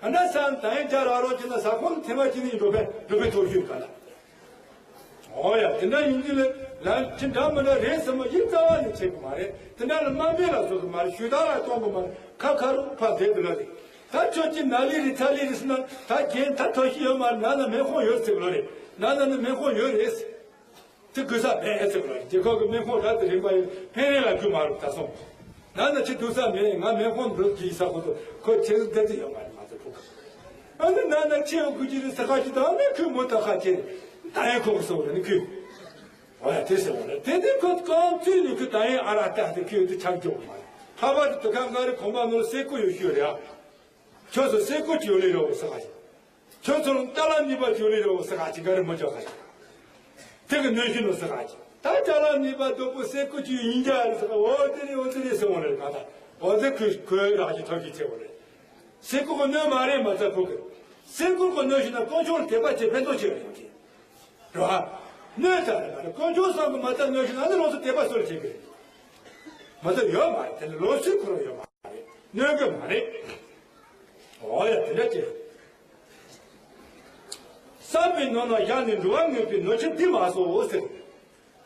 ག་འདྲ་ས་ད་ཡིན་རྒྱ་རག་རོགས་ཀྱི་ན་ཟ་ཁོ་ནི་ཐེ་མ་ཅི་ནི་འགྲོ་ཕན་འགྲོ་ཕན་ཐོགས་རྒྱུ་རེད་ག་ད། འོ་ཡ་དེ་འདྲ་ཡིན་གྱི་ལ་ལ་ཅི་འདྲ་མི་འདྲ་རེད་ཟེར་མོ་ཡིད་རྩ་བ་ནས་བྱེད་གི་མ་རེད། དེ་འདྲ་ལ་དམའ་འབེབས་ལ་བཟོ་གི་མ་རེད། ཞུ་དག་ལ་གཏོང་གི་མ་རེད། ཁ་ཁ་རུ་ཕ་བསྡད་དུ་ལ་རེད། ད་ཁྱོད་ཀྱི་ན་ལི་རི་ཚ་ལི་རི་སི་ན་ད་རྒན་ད་ཐོ་ཤི་ཡོད་མ་རེད། ན་ན་མེ་ཁོང་ཡོད་ཟེར་གི་ལོ་རེད། ན་ན་ནི་མེ་ཁོང་ཡོད་རེད། དེ་དགོས་ས་མེད་ཟེར་གི་ལོ་རེད། རྒྱལ་ཁབ་ཀྱི་མེ་ཁོང་རབ་ཏུ་རིང་པ་ཡོད་ཕན་རེ་ལ་རྒྱུ་མ་རུ་ད་སོང་། ན་ན་ཁྱི་དུག་ས་མེད་ང་མེ་ཁོང་འགྲོ་གི་ས་ཁོ་ཐོ་ཁོ་ཁྱེད་ཚོ་བསྡད་ཡོད་མ་རེད་མ་ཚོ་ཕུག་ཨ་ནི་ན་ན་ཁྱི་ཡོད་ཁུ་ཅི་རེད་ས་ཁ་ཅི་ད་ཨ་ནི་ཁུ་མོ་ད་ཁ་ཁྱེད་ད་ཡང་ཁོ་གི་སོང་རེད་ནི་ཁུ། འོ་ཡ་དེ་ཟེར་བ་རེད། དེ་དེ་ཁོ་རྐང་ཚུད་ནི་ཁུ་ད་ཡང་ཨ་ར་ལྟ་དེ་ཁུ་དེ་ཆགས་འཇོག་མ་རེད། ལྷག་པར་དུ་དུ་ཁ་འགའ་རེ་གོམ་པ་ནོར་སེ་ཀོ་ཡོད་ཤོས་རེད་ཨ། ཁྱོད་ཚོ་སེ་ཀོ་ཅི་ཡོད་ལེ་རོགས་ས་ཁ་ཅི། ཁྱོད་ཚོ་ལ་ཏཱ་ལ་ནི་པ་ཅི་ཡོད་ལེ་རོགས་ས་ཁ་ཅི་འགའ་རེ་མ་ཅོ་ཁ་ཅི། དེ་གི་གནོད་ཤིན་ནོ་ས་ཁ་ཅི། ད་ཏཱ་ལ་ནི་པ་དོ་པོ་སེ་ཀོ་ཅི་ཡིན་ཅ་རེད་ས་ཁ་འོ་དེ་རེད་འོ་དེ་རེད་ཟེར་འོང་ལེ་རེད་ག་ད། འོ་དེ་ཁུ་ཁོའི་རང་ཅི་ཐོབ་ཀྱི་ཆེ་བོ་རེད། སེ་ཀོ་གི་གནོད་མ་རེད་མ་ཚ་ཁུ་གི། སེ་ཀོ་གི་གནོད་ཤིན་ན་དཀོན་མཆོག་ལ་དད་པ་བྱེད་ཕན་ཐོགས་ཆེ་བ་ཡོང་གི། རོ། གནོད་ཚ་རེད་མ་རེད། དཀོན་མཆོག་སང་གི་མ་ཚ་གནོད་ཤིན་ན་ནི་ལོགས་སུ་དད་པ་སོར་བྱེད་གི་རེད། མ་ཚ་ཡོད་མ་རེད། དེ་ནི་ལོགས་སུ་ཁོ་རང་ཡོད་མ་རེད། གནོད་གི་མ་རེད། འོ་ཡ་དེ་འདྲ་ཅི། བསམ་པའི་ནང་ན་བཞག་ནས་འགྲོ་བ་ངན་པའི་ནོར་ཆེན་འདི་མ་སོང་ཟེར།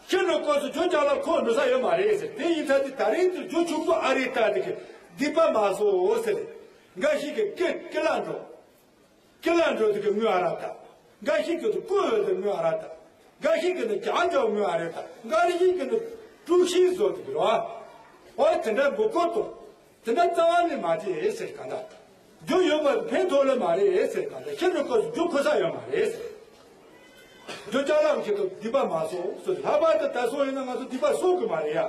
ཁྱེད་འགྲོ་སྐབས་སུ་ཇོ་ཅག་ལ་ཁོ་འགྲོ་ས་ཡོད་མ་རེད་ཟེར། དེ་ཡིན་ཚ་དེ་ད་རིང་དུ་ཇོ་ཕྱུག་པོ་ཨ་རེ་ལྟ་དེ་གི་སྡིག་པ་མ་སོང་ཟེར། འགའ་ཞིག་གི་ཀི་ཀི་ལ་འགྲོ། ཀི་ལ་འགྲོ་དེ་གི་དངུལ་ཨ་ར་ལྟ། འགའ་ཞིག་གི་དུ་ཀོ་ཡོད་དེ་དངུལ་ཨ་ར་ལྟ། འགའ་ཞིག་གི་ནི་ཀྱང་ཇོ་དངུལ་ཨ་རེ་ལྟ། འགའ་རེ་ཞིག་གི་ནི་ཀྲུག་ཤིང་བཟོ་དེ་གི་རོ། འོ་དེ་འདྲ་མགོ་སྐོར་དུ། དེ་འདྲ་རྩ་བ་ནས་མ་བྱེད་ཟེར་ག་འདྲ། རྒྱུ་ཡོད་པ་ཕན་ཐོགས་ལ་མ་རེད་ཟེར་ག་འདྲ། ཁྱེད་ཚོ་སྐབས་སུ་རྒྱུ་ཁོ་ས་ཡོད་མ་རེད་ཟེར། རྒྱུ་ཅ་ལག་ཁྱེད་ཚོ་སྡིག་པ་མ་གསོག་ཟེར། ལྷག་པར་དུ་ད་སོང་ཡིན་ན་ང་ཚོ་སྡིག་པ་གསོག་གི་མ་རེད་ཡ།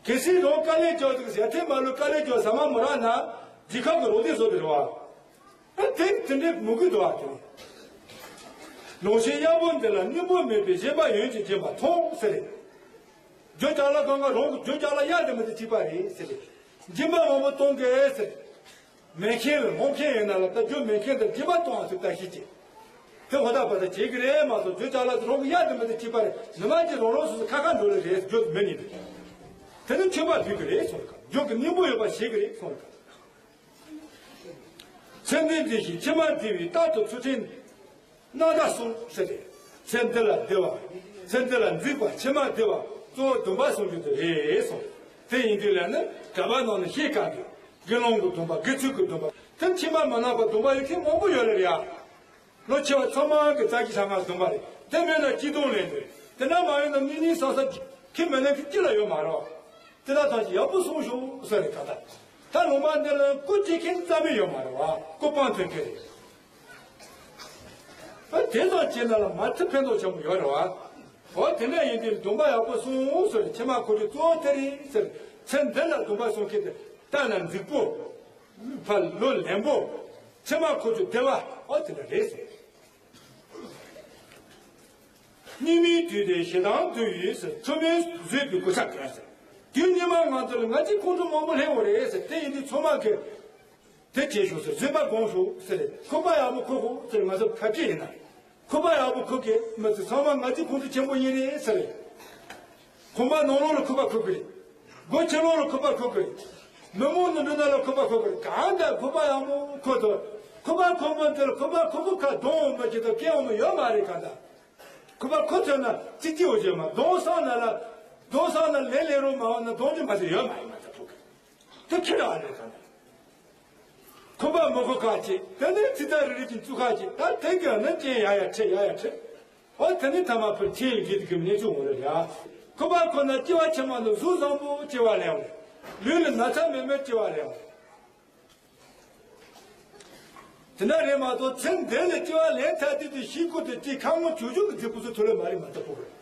གལ་སྲིད་རང་དཀའ་ལས་རྒྱག་དུས་ཡར་ཐོན་མ་ལུས་དཀའ་ལས་རྒྱག་ཟ་མ་མི་རག་ན་རྒྱལ་ཁབ་ཀྱི་རོགས་ཟླ་བཟོ་དགོས་རེད་བ། ཨ་དེ་དེ་འདྲའི་མི་དགོས་འདུག་བ་དེ། ལོངས་སྤྱོད་གཡར་པོ་འདི་ལ་སྙིང་པོ་མེད་པས་སྦྱིན་པ་ཡོན་གྱིས་བརྒྱན་པ་མཐོང་ཟེར་རེད། རྒྱུ་ཅ་ལག་གང་ག་རང་གི་རྒྱུ་ཅ་ལག་གཡར་དེ་མི་དེ་གཅིག་པ་རེད་ཟེར་རེད། སྦྱིན་པ་མང་པོ་གཏོང་དགོས་ཟེར། མེད་མཁན་ལ་སློང་མཁན་ཡིན་ན་ལ་ད་རྒྱུ་མེད་མཁན་དང་སྦྱིན་པ་གཏོང་བ་ཚོས་བརྟག་ཞིབ་བྱེད། དེ་ཧོ་ད་པ་ད་བྱེད་ཀྱི་རེད་མ་གཏོགས་རྒྱུ་ཅ་ལག་དེ་རང་གི་གཡར་དེ་མི་དེ་གཅིག་པ་རེད། མི་མང་གིས་རང་རང་སོ་སོ་ཁ་ཁ་འགྲོ་ལེ་རེད་རྒྱུ་མི་ཉིད་དེ། དེ་ནི་ཁྱད་པར་འདུས་ཀྱི་རེད་གསུངས་ཀ་རྒྱུ་གི་སྙིང་པོ་ཡོད་པ་ཞིག་གི་རེད་གསུངས་ཀ་ཚེ་འདི་འདི་བཞིན་ཕྱི་མ་འདི་བའི་རྟག་ཏུ་ཚུལ་ཁྲིམས་རྣམ་དག་སྲུང་ཟེར་ཏེ། ཚེ་འདི་ལ་བདེ་བ། ཚེ་འདི་ལ་འཛིན་པ་ཕྱི་མ་བདེ་བ་གཙོ་བོ་སྡོམ་པ་སྲུང་རྒྱུ་དེ་རེད་གསུངས། དེ་ཡིན་དུས་ལ་ནི་གྲྭ་པ་རྣམས་ནི་ཤེས་དཀའ་འདུག་དགེ་སློང་གི་སྡོམ་པ་དགེ་ཚུལ་གྱི་སྡོམ་པ་དེ་ཕྱི་མ་མ་ནང་པ་སྡོམ་པ་ཡོད་མཁན་མང་པོ་ཡོད་ལེ་རེད་ཡ། ལོ་ཆེ་བ་ཚང་མ་གི་རྩ་ཆེ་ཆ་ང་སྡོམ་པ་རེད། དེ་མེད་ན་སྐྱིད་སྡུག་ལེན་དེ་དེ་འདྲ་མ་ཡོད་ན་མི་ནི་ས་ས་ཁྱི་མི་ལེན་གི་ཅི་ལ་ཡོད་མ་རེད་བ། དེ་ལ་ཐང་ཞིག་ཡག་པོ་སོང་ཤོག་ཟེར་རེད་ད་ལྟ། ད་ལུང་པ་འདི་ལ་སྐུ་སྐྱེ་མཁན་རྩ་མེད་ཡོད་མ་རེད་བ། སྐུ་སྤང་ཐོན་མཁན་རེད། ཨ་དེ་ཙམ་བྱས་ན་ལ་མ་ཐུབ་ཕན་ཐོགས་ཆེན་པོ་ཡོད་རེད་བ། འོ་དེ་འདྲ་ཡིན་དུས་སྡོམ་པ་ཡག་པོ་སྲུང་ཟེར་ཕྱི་མ་ཁོ་ཚོས་གཙོ་བོ་དེ་རེད་ཟེར། ཚེ་འདི་ལ་སྡོམ་པ་སྲུང་མཁན་དེ་ལྟ་ན་འཛིག་པོ། ཕ་ལོ་ལན་པོ། ཕྱི་མ་ཁོ་ཚོས་བདེ་བ་འོ་དེ་འདྲ་རེད་ཟེར། སྙིགས་མའི་དུས་དེར་ཞེ་སྡང་དུ་ཡིས་ཟེར། མཚོ་མོས་བཟོས་པའི་གོ་ཆ་གོན་ཟེར། དུས་སྙིགས་མ་ང་ཚོ་ལ་ང་ཚོའི་ཁོང་ཁྲོ་མང་པོ་སླེབས་ཡོད་རེད་ཟེར། དེ་ཡིན་དུས་ཚང་མ་གིས་དེ་བྱེད་ཤོག་ཟེར། བཟོད་པ་སྒོམ་ཤོག་ཟེར། ཁུག་པ་ཡག་པོ་ཁུག་ཤོག་ཟེར། ང་ཚོ་ཁ་ཆེ་ཡིན་ན་ཁུག་པ་ཡག་པོ་ཁུག་གི། མི་ཚེ་ཚང་མ་ང་ཚོའི་ཁོང་ཁྲོ་ཆེན་པོ་ཡིན་རེད་ཟེར། གོམ་པ་ནང་ལོགས་ལ་ཁུག་པ་ཁུག་གི་རེད། སྒོ་ཕྱི་ལོགས་ལ་ཁུག་པ་ཁུག་གི་རེད། མི་མང་ནང་འགྲོ་ན་ལ་ཁུག་པ་ཁུག་གི་རེད། གང་ལྟར་ཁུག་པ་ཡག་པོ་ཁུག་ཐུབ། ཁུག་པ་ཁུག་པོ་འདིར་ཁུག་པ་ཁུག་པོ་ཁ་གདོང་འོ་མ་ཅིག་དང་སྐེ་འོ་མ་ཡོད་མ་རེད། གང་ལྟར་ཁུག་པ་ཁུག་ཐུབ་ན་ཙི་ཙི་འོ་བྱེད་མ། གདོང་སང་ན་ལ་གདོང་སང་ན་ལེ་ལེ་རོ་མ་འོ་ན་གདོང་ཅི་མ་ཟེར་ཡོད་མ་ཡིན་མ་ད་ཁུག་གི་དེ་ཁྱེད་རང་རེད། གང་ལྟར་ཁུག་པ་མི་ཁུག་ཁ་ཅིག་དེ་ནས་ཙི་ཙ་རི་རི་ཅིག་བཙུགས་ཁ་ཅིག་ད་དེ་ག་ནི་ཅན་ཡ་ཡ་ཁྲིད་ཡ་ཡ་ཁྲིད། ཨོ་དེ་ནི་ཐ་མ་ཕུར་ཆེན་ཡི་གེ་དེ་གི་གནས་ཚུལ་འོང་ལ་ཡ། ཁུག་པ་ཁོ་ན་སྐྱེ་བ་ཕྱི་མ་ལ་གཟུགས་བཟང་པོ་སྐྱེ་བ་ལེན་འོང་། ལུས་ལ་ན་ཚ་མེད་མེད་སྐྱེ་བ་ལེན་འོང་། དེ་འདྲ་རེད་མ་གཏོགས་ཚེ་འདི་ལ་སྐྱེ་བ་ལེན་ཚར་དུས་དེ་ཤི་ཁུག་དེ་ཅི་ཁ་ངོ་ཅུ་ཅུ་གི་རྫིག་པོ་ཚོ་ཐོ་ལེ་མ་རེད་མ་ཐོ་ཁུག་རེད།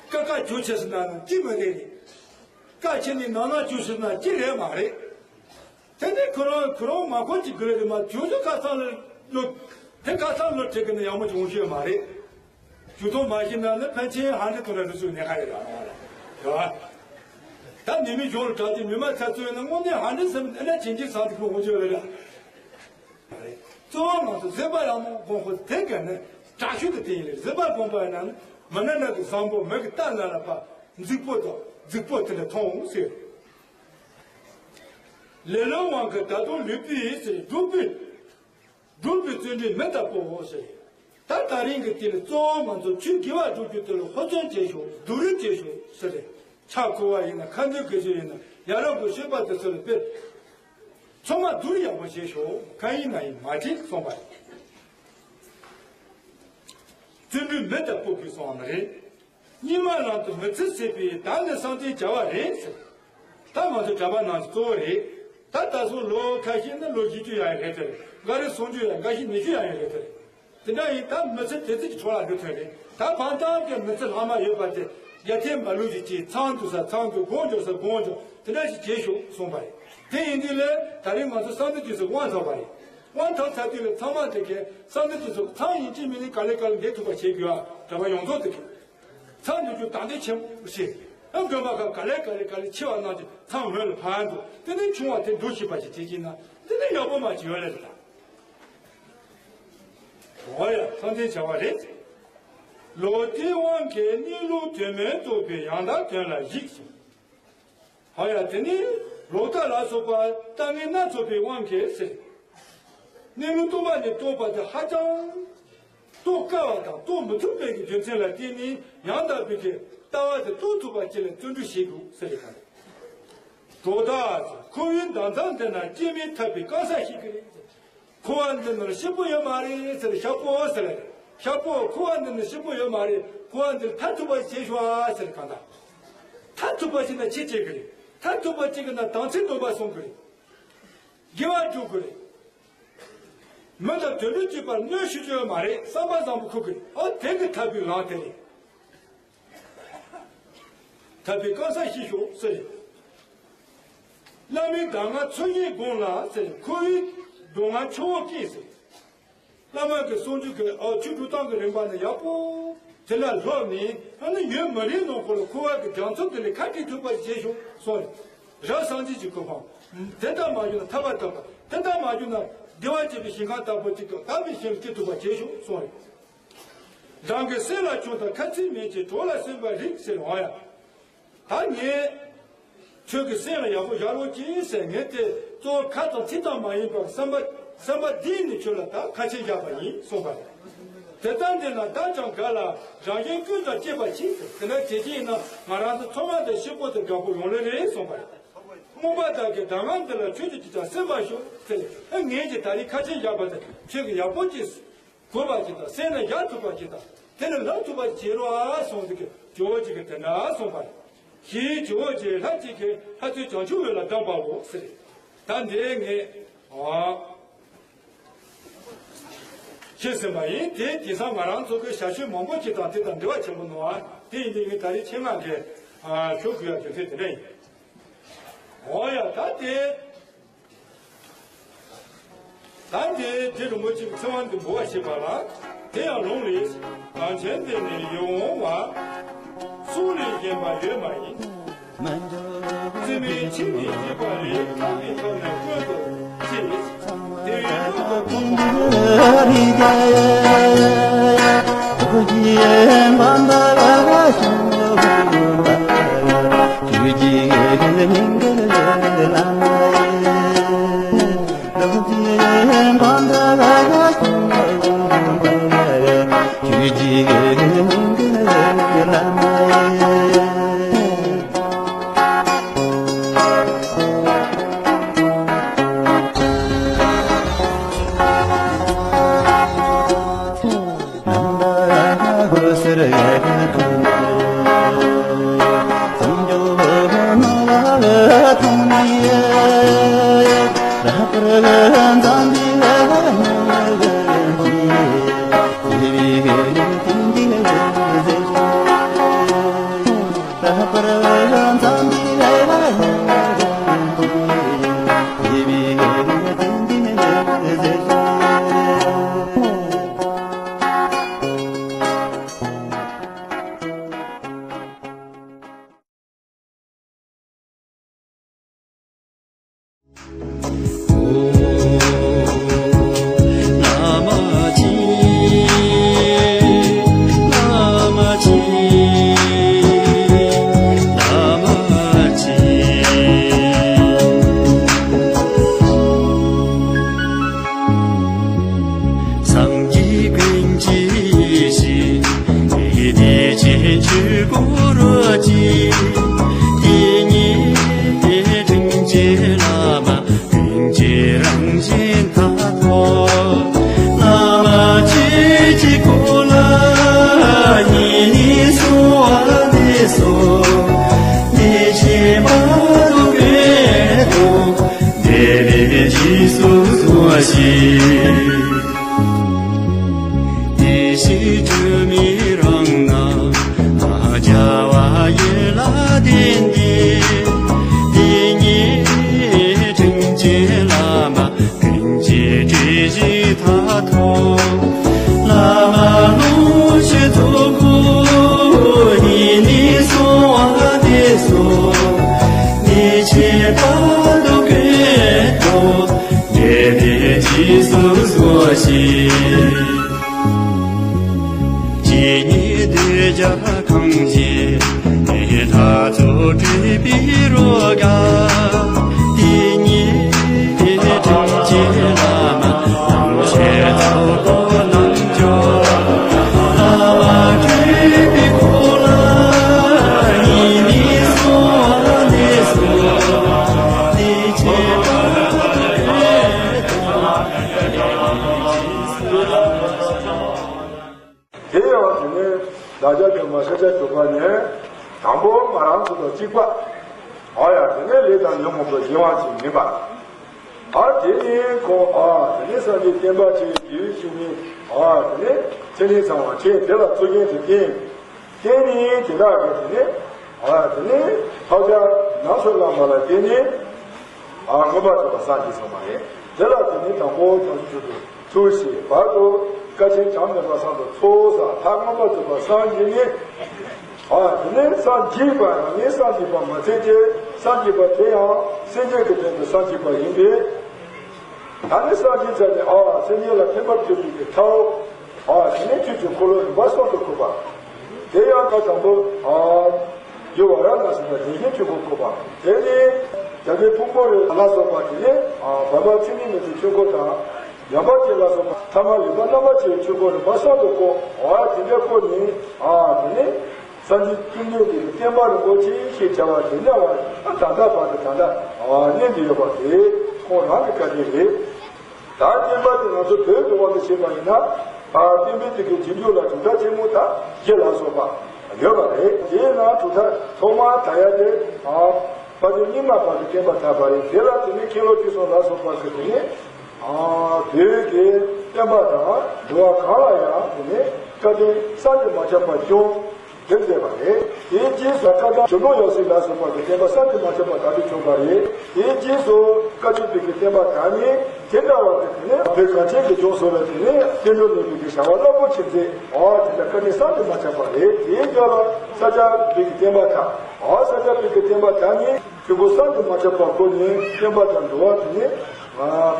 ཀ་ཀ་ཅུ་ཆེ་སི་ན་ན་ཅི་མ་རེད་རེད། ཀ་ཆེ་ནི་ན་ན་ཅུ་ཆེ་སི་ན་ཅི་རེད་མ་རེད། དེ་ནས་ཁོ་རང་ཁོ་རང་མ་ཁོ་ཅིག་དགོས་རེད་མ། ཇོ་ཇོ་ཁ་སང་ལ་ལོ། དེ་ཁ་སང་ལོ་དྲེག་གི་ནི་ཡག་མོ་བྱུང་ཤོས་མ་རེད། ཇུ་ཐོ་མ་ཤི་ན་ནི་ཕན་ཆེན་ཧ་འདྲེ་ཐོ་ར་རུ་ཚུགས་ནས་ཁ་ཡོད་ར་ར་ར། ད་ནི་མི་ཇོ་ལ་གྲགས་ཏེ་མི་མ་ཚ་ཚོ་ཡོད་ན་དངོས་གནས་ཧ་འདྲེ་སེམས་ཨེ་ན་ཅན་གྱི་སང་དེ་ཁོ་འོང་ཆོས་རེད་ར། གཙོ་བོ་ང་ཚོ་བཟོད་པ་ཡག་མོ་སྒོམ་ཁོ་དེ་ག་ནི་དྲག་ཤོས་དེ་དེ་ཡིན་ལེ། བཟོད་པ་སྒོམ་པ་ཡིན་ན་ནི་མི་ན་ན་གི་བཟང་པོ་མི་གི་ལྟ་ན་ལ་པ་འཛིག་པོ་དང་འཛིག་པོ་དེ་འདྲ་མཐོང་ཟེར། ལེ་ལོའི་དབང་གིས་ད་དུང་ལུས་པའི་ཡིད་ཟེར་སྒྲུབ་པའི་སྒྲུབ་པའི་བརྩོན་འགྲུས་མི་ལྟ་བུའོ་ཟེར། ད་ད་རིང་གི་དེ་ལ་གཙོ་བོ་ང་ཚོ་ཆོས་དགེ་བ་སྒྲུབ་རྒྱུ་དེ་ལ་ཧུར་བརྩོན་བྱེད་ཤོག་སྡུག་རུས་བྱེད་ཤོག་ཟེར། ཕྱག་འཁོར་བ་ཡིན་ན་ཁ་འདོན་དགེ་སྦྱོར་ཡིན་ན་ཡ་རབས་ཀྱི་སྤྱོད་པ་དེ་ཚོ་ལ་དཔེ། ཚང་མ་སྡུག་ཡག་པོ་བྱེད་ཤོག་གང་ཡིན་ན་ཡིན་མ་བྱེད་གསུངས་པ་རེད། བརྩོན་འགྲུས་མི་ལྟ་བུ་གིས་གསུངས་པ་མ་རེད། སྙིགས་མ་ལམ་དུ་མི་ཚེ་ཟད་པའི་བདག་ནི་སངས་རྒྱས་བྱ་བ་རེད་ཟེར། ད་ང་ཚོ་གྲྭ་པ་ནང་གི་གཙོ་བོ་རེད། ད་ད་སོ་ལོ་ཁ་ཤས་ནི་ལོ་བཞི་བཅུ་ཡང་ཡང་རེད་དེ་རེད། འགའ་རེ་སུམ་ཅུ་ཡང་འགའ་ཞིག་ཉི་ཤུ་ཡང་ཡང་རེད་དེ་རེད། དེ་འདྲ་ཡིན་ད་མི་ཚེ་དེ་ཚོ་གི་འཕྲོ་ལ་འགྲོ་ཐོན་རེད། ད་བར་མཐའ་གི་མི་ཚེ་ལྷག་མ་ཡོད་པ་དེ་རྒྱ་ཐེམ་མ་ལུས་ཀྱི་ཅིག་མཚང་འདུག་ས་མཚང་འདུག་སྒོང་འཇོག་ས་སྒོང་འཇོག་དེ་འདྲ་ཞིག་བྱེད་ཤོག་གསུངས་པ་རེད། དེ་ཡིན་དུས་ལས་ད་རིང་ང་ཚོ་གསང་འདུས་རྒྱ་མཚོ་དབང་ཐོབ་པ་རེད། དབང་ཐོབ་ཚར་དུས་ལས་ཚང་མ་དེ་གས་གསང་འདུས་རྒྱ་མཚོ་མཚང་ཡིན་གཅིག་མིན་གཅིག་ག་ལེ་ག་ལེ་འདེད་ཐུབ་པ་བྱེད་དགོས་ཨ། གྲྭ་པ་ཡོངས་རྫོགས་དེ་གས། མཚང་འདོན་རྒྱུ་དང་དེ་ཆེན་པོ་ཞིག་ཨ་དགོན་པ་ཁག་ག་ལེ་ག་ལེ་ག་ལེ་ཆེ་བ་རྣམས་ཀྱི་མཚང་སྔོན་ལ་ཕར་འདུག་དེ་ནས་ཆུང་བ་དེ་འདུག་ཤེས་པ་ཞིག་བྱེད་ཀྱིན་ན་དེ་ནས་ཡག་པོ་མ་ཅིག་ཡོད་ལེ་རེད་ད། འོ་ཡ་མཚང་འདོན་བྱ་བ་རེད། ལོག་ལྟའི་དབང་གིས་གནས་ལུགས་དོན་མེད་རྟོགས་པའི་ཡང་དག་དོན་ལ་གཞིགས་ཤིང་། ཧ་ཡ་དེ་ནི་ལོག་ལྟ་ལ་སོགས་པ་ལྟ་ངན་སྣ་ཚོགས་པའི་དབང་གིས་ཟེར། གནས་ལུགས་སྟོང་པ་ནས་རྟོགས་པ་དེ་ཧ་ཅང་རྟོགས་དཀའ་བ་དང་རྟོགས་མི་ཐུབ་པའི་གི་རྒྱུ་མཚན་ལ་བརྟེན་ནས་ཡང་དག་པའི་གི་ལྟ་བ་དེ་རྟོགས་ཐུབ་པ་ཅིག་ལ་བརྩོན་འགྲུས་བྱེད་དགོས་ཟེར་རེད་ག་རེད། གྲོགས་དག་ཁོ་བོའི་མདའ་མཚམས་འདི་ན་སྐྱེ་མེད་ཐར་པའི་གང་ཟག་ཞིག་གི་རེད། ཁོ་བ་འདི་ནི་གཤིན་པོ་ཡོད་མ་རེད་ཟེར་ཤ་པོ་ཟེར་ལ། ཤ་པོ་ཁོ་བ་འདི་ནི་གཤིན་པོ་ཡོད་མ་རེད། ཁོ་བ་འདི་ཐར་ཐུབ་པ་བྱེད་ཤོག་ཨ་ཟེར་གང་ལྟར། ཐར་ཐུབ་པ་བྱེད་ན་ཆི་བྱེད་གི་རེད། ཐར་ཐུབ་པ་བྱེད་གི་ན་དམ་ཚིག་སྡོམ་པ་སྲུང་གི་རེད། དགེ་བ་སྒྲུབ་གི་རེད། མི་དང་དོན་འགྲུབ་བྱེད་པར་གནོད་ཤོད་རྒྱུ་ཡོད་མ་རེད། བསམ་པ་བཟང་པོ་ཁུག་གི་རེད། ཨ་དེ་གི་ཐར་པའི་ལམ་དེ་རེད། ཐར་པའི་གང་ཟག་ཤེས་ཤོག་ཟེར། བླ་མའི་གདམས་ངག་ཚུལ་བཞིན་སྒོམས་ལ་ཟེར། འཁོར་བའི་སྡུག་བསྔལ་ཆུ་བོ་བསྐྱེད་ཟེར། བླ་མ་གི་གསུང་ཆོས་ཀྱི་ཨ་ཆོས་སྒྲུབ་སྟངས་ཀྱི་རིམ་པ་ནི་ཡག་པོ་དེ་ལ་སློབ་ནས། ཨ་ནི་ཡུན་མི་རིང་ནང་འཁོར་ལ་འཁོར་བ་གི་རྒྱ་མཚོ་དེ་ལས་ཁ་བྲལ་ཐུབ་པ་བྱེད་ཤོག་གསུངས་རེད། རབ་སངས་རྒྱས་ཀྱི་གོ་འཕང་དེ་ལྟར་མ་བྱུང་ན་ཐར་པ་ཐོབ་པ། དེ་ལྟར་མ་བྱུང་ན་བདེ་བ་ཅན་པའི་ཞིང་ཁམས་དྭགས་པོ་གཅིག་ཏུ་དག་པའི་ཞིང་ལ་སྐྱེ་ཐུབ་པ་བྱེད་ཤོག་གསུངས་རེད། རང་གི་སེམས་ལ་ཆུང་དང་ཁ་ཚིག་མེད་ཅིང་གྲོགས་ལ་སེམས་པ་རིག་ཟེར་བ་ཡང་། ད་ངས་ཁྱོད་ཀྱི་སེམས་ལ་ཡག་པོ་བཞག་རོགས་གྱིས་ཟེར། ངས་དེ་གཙོ་བོ་ཁ་དང་ཚིག་དང་མ་ཡིན་པར་བསམ་པ་བསམ་པ་བསྡུས་ནས་ཁྱོད་ལ་ད་ཁ་ཆེམས་བཞག་པ་ཡིན་གསུངས་པ་རེད། དེ་ལྟར་འདི་ན་བདག་ཀྱང་དགའ་ལ་རང་གཞན་ཀུན་དང་བཅས་པ་མཆིས་ཟེར། དེ་འདྲ་བྱེད་ཀྱི་ཡིན་ན་ང་རང་ཚོ་ཚང་མ་དང་གཅིག་པོ་དེ་དགའ་པོ་ཡོང་ལེ་རེད་གསུངས་པ་རེད། རྨོངས་པ་དག་གིས་གདམས་ངག་འདི་ལ་ཆོས་ཀྱི་ཅིག་ཀྱང་སེམས་པ་ཤོག་ཟེར། ཨ་ངས་ཀྱི་ད་རེས་ཁ་ཆེམས་བཞག་པ་དེ་ཁྱོད་ཀྱིས་ཡག་པོ་ཅིག་གོ་བ་ཅིག་དང་། སེམས་ལ་བཞག་ཐུབ་པ་ཅིག་དང་། དེ་ལ་ལབ་ཐུབ་པ་ཅིག་བྱེད་རོགས་ཨ་གསུངས་དུས་ཀྱི་ཇོ་བོ་རྗེ་གིས་དེ་འདྲ་གསུངས་པ་རེད། ཞེས་ཇོ་བོ་རྗེ་ལྷ་གཅིག་གིས་ལྷ་རྫས་བྱང་ཆུབ་འོད་ལ་གདམས་པའོ་ཟེར། ད་འདི་ངས་ཨ་ཤེས་ཟིན་པ་ཡིན། དེ་དེང་སང་ང་རང་ཚོ་གི་ཞར་བྱུང་མང་པོ་ཅིག་དང་དེ་དང་འབྲེལ་བ་ཆེན་པོ་ནོ་ཨ། དེ་ཡིན་དུས་ངས་ད་རེས་ཆེད་མངགས་ཀྱི་ཨ་ཞུ་དགོས་ཡ་རྒྱུ་མཚན་དེ་འདྲ་ཡིན། འོ་ཡ་ད་དེ། ད་དེ་རྗེ་རིན་པོ་ཆེའི་ཚེ་དབང་དུ་འབུལ་བ་ཞེས་པ་ལ། དེ་ཡང་ལུང་ལས། གངས་ཅན་འདི་ནི་ཡིད་འོང་བ། གསུང་ལས་གཞན་པ་ཡོད་མ་ཡིན། རྩེ་མོའི་ཆུ་ནི་བཞི་པ་ལས། ཐར་པའི་ཐབས་ནི་ཀུན་ཏུ་མཆིས། དེ་ཡི་ཀུན་ཏུ་སྤངས་པ། སངས་རྒྱས་ཀུན་གྱི་གཤེགས། བདེ་ཆེན་ཆོས་འཁོར་རོལ་ཅིག། དེ་ཉིད་དྲིན་ཅན་བླ་མ་ཀུན་གྱི་རང་བཞིན་མཐའ་ཐོབ། བླ་མ་ཁྱེད་ཀྱི་སྐུ་ལ་སྙིང་ནས་གསོལ་བ་འདེབས་སོ། བདེ་ཆེན་དཔལ་དུ་ཀུན་ཏུ་བདེ་བའི་རྗེས་སུ་བཟུང་ཞིང་། བདེ་གཤེགས་སྒྲོལ་མའི་རང་སྣང་རྒྱལ་བ་ཡིད་ལ་ལྡན་ཏེ། དེ་ཉིད་དྲིན་ཅན་བླ་མ་ཀུན་གྱི་སྲས་ཀྱི་མཐའ་ཐོབ། བླ་མ་ལོངས་སྤྱོད་རྫོགས་སྐུ་སྙིང་ནས་གསོལ་བ་འདེབས་སོ། བདེ་ཆེན་དཔལ་དུ་ཀུན་ཏུ་བདེ་བའི་རྗེས་སུ་བཟུང་ཞིང་། ཇི་སྙེད་གདུལ་བྱ་གང་ཞིག་ལྷ་ཚོགས་སྤྲུལ་པའི་རོལ་གར། དེ་ཉིད་དྲིན་ཅན་བླ་མ་ལོངས་སྤྱོད་རྫོགས་སྐུ་རྣལ་འབྱོར། བླ་མ་སྤྲུལ་པའི་འཁོར་ལ་སྙིང་ནས་གསོལ་བ་འདེབས་སོ། བདེ་ཆེན་དཔལ་དུ་ཀུན་ཏུ། དེ་ཡང་དེ་ནས་བདག་ཅག་སྒྲོལ་མ་ཤཱཀྱ་ཐུབ་པ་ནས་དང་པོ་ང་རང་ཚོ་དང་གཅིག་པ། ཨ་ཡ་དེ་ནས་ལས་དང་ལས་མང་པོ་གཞན་དབང་ཞིག་མིན་པ། ཨ་དེ་ནས་ཁོང་ཨ་དེ་ནས་སངས་རྒྱས་བསྟན་པ་ཆེ་བའི་རྒྱུད་བཤད་མཁན་ཨ་དེ་ནས་ཚེ་རིང་ཚང་བ་ཁྱེད་དེ་ལ་གཙུག་རྒྱན་དུ་བསྟེན། བསྟེན་ནས་དེ་དག་གིས་དེ་ནས། ཨ་དེ་ནས་ཐོབ་བྱ་ནམ་མཁའ་ལ་མ་ལ་དེ་ནི་ཨ་མངོན་པར་རྫོགས་པར་སངས་རྒྱས་སོང་བ་རེད། དེ་ལ་དེ་ནི་དང་པོ་བྱང་ཆུབ་མཆོག་ཏུ་ཐུགས་བཞེད་བར་དུ་སྐད་ཅིག་གྲངས་མེད་པ་བསམ་དུ་ཚོགས་བསགས་མཐར་མངོན་པར་རྫོགས་པར་སངས་རྒྱས་ནས། ཨ་དེ་ནས་སངས་རྒྱས་པ་རང་ཉིད་སངས་རྒྱས་པ་མ་ཚད་ཀྱི་སངས་རྒྱས་པ་དེ་ཡང་སེམས་ཅན་གྱི་དོན་དུ་སངས་རྒྱས་པ་ཡིན་པས། ད་ནི་སངས་རྒྱས་ཚར་ནས་ཨ་སེམས་ཅན་ལ་ཕན་པར་ཕྱིན་པའི་གི་ཐབས། ཨ་དེ་ནས་ཆོས་ཀྱི་འཁོར་ལོ་རིམ་པ་གསུམ་དུ་བསྐོར་བ། དེ་ཡང་ད་དང་པོ་ཨ་རྒྱུ་བ་ར་ན་ཟེར་བ་བདེན་བཞིའི་ཆོས་འཁོར་བསྐོར་བ། དེ་ནས་རྒྱ་མཚོའི་ཕུང་པོ་རེ་ལ་སོགས་པ་དེ་ནས་ཨ་བར་པ་ཚད་མེད་མི་ཚེའི་ཆོས་འཁོར་དང་། ཡང་པ་ཅན་ལ་སོགས་པ་ཐ་མ་ལུས་པ་རྣམ་པར་ཕྱེ་བའི་ཆོས་འཁོར་རིམ་པ་གསུམ་དུ་བསྐོར། ཨ་དེ་འདྲ་བསྐོར་ནས་ཨ་དེ་ནས། སངས་རྒྱས་བཅོམ་ལྡན་འདས་ཀྱི་བསྟན་པ་རིན་པོ་ཆེ་ཞེས་བྱ་བ་དེ་འདྲ་བ་ད་ལྟ་བར་དུ་ད་ལྟ་གནས་ཏེ་ཡོད་པ་དེ་ཁོང་རང་གི་བཀའ་དྲིན་རེད། ད་བསྟན་པ་དེ་ང་ཚོ་བོད་ཀྱི་དབང་དུ་བྱས་པ་ཡིན་ན། ཨ་བསྟན་པའི་དེ་གའི་རྗེས་འཇུག་ལ་གྲུབ་མཐའ་ཆེན་མོ་དག་བཞི་ལ་སོགས་པ་ཡོད་པ་རེད། དེའི་ནང་གྲུབ་མཐའ་ཐོག་མར་དར་ཡ་དེ་ཨ་དཔལ་ལྡན་རྙིང་མ་པ་གི་བསྟན་པ་དར་བ་རེད། དེ་ལ་དེ་ནས་མཁན་སློབ་ཆོས་གསུམ་ལ་སོགས་པ་གི་དེ་ནས་ཨ་བོད་ཀྱི་བསྟན་པ་དང་འགྲོ་བ་གང་ལ་ཡང་དེ་ནས་བཀའ་དྲིན་བསམ་གྱིས་མ་ཁྱབ་པ་བྱུང་། དེ་མཛད་པ་རེད། དེའི་རྗེས་སུ་བཀའ་ཐང་ཇོ་ནང་ཡབ་སྲས་ལ་སོགས་པ་གི་བསྟན་པ་བསམ་གྱིས་མ་ཁྱབ་པ་དར་ཏེ་བྱུང་བ་རེད། དེའི་རྗེས་སུ་བཀའ་ཆོས་པའི་གི་བསྟན་པ་དར་ནས་དེ་འདྲ་བ་དེ་དེ་ནས་བོད་གངས་ཅན་གྱི་ལྗོངས་སུ་ལ་དེ་ནས་བསྟན་འགྲོ་ལས་པའི་གི་བྱ་བ་རླབས་པོ་ཆེ་མཛད། ཨོ་དེ་འདྲ་བཀའ་དྲིན་བསམ་གྱིས་མ་ཁྱབ་པ་རེད། དེའི་རྗེས་ལ་ས་སྐྱ་པའི་གི་བསྟན་པ་དར། ཨོ་ས་སྐྱ་པའི་གི་བསྟན་པ་དར་ནས་ཆོས་སྐུ་བསམ་གྱིས་མ་ཁྱབ་པ་བསྐོར་ནས་བསྟན་པ་དང་འགྲོ་བ་དེ་ནས་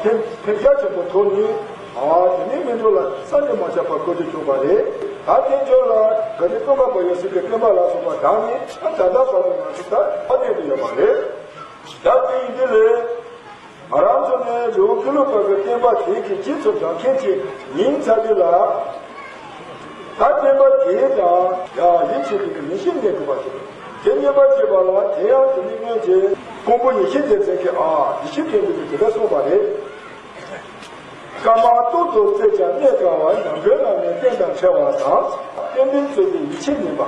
ཕན་ཕན་རྒྱ་ཆེན་པོ་ཐོབ་ནས། ཨ་དེ་ནས་སྨིན་གྲོལ་ལ་བསམ་གྱིས་མ་ཁྱབ་པ་བཀོད་དེ་བྱུང་བ་རེད། ད་དེ་འབྱོར་ལ་ག་ནི་ཀུན་དགའ་བོ་ཡབ་སྲས་ཀྱི་བསྟན་པ་ལ་སོགས་པ་དར་ནས་ད་ལྟ་བར་དུ་ང་ཚོ་ད་ཨ་བསྟན་དུ་ཡོད་པ་རེད། ད་དེ་ཡིན་དུས་ལས་ང་རང་ཚོ་ནས་རི་བོ་དགེ་ལུགས་པ་གི་བསྟན་པ་དེ་གི་རྗེས་སུ་འབྲང་མཁན་ཅིག་ཡིན་ཚར་དུས་ལ། ད་བསྟན་པ་དེའི་དང་ཡང་ཡིད་ཆེས་པའི་མི་ཤེས་གནས་དགོས་པ་དེ་རེད། དེ་གནས་པ་བྱེད་པ་ལ་དེ་ཡང་དེ་ནི་སྔོན་གྱི་ཀོང་པོ་ཡེ་ཤེས་སྡེ་ཚན་གྱི་ཨ་ཡེ་ཤེས་སྟོན་པའི་དེ་འདྲ་གསུངས་པ་རེད། སྐར་མ་ཏོག་ཏོ་བཙལ་ཀྱང་གནས་དཀའ་བ། ནམ་མཁའི་ནང་ནས་སྟོན་དང་འཕྲད་པ་དང་། བསྟན་པའི་རྩོད་པའི་ཡིད་ཆེས་མིན་པ།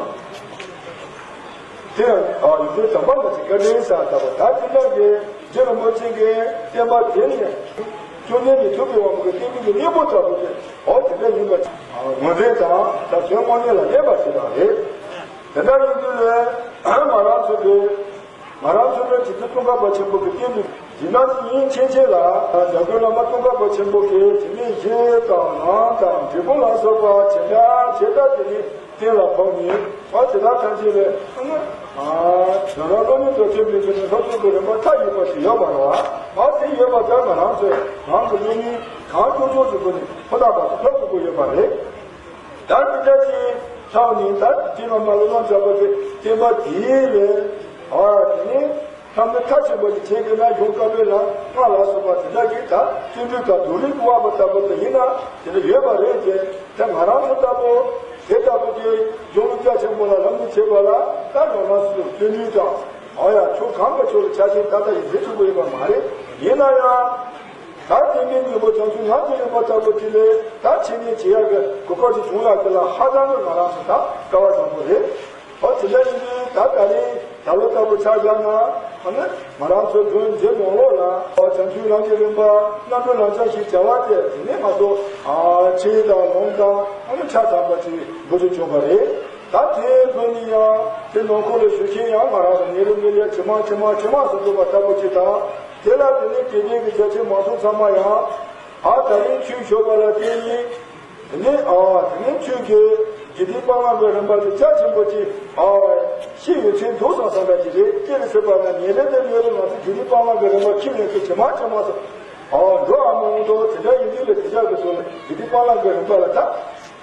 དེ་ཡང་ཨ་ཡིན་དུས་དམ་པ་ང་ཚོ་བཀའ་དྲིན་གསལ་ལྟ་བུ་ད་དེ་འདྲ་གི་རྗེ་རིན་པོ་ཆེ་གི་བསྟན་པ་དེ་ནས་བཅོམ་ལྡན་འདས་ཐུབ་པའི་དབང་པོ་གི་བསྟན་པའི་གི་གཉེན་པོ་ལྟ་བུ་དེ་ཨོ་དེ་འདྲ་ཡིན་པ་ངོས་འཛིན་དང་ད་དོན་དངོས་གནས་ལ་གནས་པ་ཞིག་དང་རེད། དེ་འདྲ་ཡིན་དུས་ལས་ང་རང་ཚོ་གི་ང་རང་ཚོ་ནི་རྗེ་བཙུན་ཀུན་དགའ་བོ་ཆེན་པོ་གི་བསྟན་པའི་འཇིགས་སྣང་ཡིན་ཕྱིན་ཆད་ལ་འཇམ་མགོན་བླ་མ་ཀུན་དགའ་བོ་ཆེན་པོ་གི་དེ་ནས་གཞི་དང་ལམ་དང་འབྲས་བུ་ལ་སོགས་པ་ཇི་འདྲ་ཇི་ལྟར་དེ་ནས་གཏན་ལ་ཕབ་ནས་ཨ་དེ་དག་ཐམས་ཅད་ལས་ང་རང་བློ་ནི་དོ་ཚོད་མི་འདུག་ནས་སློབ་སྦྱོང་གི་རིམ་པ་མཐའ་ཡས་པ་ཞིག་ཡོད་པ་རེད་བ། ཨ་དེ་ཡོད་པ་ལྟར་ང་རང་ཚོས་རང་གི་བློ་ནི་གང་ཀུན་སྦྱོང་ཟེར་དགོས་ནས་ཁོ་ན་པ་དེ་ཐོབ་དགོས་ཀྱི་ཡོད་པ་རེད། ད་དེ་འདྲ་ཅིག་ལྷག་ནས་ད་དེ་ལ་མ་ལོ་ལམ་འཇག་པ་དེ་བསྟན་པ་དེའི་ལས་ཨ་དེ་ནས་ཐབས་ནི་མཐའ་ཆེན་པོ་ཞིག་བྱེད་དགོས་ན་གཞུང་བཀའ་པོད་ལ་ལྔ་ལ་སོགས་པ་དེ་འདྲ་གི་ད་བརྩོན་འགྲུས་དང་རྡོ་རིང་གི་དབང་པོ་ལྟ་བུ་དེ་ཡིན་ན་དེ་འདྲ་ཡོད་པ་རེད་ཅེས་ད་ང་རང་ཚོ་ལྟ་བུ་དེ་ལྟ་བུ་གི་གཞུང་ལུགས་རྒྱ་ཆེན་པོ་ལ་ལམ་ལུགས་བྱེད་པ་ལ་ད་རང་རང་སོ་སོའི་བརྩོན་འགྲུས་དང་ཨ་ཡ་ཕྱོགས་གང་གི་ཕྱོགས་ལ་ཆ་ཤས་ད་ལྟ་ཡིན་ཟེར་ཐུབ་ཀྱི་ཡོད་པ་མ་རེད། ཡིན་ན་ཡང་། ད་དེ་མིན་ཉིན་མོ་བྱང་ཆུབ་ཉམས་ཀྱི་ཡོད་པ་ལྟ་བུ་དེ་ལས་ད་ཕྱི་ནས་བྱེད་ཡག་གི་གོ་སྐབས་ཅིག་བྱུང་ཡག་གི་ལ་ཧ་ཅང་གི་ང་རང་ཚོ་ད་དཀའ་བ་བཟང་པོ་རེད། ཨོ་དེ་འདྲ་ཡིན་དུས་ད་ད་རེས་ད་ལོ་ལྟ་བུ་ཆ་བཞག་ན་ཨ་ནི་ང་རང་ཚོ་བོད་འདི་ནང་ལོགས་ལ་ཨོ་བྱང་ཆུབ་ལམ་གྱི་རིམ་པ་རྣམ་གྲོལ་ལམ་སྦྱོང་ཞེས་བྱ་བ་དེ་དེ་ནས་ང་ཚོ་ཨ་ཁྲིད་དང་ལུང་དང་ཨ་ནི་ཆ་ཚང་པ་ཅིག་འགོ་ཚུགས་བྱུང་བ་རེད། ད་དེའི་སྒོ་ནས་ཡང་དེ་ནང་ཁོ་ལ་ཞུ་མཁན་ཡང་ང་རང་ཚོ་ཉིན་རེ་ཉིན་རེ་ཇེ་མང་ཇེ་མང་ཇེ་མང་སུ་འགྲོ་བ་ལྟ་བུ་ཅིག་དང་། དེ་ལ་དེ་ནས་དགེ་ལྡན་གྱི་རྒྱ་ཆེན་མང་ཚོགས་ཚང་མ་ཡང་ཨ་ད་རིང་ཆོས་ཞུ་བ་ལ་བརྟེན་ནས་དེ་ནས་ཨ་དེ་ནས་ཆོས་ཀྱི་དགེ་ལྡན་པ་ལྔ་གི་རིམ་པ་དེ་རྒྱ་ཆེན་པོ་ཅིག་ཨ་ཤེས་ཡོད་ཚད་འདུག་བསམ་བསམ་པ་ཅིག་རེད། ཅི་རེད་ཟེར་བ་ན་ཉིན་རེ་ཉིན་རེ་ང་ཚོ་དགེ་ལྡན་པ་ལྔ་གི་རིམ་པ་ཁྱིམ་ཡོད་ཚད་ཇེ་མང་ཇེ་མང་སུ་ཨ་འགྲོ་ཨ་མ་འོང་དོ། དེ་འདྲ་ཡིན་དུས་ལ་དེ་འདྲ་གི་སོ་ལ་དགེ་ལྡན་པ་ལྔ་གི་རིམ་པ་ལ་ད།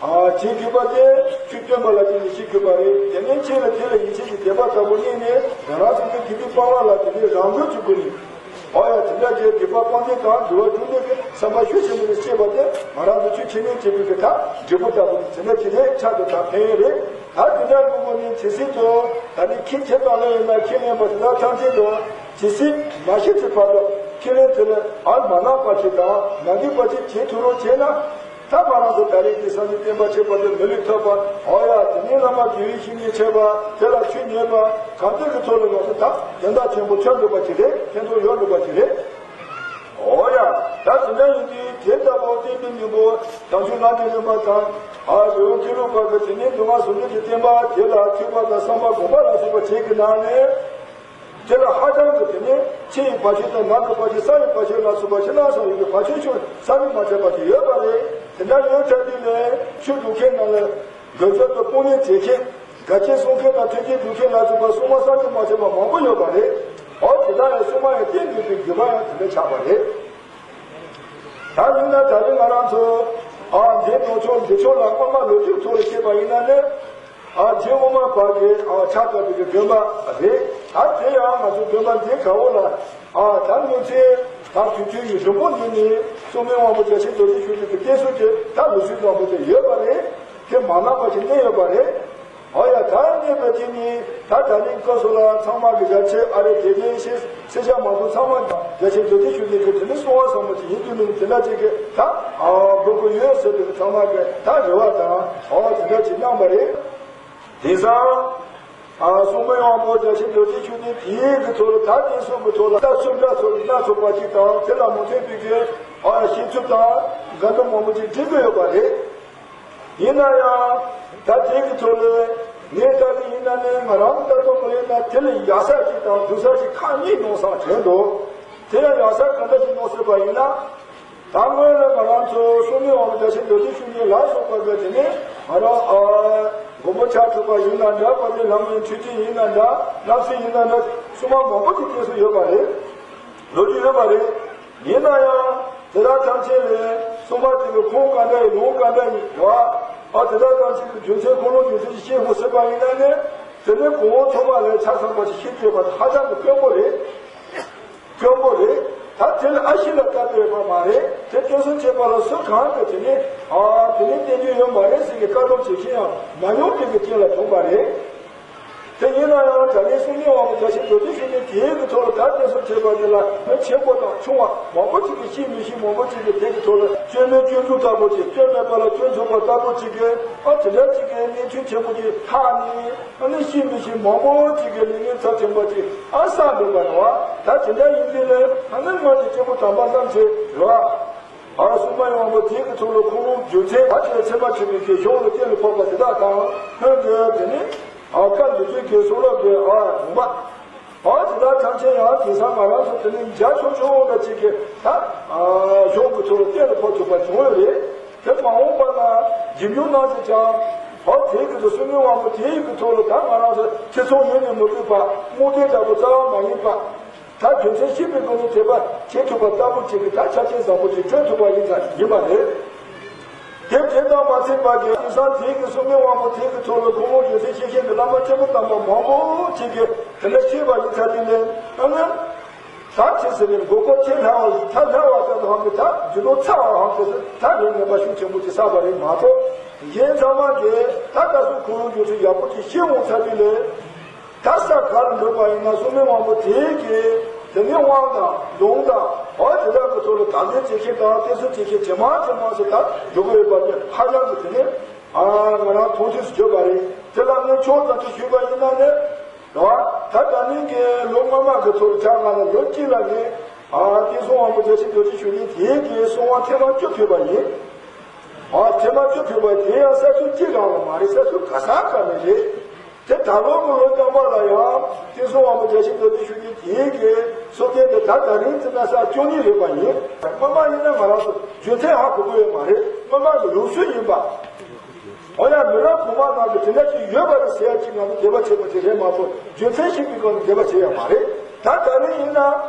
ཨ་བྱེད་དགོས་པ་དེ་ཆོས་སྟོན་པ་ལ་དེ་ནི་བྱེད་དགོས་པ་རེད། དེ་ནས་ཁྱེད་ལ་དེ་ལ་ཡིད་ཆེས་ཀྱི་དད་པ་ལྟ་བུ་གནས་ནས་ང་རང་ཚོ་གི་དགེ་ལྡན་པ་ལྔ་ལ་དེ་ནས་རང་འགུལ་གྱི་སྒོ་ནས་ཨོ་ཡ་དེ་འདྲ་གྱི་དགེ་བ་སྤང་ཚད་དང་འགྲོ་བ་སྒྲུབ་ནས་ཀྱི་བསམ་པ་ཤུགས་ཆེན་པོ་ནས་སྐྱེས་པ་དེ་ང་རང་ཚོ་ཆོས་འཆད་ཉན་བྱེད་པའི་གི་ད་འབྲས་བུ་ལྟ་བུ་དེ་འདྲ་དེ་ལས་ཆགས་དུ་ད་ཕན་ཡོན་རེད། ད་དེ་འདྲ་གི་སྒོ་ནས་ཇི་སྲིད་དུ་ད་ནི་ཁྱེད་ཁྱེད་དང་ལས་ཡིན་ན་ཁས་ལེན་པ་དེ་དག་ཐམས་ཅད་དུ་ཇི་སྲིད་མ་ཤི་ཚེ་བར་དུ་ཁས་ལེན་དེ་ལ་ཨར་མ་ནག་པ་ཞིག་དང་མ་འགྲིག་པ་ཞིག་བྱེད་ཐུབ་རོགས་བྱས་ན། ད་ང་རང་ཚོ་ད་རེས་ཀྱི་སངས་རྒྱས་བསྟན་པ་ཆེ་བ་དེ་མི་ལུས་ཐོབ་པ། ཨོ་ཡ་དེ་ནས་བླ་མ་དགེ་བའི་བཤེས་གཉེན་ཆེ་བ་དེ་ལ་ཆོས་ཉན་པ་གང་དེ་གི་ཐོག་ལ་ང་ཚོ་ད་དོན་དག་ཆེན་པོ་ཐོན་འགྲོ་བ་ཅིག་རེད། ཕན་ཐོགས་ཡོང་འགྲོ་བ་ཅིག་རེད། ཨོ་ཡ། ད་དེ་འདྲ་ཡིན་དུས་དེ་ལྟ་བུ་བསྟན་པའི་སྙིང་པོ་བྱང་ཆུབ་ལམ་གྱི་རིམ་པ་དང་། ཨ་རི་བོ་ཀེ་ལུ་པ་གི་དེ་ནས་འདུལ་བ་ཟུང་འཇུག་གི་བསྟན་པ་དེ་ལ་ཐོས་པ་དང་བསམ་པ་སྒོམ་པ་ལ་སོགས་པ་བྱེད་ཀྱི་ནང་ནས། དེ་ལ་ཧ་ཅང་གི་དེ་ནས་ཕྱི་ཡི་བར་ཆད་དང་ནང་གི་བར་ཆད་ས་ཡི་བར་ཆད་ལ་སོགས་པ་ཕྱི་ནང་གསང་བའི་བར་ཆད་ཆོད་ས་ནི་མ་ཆད་པ་དེ་ཡོད་པ་རེད། དེ་འདྲ་ཡོད་ཚད་དེ་ལས་ཆོས་སྒྲུབ་མཁན་ནང་ལ་དགེ་སྦྱོར་དུ་དཔུང་ནི་བྱེད་མཁན། དགའ་སྐྱེད་གསུང་མཁན་དང་ཐུགས་རྗེ་སྒྲུབ་མཁན་ལ་སོགས་པ་སྲུང་མ་བསམ་གྱིས་མ་ཆོད་པ་མང་པོ་ཡོད་པ་རེད། འོ་དེ་དག་ཡང་སྲུང་མ་ཡང་བསྟེན་དགོས་པའི་དགོས་པ་ཡང་དེ་འདྲ་ཆགས་པ་རེད། ད་ཡིན་ན་ད་རེས་ང་རང་ཚོ་ཨ་འདི་ནང་ཆོས་འདི་ཆོས་ལ་སྔོན་མ་ལོ་རྒྱུས་ཐོག་ལ་བཤད་པ་ཡིན་ན་ནི། ཨ་རྗེ་ཨོ་མ་པ་གི་ཨ་ཕྱག་བཏབ་པའི་གི་དགོན་པ་རེད། ད་དེ་ཡང་ང་ཚོ་དགོན་པ་འདི་ག་བོ་ལ་ཨ་ད་ངོས་ཚེ་ད་དུས་ཚོད་ཡུན་རིང་པོ་འདི་ནི་སྲུང་མའི་དབང་པོ་རྒྱ་ཆེན་རྡོ་རྗེ་ཆོས་ཀྱི་གི་བསྟན་སྲུང་གི་ད་ལོ་རྒྱུས་བཟང་པོ་དེ་ཡོད་པ་རེད། དེ་མ་ནག་པ་ཞིག་གནས་ཡོད་པ་རེད། ཨོ་ཡ་ད་གནས་པ་དེ་ནི་ད་ད་ནི་སྐབས་སུ་ལ་ཚང་མ་གི་རྒྱ་ཆེ་ཨ་རེ་དེ་དེ་ཤེས་སེ་བྱ་མང་པོ་ཚང་མ་རྒྱ་ཆེ་རྡོ་རྗེ་ཆོས་ཀྱི་གི་དེ་ནི་གསུང་བ་བཟང་པོ་ཅིག་ཡིན་དུས་ནི་དེ་འདྲ་ཅིག་གི་ད་ཨ་འབོད་སྐུལ་ཡོད་ཟེར་དུས་ཚང་མ་གི་ད་རེ་བ་དང་ཨོ་དེ་འདྲ་ཅིག་གནང་བ་རེད། དེང་སང་། ཨ་སྲུང་མའི་དབང་པོ་རྒྱ་ཆེན་རྡོ་རྗེ་ཆོས་ཀྱི་དེའི་གི་ཐོག་ལ་ད་བསྟན་སྲུང་གི་ཐོག་ལ་ལྟ་ཚུལ་འདྲ་ཚོ་སྣ་ཚོགས་པ་ཅིག་དང་དེ་ལ་མ་མཐུན་པའི་གི་ཨ་བཤད་ཚུལ་དང་འགལ་འདུ་མང་པོ་ཅིག་འདྲེན་གི་ཡོད་པ་རེད། ཡིན་ན་ཡང་ད་དེ་གི་ཐོག་ལ་ངས་ལྟ་གི་ཡིན་ན་ནི་ང་རང་ལྟ་ཐུབ་མ་ཡིན་ན་དེ་ལ་ཡག་ས་ཅིག་དང་སྡུག་ས་ཅིག་ཁག་གཉིས་ཡོང་ས་དྲན་འདུག་དེ་ཡང་ཡག་ས་ག་འདྲ་ཞིག་ཡོང་སྲིད་པ་ཡིན་ན། ད་སྔོན་ལ་ང་རང་ཚོ་སྲུང་མའི་དབང་པོ་རྒྱ་ཆེན་རྡོ་རྗེ་ཆོས་ཀྱི་ལ་སོགས་པ་གི་དེ་ནས་ང་རང་ཨ་མགོན་པོ་ཕྱག་དྲུག་པ་ཡིན་ན་འདྲ། དཔལ་ལྡན་ལྷ་མོའི་མཆོད་སྤྲིན་ཡིན་ན་འདྲ། བསླབ་གསོལ་ཡིན་ན་འདྲ། སྲུང་མ་མང་པོ་ཅིག་བསྟེན་སྲོལ་ཡོད་པ་རེད། ལོ་རྒྱུས་ཡོད་པ་རེད། ཡིན་ན་ཡང་དེ་དག་ཐམས་ཅད་ལས་སྲུང་མ་དེ་གི་ཁུངས་ག་འདྲ་ཡིན་ལུང་ག་འདྲ་ཡིན་བ། ཨ་དེ་དག་ཐམས་ཅད་ཀྱི་རྒྱུ་མཚན་ཁུངས་ལུང་རྒྱུ་མཚན་ཞིག་ཤེས་དགོས་སྲིད་པ་ཡིན་ན་ནི། དེ་ནས་གོང་འོག་ཚང་མ་ལས་ཆ་ཚང་པ་ཞིག་ཤེས་དགོས་པ་དེ་ཧ་ཅང་གི་དཀོན་པོ་རེད། དཀོན་པོ་རེད། ད་དེ་ལ་ཨ་ཤི་ལ་ལྟ་དགོས་པ་མ་རེད། དེ་བསྟན་སྲུང་བྱེད་པ་ལ་སུ་གང་གི་དེ་ནས་ཨ་དེ་ནས་བསྟན་རྒྱུ་ཡོད་མ་རེད་ཟེར་གི་བཀའ་སློབ་བྱེད་མཁན་ཡང་མ་མྱོང་མཁན་གྱི་རྐྱེན་ལ་བྱུང་བ་རེད། དེ་ཡིན་ན་ཡང་ད་ནི་སྲུང་མའི་དབང་པོ་རྒྱ་ཆེན་རྡོ་རྗེ་ཆོས་ཀྱི་དེའི་གི་ཐོག་ལ་ད་བསྟན་སྲུང་བྱེད་པ་དེ་ལ་མི་ཆེན་པོ་དང་ཆུང་བ་མང་པོ་ཅིག་གིས་ཤེས་མི་ཤེས་མང་པོ་ཅིག་གིས་དེ་གི་ཐོག་ལ་སྐྱོན་མེད་སྐྱོན་འཛུགས་ལྟ་བུ་ཅིག་སྐྱོན་མེད་པ་ལ་སྐྱོན་འཛུགས་པ་ལྟ་བུ་ཅིག་གིས་ཨ་དེ་འདྲ་ཅིག་གི་གནས་ཚུལ་ཆེན་པོ་ཅིག་ལྷག་ནས། ཨ་ནི་ཤེས་མི་ཤེས་མང་པོ་ཅིག་གི་ལས་ངན་ཚབས་ཆེན་པོ་ཅིག་ཨ་བསགས་འདུག་པ་རེད་བ། ད་དེ་འདྲ་ཡིན་དུས་ལས་ཨ་ནི་སྔོན་གྱི་སྐྱེས་བུ་དམ་པ་རྣམས་ཀྱིས་རེད་བ། ཨ་སྲུང་མའི་དབང་པོ་དེ་གི་ཚུལ་ལ་ཁུངས་ལུང་རྒྱུ་མཚན་ཕལ་ཆེར་ཚད་མ་ཆེན་པོའི་གི་གཞུང་ལ་གཏན་ལ་ཕབ་པ་དེ་དག་དང་སྔོན་གྱི་དེ་ནི་ཨ་བཀའ་འདུས་ཚུལ་གྱི་གསུང་རབ་ཀྱི་ཨ་ལུང་པ། ཨ་དེ་དག་ཐམས་ཅད་ཡང་དེང་སང་ང་རང་ཚོ་དེ་ནི་འཇའ་ཆུང་ཆུང་འདྲ་ཅིག་གི་ད་ཨ་གཞུང་གི་ཚུལ་ལ་གཏན་ལ་ཕབ་ཐུབ་པ་བྱུང་ཡོད་རེད། དེ་མ་འོངས་པ་ན་རྗེས་འཇུག་རྣམས་ཀྱིས་ཀྱང་། ཧོ་དེའི་སྐབས་སུ་སྲུང་མའི་དབང་པོ་དེའི་གི་ཐོག་ལ་ད་ང་རང་ཚོ་ཐེ་ཚོམ་ཡོད་ནས་མི་དགོས་པ་རྨོངས་དད་འདྲ་པོ་རྩ་བ་མ་ཡིན་པ། ད་རྒྱུ་མཚན་ཤེས་པའི་སྒོ་ནས་དད་པ་བྱེད་ཐུབ་པ་ལྟ་བུ་ཅིག་གི་ད་ཆ་རྐྱེན་བཟང་པོ་ཅིག་བསྐྲུན་ཐུབ་པ་ཡིན་ཙང་ཡིན་པ་རེད། དེ་དེ་དང་མ་ཚད་པ་གི་དེང་སང་དེའི་གི་སྲུང་མའི་དབང་པོ་དེའི་གི་ཐོག་ལ་ཁུངས་ལུང་རྒྱུ་མཚན་ཤེས་མཁན་གྱི་བླ་མ་ཆེན་པོ་དམ་པ་མང་པོ་ཅིག་གིས་དེ་འདྲ་ཤེས་པ་ཡིན་ཙང་དེ་ལས་ཨ་ནི། ད་ཆེ་ཟེར་ནས་མགོ་སྐོར་ཆེ་སླ་བ་ད་སླ་བ་ལྟ་བུ་ཧང་གི་ད་རྒྱུ་ནོར་ཚ་བ་ཧང་གི་ད་ལས་ངན་པ་ཤུགས་ཆེན་པོ་ཅིག་བསགས་པ་རེད་མ་གཏོགས། གཞན་ཚང་མ་གིས་ད་ལྟ་སུ་ཁུངས་ལུང་རྒྱུ་མཚན་ཡག་པོ་ཅིག་ཤེས་འོང་ཚར་དུས་ལས། ད་ས་ག་ལ་འགྲོ་པ་ཡིན་ན་སྲུང་མའི་དབང་པོ་དེའི་གི་དེ་ནས་དབང་དང་ལུང་དང་འོ་དེ་དག་གི་ཐོག་ལ་དམ་ལྡན་བྱེད་མཁན་དང་བསྟེན་གསོལ་བྱེད་མཁན་ཇེ་མང་ཇེ་མང་ཞིག་ད་འགྲོ་གི་ཡོད་པ་དེ་ཧ་ཅང་གི་དེ་ནས་ཨ་ང་རང་མཐོང་ཆོས་སུ་བརྗོད་པ་རེད། དེ་ལ་ངས་ཕྱོགས་ཙམ་ཅིག་ཞུས་པ་ཡིན་ན་ནི། རེད་བ། ད་ད་ནིང་གི་ལོ་སྔོན་མ་གི་ཚོར་བྱ་ང་ལ་ལོ་གཅིག་ལ་ངས་ཨ་བསྟན་སྲུང་དབང་པོ་རྒྱ་ཆེན་རྡོ་རྗེ་གཞུང་ནས་དེའི་གི་སྲུང་དབང་ཐེངས་མ་བཅུ་ཕུལ་བ་ཡིན། ཨ་ཐེངས་མ་བཅུ་ཕུལ་བ་དེ་ཡང་ས་ཁུལ་གཅིག་རང་ལ་མ་རེད། ས་ཁུལ་ག་ས་ག་ནས་རེད། དེ་ད་ལོ་གི་ལོ་རྟག་པར་ལ་ཡང་བསྟན་སྲུང་དབང་པོ་རྒྱ་ཆེན་རྡོ་རྗེ་གཞུང་ནས་དེའི་གི་གསུང་རྟེན་དེ་ད་ད་རིང་ཙི་ན་ས་བཅུ་གཉིས་རེད་པ་ཡིན། སྔོན་མ་ཡིན་ན་ང་རང་ཚོ་རྒྱུ་མཚན་ཧ་གོ་གི་ཡོད་མ་རེད། སྔོན་མ་གི་ལུགས་སྲོལ་ཡིན་པ། འོ་ཡ་མི་རབས་གོང་མ་ནང་དུ་དེ་འདྲ་ཅིག་ཡོད་པ་རེད་ཟེར་ཡ་ཅིག་ང་ཚོ་འདོད་པ་བྱེད་པ་ཅིག་རེད་མ་གཏོགས་རྒྱུ་མཚན་ཤེས་པའི་སྒོ་ནས་འདོད་པ་བྱེད་ཡ་མ་རེད། ད་ད་རིང་ཡིན་ན་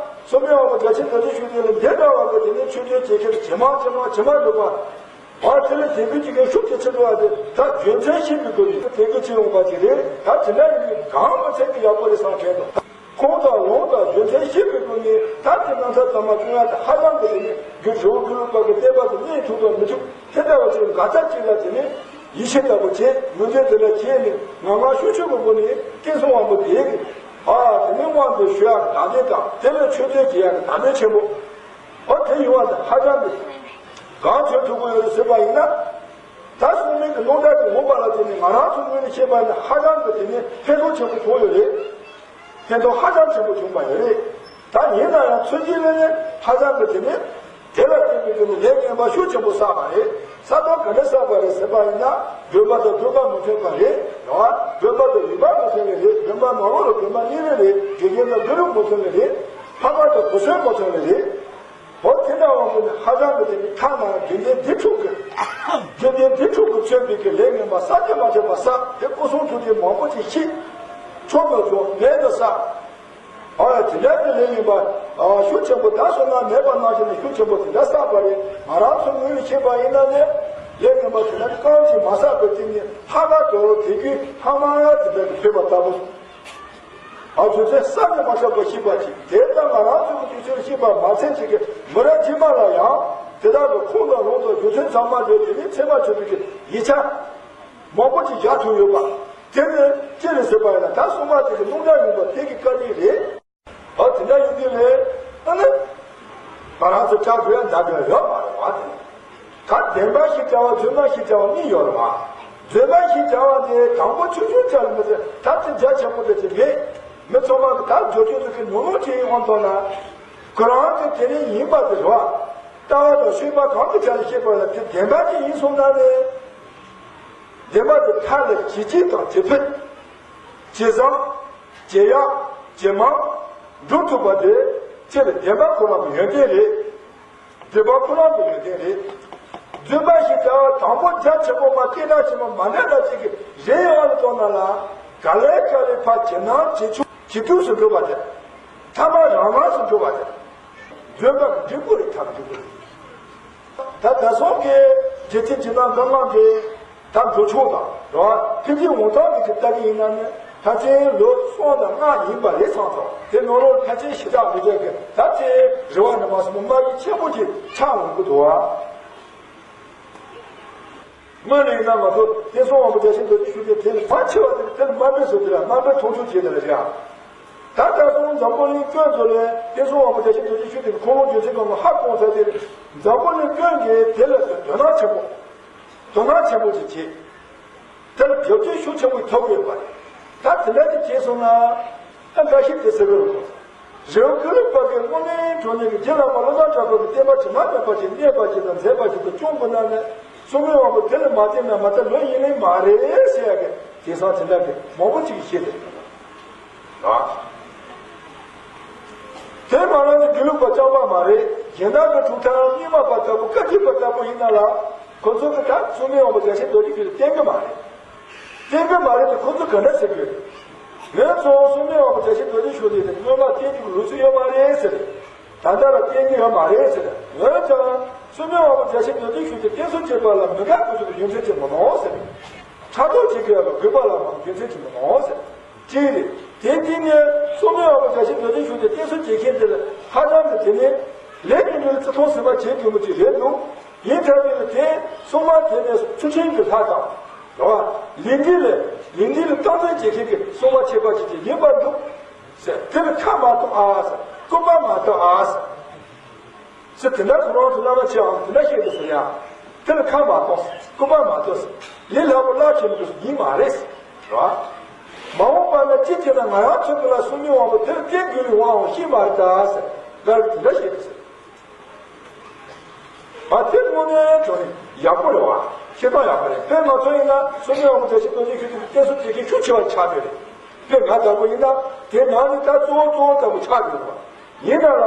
སྲུང་མའི་དབང་པོ་རྒྱ་ཆེན་རྡོ་རྗེ་གཞུང་ནས་ལ་འདི་འདྲ་བ་གི་དེ་ནས་ཆོས་སྟོན་བྱེད་མཁན་ཇེ་མང་ཇེ་མང་ཇེ་མང་འགྲོ་བ། འོ་དེ་ལ་དད་གུས་ཅིག་གི་ཤུགས་ཇེ་ཆེར་འགྲོ་བ་དེ་ད་རྒྱུ་མཚན་ཤེས་པའི་སྒོ་ནས་དད་གུས་བྱེད་ཡོང་པ་ཅིག་རེད། ད་དེ་འདྲ་ཡིན་དུས་གང་མི་ཚད་ཀྱི་ཡག་པོ་རེད་བསམ་དྲན་འདུག་ཁུངས་དང་ལུང་དང་རྒྱུ་མཚན་ཤེས་པའི་སྒོ་ནས་ད་དེ་ན་ཚ་ཚང་མ་བསྐྱོན་ཡ་དེ་ཧ་ཅང་གི་དེ་ནས་རྒྱུ་འབྲས་བུ་ཀུན་ལ་དཔག་པའི་བསྟན་པ་དེ་གནས་ཐུབ་དང་མི་ཐུབ་དེ་འདྲ་བ་ཅིག་འགག་རྩ་གཅིག་ལ་དེ་ནས་ཡིད་ཆེས་ལྟ་བུ་བྱས་ངོས་འཛིན་དེ་ལ་བྱས་ནས་ངང་ངམ་ཤུགས་ཆུང་གི་སྒོ་ནས་བསྟན་སྲུང་དབང་པོ་དེ་གི་ཨ་དེ་ནས་དབང་དུ་ཞུ་ཡ་གི་དམ་ལྡན་དང་དེ་ལ་ཆོས་སྟོན་བྱེད་ཡ་གི་དམ་ལྡན་ཆེན་པོ། ཨོ་དེ་ཡོང་བ་དེ་ཧ་ཅང་གི་གང་བྱེད་ཐུབ་ཀྱི་ཡོད་ཟེར་བ་ཡིན་ན། ད་སྲུང་མའི་གི་རྣམ་གྲངས་ཀྱི་འོངས་པ་ལ་བརྟེན་ནས་ང་རང་ཚོ་ངོས་ནས་བཤད་པ་ནི་ཧ་ཅང་གི་དེ་ནས་ཕན་ཐོགས་ཆེན་པོ་བྱུང་ཡོད་རེད། ཕན་ཐོགས་ཧ་ཅང་ཆེན་པོ་བྱུང་བ་ཡོད་རེད། ད་ཡིན་ན་ཡང་ཚོད་ཀྱི་ལས་ནི་ཧ་ཅང་གི་དེ་ནས་དེ་ལ་ ལས་ངན་པ་ཤུགས་ཆེན་པོ་བསགས་པ་རེད། བསགས་སྟངས་ག་འདྲ་བསགས་པ་རེད་ཟེར་བ་ཡིན་ན། སྒྲོན་མ་དང་སྒྲོན་མ་མི་མཐུན་པ་རེད། རེད་བ། སྒྲོན་མ་དང་རིག་པ་མི་མཐུན་པ་རེད། སྒྲོན་མ་ནང་ལོགས་ལ་སྒྲོན་མ་གཉིས་རེ་རེད། དགེ་རྒན་དང་དགེ་ཕྲུག་མི་མཐུན་པ་རེད། ཕ་མ་དང་བུ་སྲིང་མི་མཐུན་པ་རེད། འོ་དེ་འདྲ་བ་མོ་ནི་ཧ་ཅང་གི་དེ་ནི་ཐ་ན་དགེ་འདུན་སྡེ་དྲུག་གི། དགེ་འདུན་སྡེ་དྲུག་གི་མཚོན་པའི་གི་ལས་ངན་པ་བསགས་ཀྱི་མ་བྱས་པ་བསགས། དེ་སྐུ་གསུང་ཐུགས་རྗེ་མང་པོ་ཅིག་ཤེས། ཆོག་མེད་ཆོག་མེད་དུ་བསགས། ཨ་དེ་འདྲ་གི་ལས་ངན་པ། ཨ་ཤུགས་ཆེན་པོ་ད་སོང་ན་མེད་པ་ནང་བཞིན་ནི་ཤུགས་ཆེན་པོ་དེ་འདྲ་བསགས་པ་རེད། ང་རང་ཚོ་ངོས་ནས་བཤད་པ་ཡིན་ན་ནི། ལས་ངན་པ་དེ་འདྲ་རྐང་གཅིག་མ་བསགས་པའི་སྟེང་ནས་ལྷག་པར་དུ་དེ་རྒྱུན་ཧ་མ་དེ་འདྲ་གི་ཕེབས་པ་ལྟ་བུ། ཨ་རྒྱུ་མཚན་བསམ་གྱིས་མ་ཁྱབ་པ་ཤེས་པ་ཅིག་དེ་ལྟར་ང་རང་ཚོ་གི་དུས་ཚོད་ཤེས་པ་མ་ཚད་ཅིག་གི་མི་རབས་རྗེས་མ་ལ་ཡང་དེ་དག་གི་ཁུངས་དང་ལུང་དང་རྒྱུ་མཚན་ཚང་མ་དེ་དེ་ནས་ཚད་མ་ཆོད་པའི་གི་ཡིག་ཆ་མང་པོ་ཅིག་བཞག་ཐུབ་ཡོད་པ། དེ་ནི་ཅི་རེད་ཟེར་བ་ཡིན་ན། ད་གསུངས་པ་དེ་གི་རླུང་རྟ་ཡིན་པ་དེ་གི་བཀའ་དྲིན་རེད། ཨ་དེ་འདྲ་ཡིན་དུས་ལས་ཨ་ནི་ང་རང་ཚོ་ཆགས་དགོས་ཡ་འདྲ་འདྲ་ཡོད་མ་རེད་བ། དེ་ད་བདེན་པ་ཞིག་བྱ་བ་རྫུན་མ་ཞིག་བྱ་བ་གཉིས་ཡོད་རེད་བ། རྫུན་མ་ཞིག་བྱ་བ་དེ་དང་པོ་ཆུང་ཆུང་བྱ་ལ་མི་ཚེ་ད་དེ་རྒྱ་ཆེན་པོ་དེ་ཅི་མེད། མི་ཚང་མ་གི་ད་བརྗོད་ཆོག་ཚོ་གི་ནོར་ལོ་ཁྲིད་ཡོང་དོན་ལ། ཁོ་རང་གི་དེ་རིང་ཡིན་པ་དེ་རེད་བ། ལྟ་བ་དང་ཤེས་པ་གང་གི་ཆ་ནས་ཤེས་པ་ལ་དེ་བདེན་པ་ཅིག་ཡིན་སོང་ན་ནི། བདེན་པ་དེ་མཐའ་ལ་ཇེ་གཅིག་དང་ཇེ་ཕུད། ཇེ་བཟང་། ཇེ་ཡག་ཇེ་མང་། འགྲོ་ཐུབ་པ་དེ་ཁྱེད་ལ་བདེན་པ་ཁོ་རང་གི་ཡོན་ཏན་རེད། བདེན་པ་ཁོ་རང་གི་ཡོན་ཏན་རེད། རྫུན་པ་ཞིག་བྱ་བ་དང་པོ་རྒྱ་ཆེན་པོ་མ་སྐད་གྲགས་ཆེན་པོ་མ་འདྲ་འདྲ་ཅིག་གི་རེ་ཡོང་བ་ལ་གཏོང་ན་ལ། ག་ལེ་ག་ལེ་ཕར་ཇེ་ནང་ཇེ་ཆུང་ཇེ་སྡུག་སུ་འགྲོ་བ་དེ། ཐ་མ་རང་དབང་སུ་འགྲོ་བ་དེ། རྫུན་པ་གི་འབྲས་བུ་རེད། ཐབས་འབྲས་བུ་རེད། ད་ད་སོང་གི་རྗེ་བཙུན་ཇི་ལྟར་འཛམ་གླིང་གི་ད་འགྲོ་ཕྱོགས་དང་རེད་བ། འཕེལ་རྒྱས་འོང་སྟངས་ཀྱི་ཅིག་ལྟ་གི་ཡིན་ན་ནི་ཕལ་ཆེར་ལོ་གསུམ་དང་ལྔ་ཡིན་པ་རེད་བསམ་སོང་། དེ་ནང་ལོགས་ཕལ་ཆེར་ཞེ་དྲག་མི་རྒྱག་གི་ད་ཚེ་རེ་བ་ནི་མ་སོང་མ་ཡིན་ཆེན་པོ་ཅིག་ཆགས་འོང་གི་འདུག་བ། སྔོན་ལ་ཡིན་ན་ང་ཚོ་བསྟན་སྲུང་དབང་པོ་བརྒྱ་བྱིན་རྡོ་རྗེ་ཤུགས་ལྡན་དེ་ལ་མ་ཆེ་བ་དེ་དེ་ལ་དམའ་འབེབས་བཟོ་དེ་ལ་དམའ་འབེབས་མཐོང་ཆུང་བྱེད་དེ་ལ་བཞག་ད་ལྟ་སོང་འཛམ་བུ་གླིང་ཀུན་ཏུ་ལས་བསྟན་སྲུང་དབང་པོ་བརྒྱ་བྱིན་རྡོ་རྗེ་ཤུགས་ལྡན་གྱི་ཁུངས་ལུང་རྒྱུ་མཚན་སྐོར་ལ་ཧ་གོ་ཚར་ཏེ། འཛམ་བུ་གླིང་ཀུན་གྱིས་དེ་ལ་དོ་སྣང་ཆེན་པོ། དོ་སྣང་ཆེན་པོ་ཞིག་བྱེད། དེ་ལ་རྒྱབ་སྐྱོར་ཤུགས་ཆེན་པོ་ཐོབ་ཡོད་པ་རེད། ད་དེ་འདྲ་ཅིག་བྱས་སོང་ན། ད་འགའ་ཞིག་དེ་ཟེར་གི་རེད། རི་བོ་ཀུན་ལེགས་པ་གི་དངོས་གནས་དྲང་གནས་ཀྱི་རྗེ་བླ་མ་བློ་བཟང་གྲགས་པ་གི་བསྟན་པ་དྲི་མ་མེད་པ་ཞིག་གནས་པ་ཞིག་དང་མཛད་པ་ཞིག་ཏུ་སྐྱོང་དགོས་ན་ནི། སྲུང་མའི་དབང་པོ་དེ་ལ་མ་བསྟེན་ན་མ་ད་ལོ་ཡིན་ལེ་མ་རེད་ཟེར་ཡ་གི་དེང་སང་དེ་འདྲ་གི་མང་པོ་ཅིག་གིས་བཤད་དེ། དེ་མ་ལ་ནི་དགེ་ལུགས་པ་རྐྱང་པ་མ་རེད། གཞན་དག་གི་གྲུབ་མཐའ་རྙིང་མ་པ་ལྟ་བུ་བཀའ་བརྒྱུད་པ་ལྟ་བུ་ཡིན་ན་ལ། ཁོ་ཚོ་གི་ད་སྲུང་མའི་དབང་པོ་བརྒྱ་བྱིན་རྡོ་རྗེ་ཁྱོད་ལ་བསྟེན་གི་མ་རེད། བསྟེན་གི་མ་རེད་དེ་ཁོ་ཚོ་ག་འདྲ་ཟེར་གི་རེད། ངས་ཚོ་སྲུང་མའི་དབང་པོ་བརྒྱ་བྱིན་རྡོ་རྗེ་ཤུགས་ལྡན་དེ་སྔོན་མ་བསྟེན་རྒྱུ་གི་ལུགས་སྲོལ་ཡོད་མ་རེད་ཟེར། ད་ལྟ་ལ་བསྟེན་གི་ཡོད་མ་རེད་ཟེར། འོན་ཀྱང་སྲུང་མའི་དབང་པོ་བརྒྱ་བྱིན་རྡོ་རྗེ་ཤུགས་ལྡན་བསྟེན་གསོལ་བྱེད་པ་ལ་མི་དགའ་དགོས་ཚུལ་གྱི་རྒྱུ་མཚན་ཅིག་མི་སྣང་ཟེར། ཕྲག་དོག་བྱེད་དགོས་ཡ་ལ་དགོས་པ་ལ་མ་རྒྱུ་མཚན་ཅིག་མི་སྣང་ཟེར། གཅིག་རེད། དེའི་སྟེང་ནས་སྲུང་མའི་དབང་པོ་བརྒྱ་བྱིན་རྡོ་རྗེ་ཤུགས་ལྡན་བསྟེན་གསོལ་བྱེད་མཁན་དེ་ལ་ཧ་ཅང་གི་དེ་ནས་ལས་ཀྱི་ལུས་བརྩི་མཐོང་ཟིན་པ་བྱེད་དགོས་མི་ཅིག་རེད་འདུག་ཡིན་ཐབས་ཀྱི་ལ་དེ་སྲུང་མ་དེ་ནས་ཚུལ་ཁྲིམས་ཀྱི་ལྷ་དང་། རེད་བ། ལས་འབྲས་ལ་ལས་འབྲས་ལ་སྟངས་འཛིན་བྱེད་མཁན་གྱི་སྲུང་མ་ཁྱད་པར་ཅན་ཅིག་ཡིན་པར་འདུག་ཟེར། དེ་ལ་ཁ་མ་གཏོགས་ཨ་ཟེར། སྐུར་པ་མ་གཏོགས་ཨ་ཟེར། ཟེར་དེ་འདྲ་ཁོ་རང་ཚོ་བླ་མ་ཆེ་བ་དེ་འདྲ་བཤད་དུ་ཟེར་ཡ། དེ་ལ་ཁ་མ་གཏོགས་སྐུར་པ་མ་གཏོགས་ལས་སླ་པོ་རླབས་ཆེན་པོ་ཡིན་མ་རེད་ཟེར། རེད་བ། མ་འོངས་པ་ན་ཅི་བྱས་ན་ང་རང་ཚོ་གི་ལ་སྲུང་མའི་དབང་པོ་དེ་ལ་བསྟེན་དགོས་པའི་དབང་བོ་ཤེས་མ་རེད་ད་ཟེར། ལ་དེ་འདྲ་བཤད་དུ་ཟེར། ཨ་དེ་དངོས་གནས་དྲང་ནས་ཡག་པོ་རེད་བ། བཤད་སྟངས་ཡག་པོ་རེད། དཔེར་ང་ཚོ་ཡིན་ན་སྲུང་མའི་དབང་པོ་བརྒྱ་བྱིན་རྡོ་རྗེ་ཤུགས་ལྡན་གྱི་བསྟེན་གསོལ་བྱེད་མཁན་ཤུགས་ཆེ་བ་ཆགས་ཡོད་རེད། དཔེར་ང་ལྟ་བུ་ཡིན་ན་དེ་ནང་ནས་ད་གཙོ་བོ་གཙོ་བོ་ལྟ་བུ་ཆགས་ཡོད་རེད་བ། ཡིན་ན་ལ།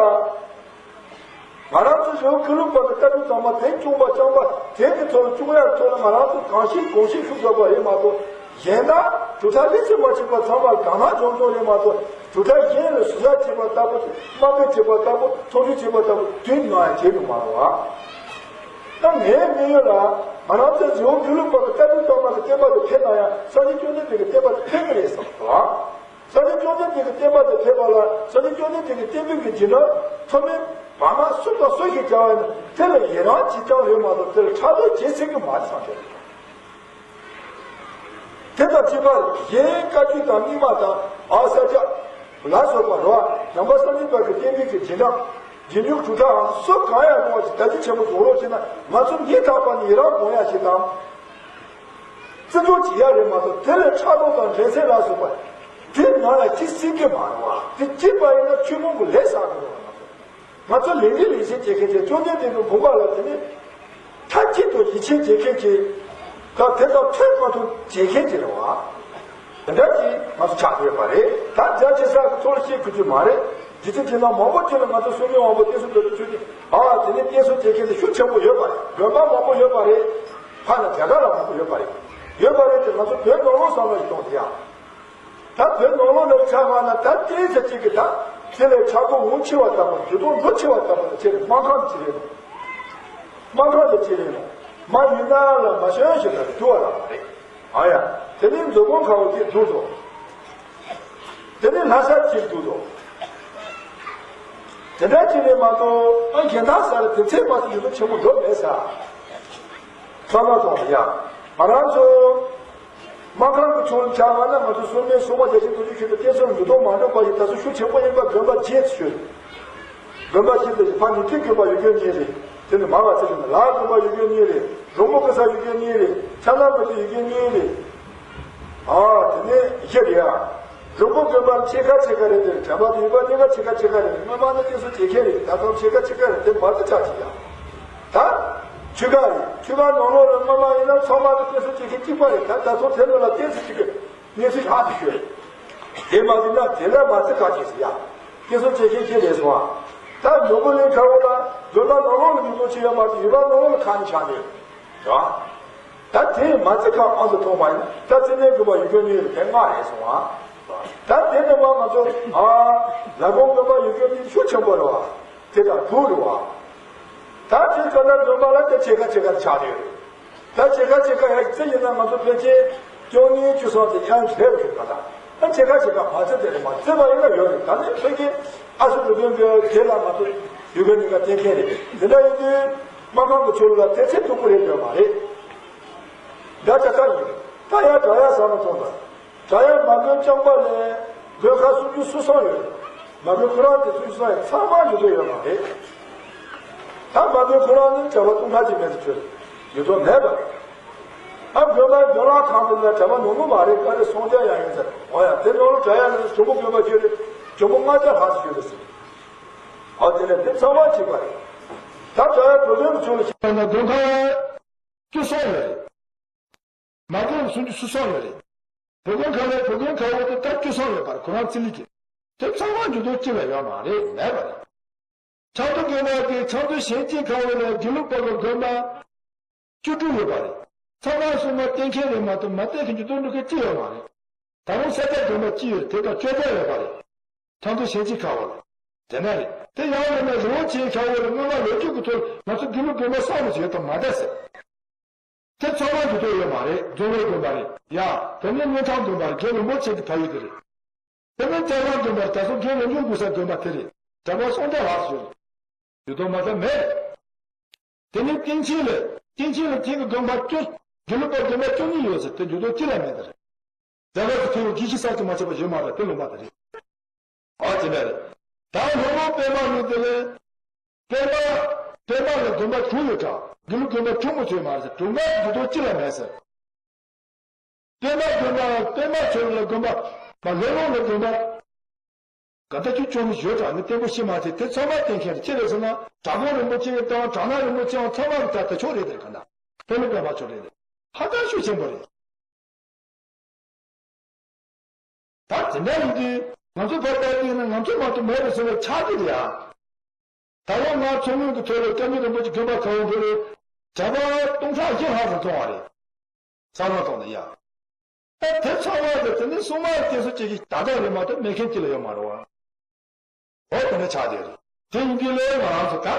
ང་རང་ཚོ་རི་བོ་ཀུན་ལེགས་པ་གི་ལྟ་གྲུབ་དང་མ་དེ་སྐྱོང་པ་རྐྱང་པ་དེ་གི་ཐོག་ལ་སྐྱོང་ཡག་ཐོག་ལ་ང་རང་ཚོ་གང་ཤེས་གང་ཤེས་ཤུགས་རྒྱག་པ་རེད་མ་གཏོགས། གཞན་དག་གྲུབ་མཐའ་ལྷུག་སུ་མ་ཕྱིན་པ་ཚང་མར་དགའ་སྣང་འཇོམས་འཇོམས་རེད་མ་གཏོགས། གྲུབ་མཐའ་གཞན་ལ་ཟུར་ཟ་བྱེད་པ་ལྟ་བུ། དམའ་འབེབས་བྱེད་པ་ལྟ་བུ། མཐོང་ཆུང་བྱེད་པ་ལྟ་བུ་དུས་ནམ་ཡང་བྱེད་དགོས་མ་རེད་བ། ད་ངའི་དམིགས་ཡུལ་ལ་ང་རང་ཚོའི་རི་བོ་ཀུན་ལེགས་པ་གི་ལྟ་གྲུབ་དང་མ་གི་བསྟན་པ་དེ་ཕེབས་ན་ཡང་སངས་རྒྱས་བཅོམ་ལྡན་འདས་ཀྱི་བསྟན་པ་དེ་ཕེབས་ཀྱི་རེད་བསམ་བ། སངས་རྒྱས་བཅོམ་ལྡན་འདས་ཀྱི་བསྟན་པ་དེ་ཕེབས་པ་ལ་སངས་རྒྱས་བཅོམ་ལྡན་འདས་ཀྱི་བསྟན་པའི་གི་རྗེས་འབྲང་ཐོག་མའི་བར་མ་སུ་དང་སུ་ཞིག་བྱ་བ་ཡིན་ན་དེ་ལ་ཡི་རང་བྱེད་ཀྱང་རེད་མ་གཏོགས་དེ་ལ་ཕྲག་དོག་བྱེད་སྲིད་ཀྱི་མ་རེད་བསམ་གྱི་རེད། དེ་དང་གཅིག་པར་གཞན་བཀའ་བརྒྱུད་དང་རྙིང་མ་དང་ཨ་ས་སྐྱ་ལ་སོགས་པ་རེད་བ། ནང་པ་སངས་རྒྱས་པ་གི་བསྟན་པའི་གི་རྗེས་འབྲང་རྗེས་འཇུག་གྲུབ་མཐའ་འམ་སུ་གང་ཡང་རུང་བ་ཞིག་དར་རྒྱས་ཆེན་པོ་རྫོགས་རོགས་བྱེད་ན་ང་ཚོ་ངེས་ཐག་པ་ནས་ཡི་རང་སྒོམ་ཡ་ཞིག་དང་། བརྩི་འཇོག་བྱེད་ཡ་རེད་མ་གཏོགས་དེ་ལས་ཕྲག་དོག་དང་འགྲན་སེམས་ལ་སོགས་པ་དེ་ནང་ལ་ཅི་སྲིད་ཀྱི་མ་རེད་བ། དེ་སྐྱིད་པ་ཡིན་ན་ཆོས་མོང་གི་ལས་བསགས་དགོས་རེད་བ། ང་ཚོ། ང་ཚོ་ལས་འགན་ལས་བྱེད་བྱེད་མཁན་གྱི་བཅོམ་ལྡན་འདས་ཀྱི་དགོངས་པ་ལ་དེ་ནི་མཐའ་གཅིག་ཏུ་ཡིད་ཆེས་བྱེད་མཁན་གྱི་སྐབས་དེ་དག་ཐོས་མ་ཐུབ་བྱེད་མཁན་གྱི་རེད་བ། དེ་འདྲ་གྱིས་ང་ཚོ་ཆགས་ཡོད་པ་རེད། ད་རྒྱ་ཆེ་ས་ཀྱི་ཚོར་ཤེས་དགོས་རྒྱུ་མ་རེད། རྗེ་བཙུན་མཁྱེན་ན་མང་པོ་ཅིག་ལ་ང་ཚོ་སྲུང་མའི་དབང་པོ་བསྟེན་གསོལ་འདོད་དུ་བྱུང་སྟེ། ཨ་དེ་ནི་བསྟེན་གསོལ་བྱེད་མཁན་དེ་ཤུགས་ཆེན་པོ་ཡོད་པ་རེད། དགོན་པ་མང་པོ་ཡོད་པ་རེད། ཕ་ན་རྒྱ་གར་ལ་མང་པོ་ཡོད་པ་རེད། ཡོད་པ་རེད་དེ་ང་ཚོ་བོད་ནང་ལོགས་བསམ་བློ་ཞིག་གཏོང་དེ་ཡང་། ད་བོད་ནང་ལོགས་ལ་ཆ་བཞག་ན་ད་བསྟེན་ས་གཅིག་གི་ད་དེ་ལས་ཆག་སྒོ་འོང་ཆེ་བ་ལྟ་བུ། འགྱུར་ལྡོག་འགྲོ་ཆེ་བ་ལྟ་བུ་ལ་ཆེ་རེད། སྨར་ཁམས་ལ་ཆེ་རེད། སྨར་ཁམས་ལ་ཆེ་རེད། མ་ཡུལ་ན་ལ་མ་ཤོན་ཞེས་ད་འགྱུར་བ་ལ་མ་རེད། ཨ་ཡ། དེ་ནི་མཛོ་སྒང་ཁ་བོ་དེ་འདུག་དོ། དེ་ནི་ལྷ་ས་གཅིག་འདུག་དོ། དེ་འདྲ་གཅིག་ལས་མ་གཏོགས་ཨ་གཞན་དག་ས་ལ་དེ་ཚད་མ་ཟིན་འགྱུར་ལྡོག་ཆེན་པོ་འགྲོ་མེད་ས། ཚང་མ་མཐོང་ཡ། ང་རང་ཚོ་སྨར་ཁམས་ཀྱི་ཕྱོགས་ལ་ཆ་བཞག་ན་ང་ཚོ་སྲུང་མའི་སྲུང་མ་བརྒྱད་ཅུ་དོན་གཅིག་ཁྱོན་དུ་བསྟེན་གསོལ་འགྱུར་ལྡོག་མ་འགྲོ་བ་ཞིག་ད་གཟོད་ཤུགས་ཆེན་པོ་ཡིན་པ་དགོན་པ་བརྒྱད་ཅེས་ཞུ། དགོན་པ་བརྒྱད་དེ་ཕར་ཉི་ཁྲི་དགོན་པ་ཡུལ་སྐོར་གཉིས་རེད། དེ་ནི་མ་བ་ཚེ་རིང་ལ་དགོན་པ་ཡུལ་སྐོར་གཉིས་རེད། རོང་པོ་གེ་སར་ཡུལ་སྐོར་གཉིས་རེད། ཕྱག་ན་རྡོ་རྗེ་ཡུལ་སྐོར་གཉིས་རེད། ཨ་དེ་ནས་བཞི་རེད་ཨ། རོང་པོ་དགོན་པ་ཕྱེད་ཀ་ཕྱེད་ཀ་རེད་དེ་དྲན་པ་དེ་ཡོད་པ་གཉིས་ཀ་ཕྱེད་ཀ་ཕྱེད་ཀ་རེད། སྔོན་མ་ནི་བསྟེན་གསོལ་བྱེད་མཁན་རེད། ད་དུང་ཕྱེད་ཀ་ཕྱེད་ཀ་རེད། དེ་མ་བརྩི་ཆགས་ཀྱི་ཡ། ད་ཆོས་ཁ་རེད། ཆོས་ཁ་ནང་ལོགས་ལ་སྔོན་མ་ཡིན་ན་ཚང་མ་གི་བསྟེན་གསོལ་བྱེད་མཁན་གཅིག་པ་རེད། ད་ད་དུང་དེ་ནང་ལ་བསྟེན་གསོལ་བྱེད་མཁན་གནས་ཚུལ་ལྷག་ཏུ་ཤོད། དེ་མ་བྱུང་ན་དེ་ལས་མ་བརྩི་ཁ་ཅིག་ཟེར་ཡ། བསྟེན་གསོལ་བྱེད་མཁན་ཁྱེད་རེད་སོང་ཨ། ད་ནོར་བུ་གླིང་ཁ་བོ་ལ་དགོན་པ་ནང་ལོགས་ལ་མི་གཏོང་ཆེ་ཡ་མ་གཏོགས་ཡུལ་པ་ནང་ལོགས་ལ་ཁ་ནས་ཆགས་ནས་རེད་བ། ད་དེ་མ་བརྩི་ཁ་ཨང་དུ་ཐོག་མ་ཡིན་ད་བརྩི་ནས་དགོན་པ་ཡུལ་སྐོར་གཉིས་རེད། དེ་ལྔ་རེད་སོང་ཨ། ད་དེ་ནས་མ་ང་ཚོ་ཨ་ལ་དགོན་དགོན་པ་ཡུལ་སྐོར་གཉིས་ཤུགས་ཆེན་པོ་རེད་བ། དེ་དང་དྲུག་རེད་བ། ད་དེ་ཚོ་ན་དགོན་པ་ལ་དེ་ཕྱེད་ཀ་ཕྱེད་ཀ་ཆགས་ནས་རེད། ད་ཕྱེད་ཀ་ཕྱེད་ཀ་ཡར་བརྩི་ཡིན་ན་ང་ཚོ་ཕལ་ཆེར་བཅུ་གཉིས་བཅུ་གསུམ་དེ་ཡང་སླེབས་ཡོད་པ་དང་། ད་ཕྱེད་ཀ་ཕྱེད་ཀ་མ་བརྩི་དེ་རེད། མ་བརྩི་བ་ཡིན་ན་ཡོད་རེད། ད་ནི་ཕལ་ཆེར་ཨ་སུ་འགྲོ་དོན་གྱི་དེ་ལ་ང་ཚོ་ཡུལ་སྐོར་གཉིས་ཀ་བསྟེན་མཁན་རེད། དེ་འདྲ་ཡིན་དུས་སྨར་ཁམས་ཀྱི་ཕྱོགས་ལ་དེ་ཚེ་སྡུག་པོ་རེད་ཡོད་མ་རེད། འདྲ་ཆ་ཚང་ཡིན། ད་ཡང་དྲ་ཡ་བཟང་ལ་ཐོངས་དང་། དྲ་ཡ་མ་དགོན་ལྕང་པ་ལས་དགོན་ཁག་སུམ་ཅུ་སོ་གསུམ་ཡོད་རེད། མ་དགོན་ཁོ་རང་དེ་སུམ་ཅུ་སོ་གསུམ་ཡང་ཚང་མ་འགྱུར་ལྡོག་ཡོད་མ་རེད། ད་མ་དགོན་ཁོ་རང་ནི་གྲྭ་པ་སྟོང་ཕྲག་གཅིག་མེད་ཚེ་ཆོས་འགྱུར་ལྡོག་མེད་པ་རེད། ཨ་དགོན་པའི་དགོན་ལག་ཁང་དེ་ལ་གྲྭ་པ་ཉུང་ཉུང་མ་རེད། ག་རེ་སངས་རྒྱས་ཡང་ཡིན་ཟེར། འོ་ཡ་དེ་ནང་ལ་དྲ་ཡ་ནི་གྱོང་པོ་དགོན་པ་ཁྱོད་རེད། གྱོང་པོ་ལྔ་བརྒྱ་ལྷག་ཙམ་ཡོད་རེད་ཟེར། ཨ་དེ་ལས་དེ་ཚང་མ་གཅིག་པ་རེད། ད་དྲ་ཡ་བོད་དོན་གྱི་ཕྱོགས་ལ་ཕྱིན་ན་དགོན་ཁང་བཅུ་གསུམ་ཡོད་རེད། མ་དགོན་སུམ་ཅུ་སོ་གསུམ་ཡོད་རེད། བུ་དགོན་ཁ་ལས་བུ་དགོན་ཁ་བོ་དེ་ད་བཅུ་གསུམ་ཡོད་པར་ཁོ་རང་རྩིས་ལེན་གྱི། དེ་ཚང་མ་འགྱུར་ལྡོག་གཅིག་ལ་ཡོད་མ་རེད། མེད་པ་རེད། ཆབ་མདོ་དགོན་པ་དེ་ཆབ་མདོ་གཞན་གཅིག་ཁ་བོ་ལས་དགེ་ལུགས་པ་གི་དགོན་པ་བཅུ་དྲུག་ཡོད་པ་རེད། ཚང་མ་སྲུང་མ་བསྟེན་མཁན་རེད་མ་གཏོགས་མ་བསྟེན་མཁན་འགྱུར་ལྡོག་འགྲོ་མཁན་གཅིག་ཡོད་མ་རེད། ད་རུང་ས་སྐྱ་དགོན་པ་གཅིག་ཡོད་རེད། དེ་དང་བཅོ་བརྒྱད་ཡོད་པ་རེད། ཆབ་མདོ་གཞན་གཅིག་ཁ་བོ་ལ། དེ་ན་རེད། དེ་ཡང་ཡོད་ན་རི་བོ་ཆེའི་ཁ་བོ་ལ་སྔོན་མ་ལོ་རྒྱུས་ཀྱི་ཐོག་ང་ཚོ་དགེ་ལུགས་དགོན་པ་གསུམ་ཡོད་པ་མ་རེད་ཟེར། དེ་ཚང་མ་འགྱུར་ལྡོག་ཡོད་མ་རེད། རྫོང་དབུས་དགོན་པ་རེད་ཡ། དེ་ནས་སྨོན་ཐང་དགོན་པ་རེད། རྒན་རིན་པོ་ཆེ་གི་ཕ་ཡུལ་དེ་རེད། དེ་ནས་རྩ་བ་དགོན་པ་རེད། ད་སོ་རྒན་རིན་པོ་འབུལ་ས་དགོན་པ་དེ་རེད། གྲྭ་པ་སོང་ད་ལགས་སོ། འགྱུར་ལྡོག་མ་ད་མེད། དེ་ནས་སྟེང་ཆེན་ལ་སྟེང་ཆེན་ལ་དེ་གི་དགོན་པ་བཅུ་དགེ་ལུགས་པ་དགོན་པ་བཅུ་གཉིས་ཡོད་ཟེར། དེ་འགྱུར་ལྡོག་གཅིག་ལ་མེད་ད་རེད། རྒྱ་གར་གྱི་མཐོ་བའི་དགེ་བཤེས་གསར་དུ་མ་ཆགས་པ་ཡོད་མ་རེད། དེ་ལུང་པ་དེ་རེད། ཨ་དེ་འདྲ་རེད། ད་སློབ་དཔོན་པདྨ་གླིང་དེ་ལས། པདྨ། པདྨ་ལ་དགོན་པ་དྲུག་ཡོད་གྲྭ། དགེ་ལུགས་དགོན་པ་དྲུག་མ་ཚོད་མ་རེད་ཟེར། དྲུག་མ་འགྱུར་ལྡོག་གཅིག་ལ་མེད་ཟེར། པདྨ་དགོན་པ་པདྨ་ཆོས་ལ་དགོན་པ་མ་ལྷོ་ལུང་ལ་དགོན་པ་ག་ད་ཁྱོད་ཅུང་མི་ཡོད་གྲྭ་ནི་བརྟན་པོ་ཤི་མ་ཐེ་དེ་ཚང་མ་བརྟན་མཁན་རེད། ཅི་རེད་ཟེར་ན་གྲྭ་གོང་རིན་པོ་ཆེ་དང་གྲྭ་ན་རིན་པོ་ཆེའང་ཚང་མ་གི་ད་ད་ཆོག་རེད། དེ་ག་ན་དཔོན་སློབ་པདྨ་ཆོས་རེད། དེ་ཧ་ཅང་ཤུགས་ཆེན་པོ་རེད། ད་དེ་འདྲ་ཡིན་དུས་ང་ཚོ་ཕར་ལྟ་དུས་ན་ང་ཚོ་མ་གཏོགས་མེད་པའི་ཚོར་བ་ཆགས་ཀྱི་རེད་ཨ། ད་ལོ་ང་ཚོ་སྔོན་གྱི་ཐོག་ལ་སྐྱབས་མགོན་རིན་པོ་ཆེ་དགོན་པ་གང་འགྲོ་རེད། གྲྭ་པ་སྟོང་ཕྲག་བཞི་ལྷག་ཙམ་མཐོང་བ་རེད། ས་ལམ་ཐོག་ནས་ཡ། ད་དེ་ཚང་མ་དེ་དེ་ནི་སྲུང་མ་དེ་ཚོ་གཅིག་གིས་ད་ལྟ་རེད་མ་གཏོགས་མེད་མཁན་གཅིག་ལ་ཡོད་མ་རེད་བ། འོ་དེ་འདྲ་ཆགས་བསྡད་རེད། དེ་ཡིན་དུས་ལས་ང་རང་ཚོ་ད།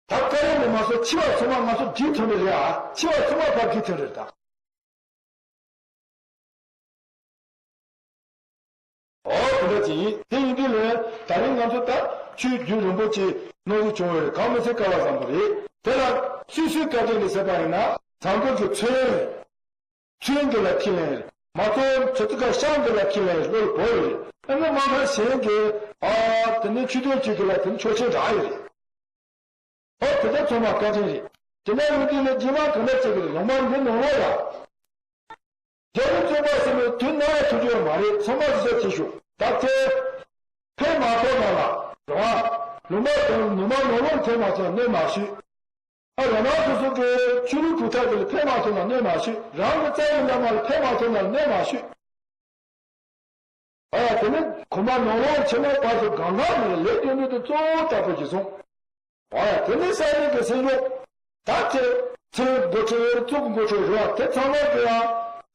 ད་བཀའ་ཡོན་ནས་མ་སོང་འཆི་བ་ཚང་མ་ང་ཚོ་སྒྲིག་ཐུབ་ནི་རེད་ཨ། འཆི་བ་ཚང་མ་ཕར་སྒྲིག་ཐུབ་རེད་ད། ཨོ་དེ་འདྲ་ཅིག་ཡིན། དེ་ཡིན་དུས་ལས་ད་རིང་ང་ཚོ་ད་ཆོས་བརྒྱུད་རིན་པོ་ཆེ་གནང་རྒྱུ་བྱུང་བ་རེད། གང་མི་ཚེ་སྐལ་བ་བཟང་པོ་རེད། དེ་ལ་སུས་སུའི་བཀའ་དྲིན་རེད་ཟེར་བ་ཡིན་ན་བཟང་པོ་གི་ཚོན། ཚོན་འདི་ལ་ཁས་ལེན་རེད། མ་གཏོགས་ཚོ་ཚོ་ཁ་ཤང་འདི་ལ་ཁས་ལེན་རེད། བློ་ལ་བོར་ཡོད་རེད། ཨ་ནི་མ་ཁ་གཞན་གྱི་ཨ་དེ་ནས་ཆོས་དོན་ཅིག་གི་ལ་དེ་ནི་ཆོག་མཆན་རག་ཡོད་རེད། ཨོ་དེ་ལྟར་ཚང་མ་བཀའ་དྲིན་རེད། དེ་འདྲ་ཡོང་དུས་ནས་རྗེས་མ་གང་འདྲ་བྱེད་ཀྱི་རེད། ལོ་མ་འདི་ནང་ལོགས་ལ། རྒྱལ་པོ་བཙུན་པ་ཟེར་ནས་དུས་ནམ་ཡང་ཐུག་རྒྱུ་མ་རེད། ཚང་མ་གཟིགས་ཆ་བྱེད་ཤོག་ད་ཚེ་ཕན་མ་ཐོགས་ན་ལ་རང་ ལུང་པ་དང་ནུ་མ་ནོར་ལོངས་ཐེབས་མ་ཐོན་ན་གནོད་མ་ཤོད། ཨ་རང་རང་སོ་སོ་གི་ཆོས་ལུགས་གྲུབ་མཐའ་དེ་ལ་ཕན་མ་ཐོགས་ན་གནོད་མ་ཤོད། རང་གི་རྩ་བའི་བླ་མ་ལ་ཕན་མ་ཐོགས་ན་གནོད་མ་ཤོད། ཨ་དེ་ནི་ཁོ་མ་ནོར་ལོངས་ཆེ་ན་བར་དུ་གང་གང་མེད་ལས་དོན་དུ་གཙོ་བོ་ལྟ་བུ་ཞིག་སོང་། ཨ་དེ་ནི་ས་གནས་ཀྱི་སྲིད་གཞུང་ད་ཚེ་ཚེ་འགོ་ཁྲིད་ཡོད་ཚོགས་འགོ་ཁྲིད་རེད་བ། དེ་ཚང་མ་གི་ཡང་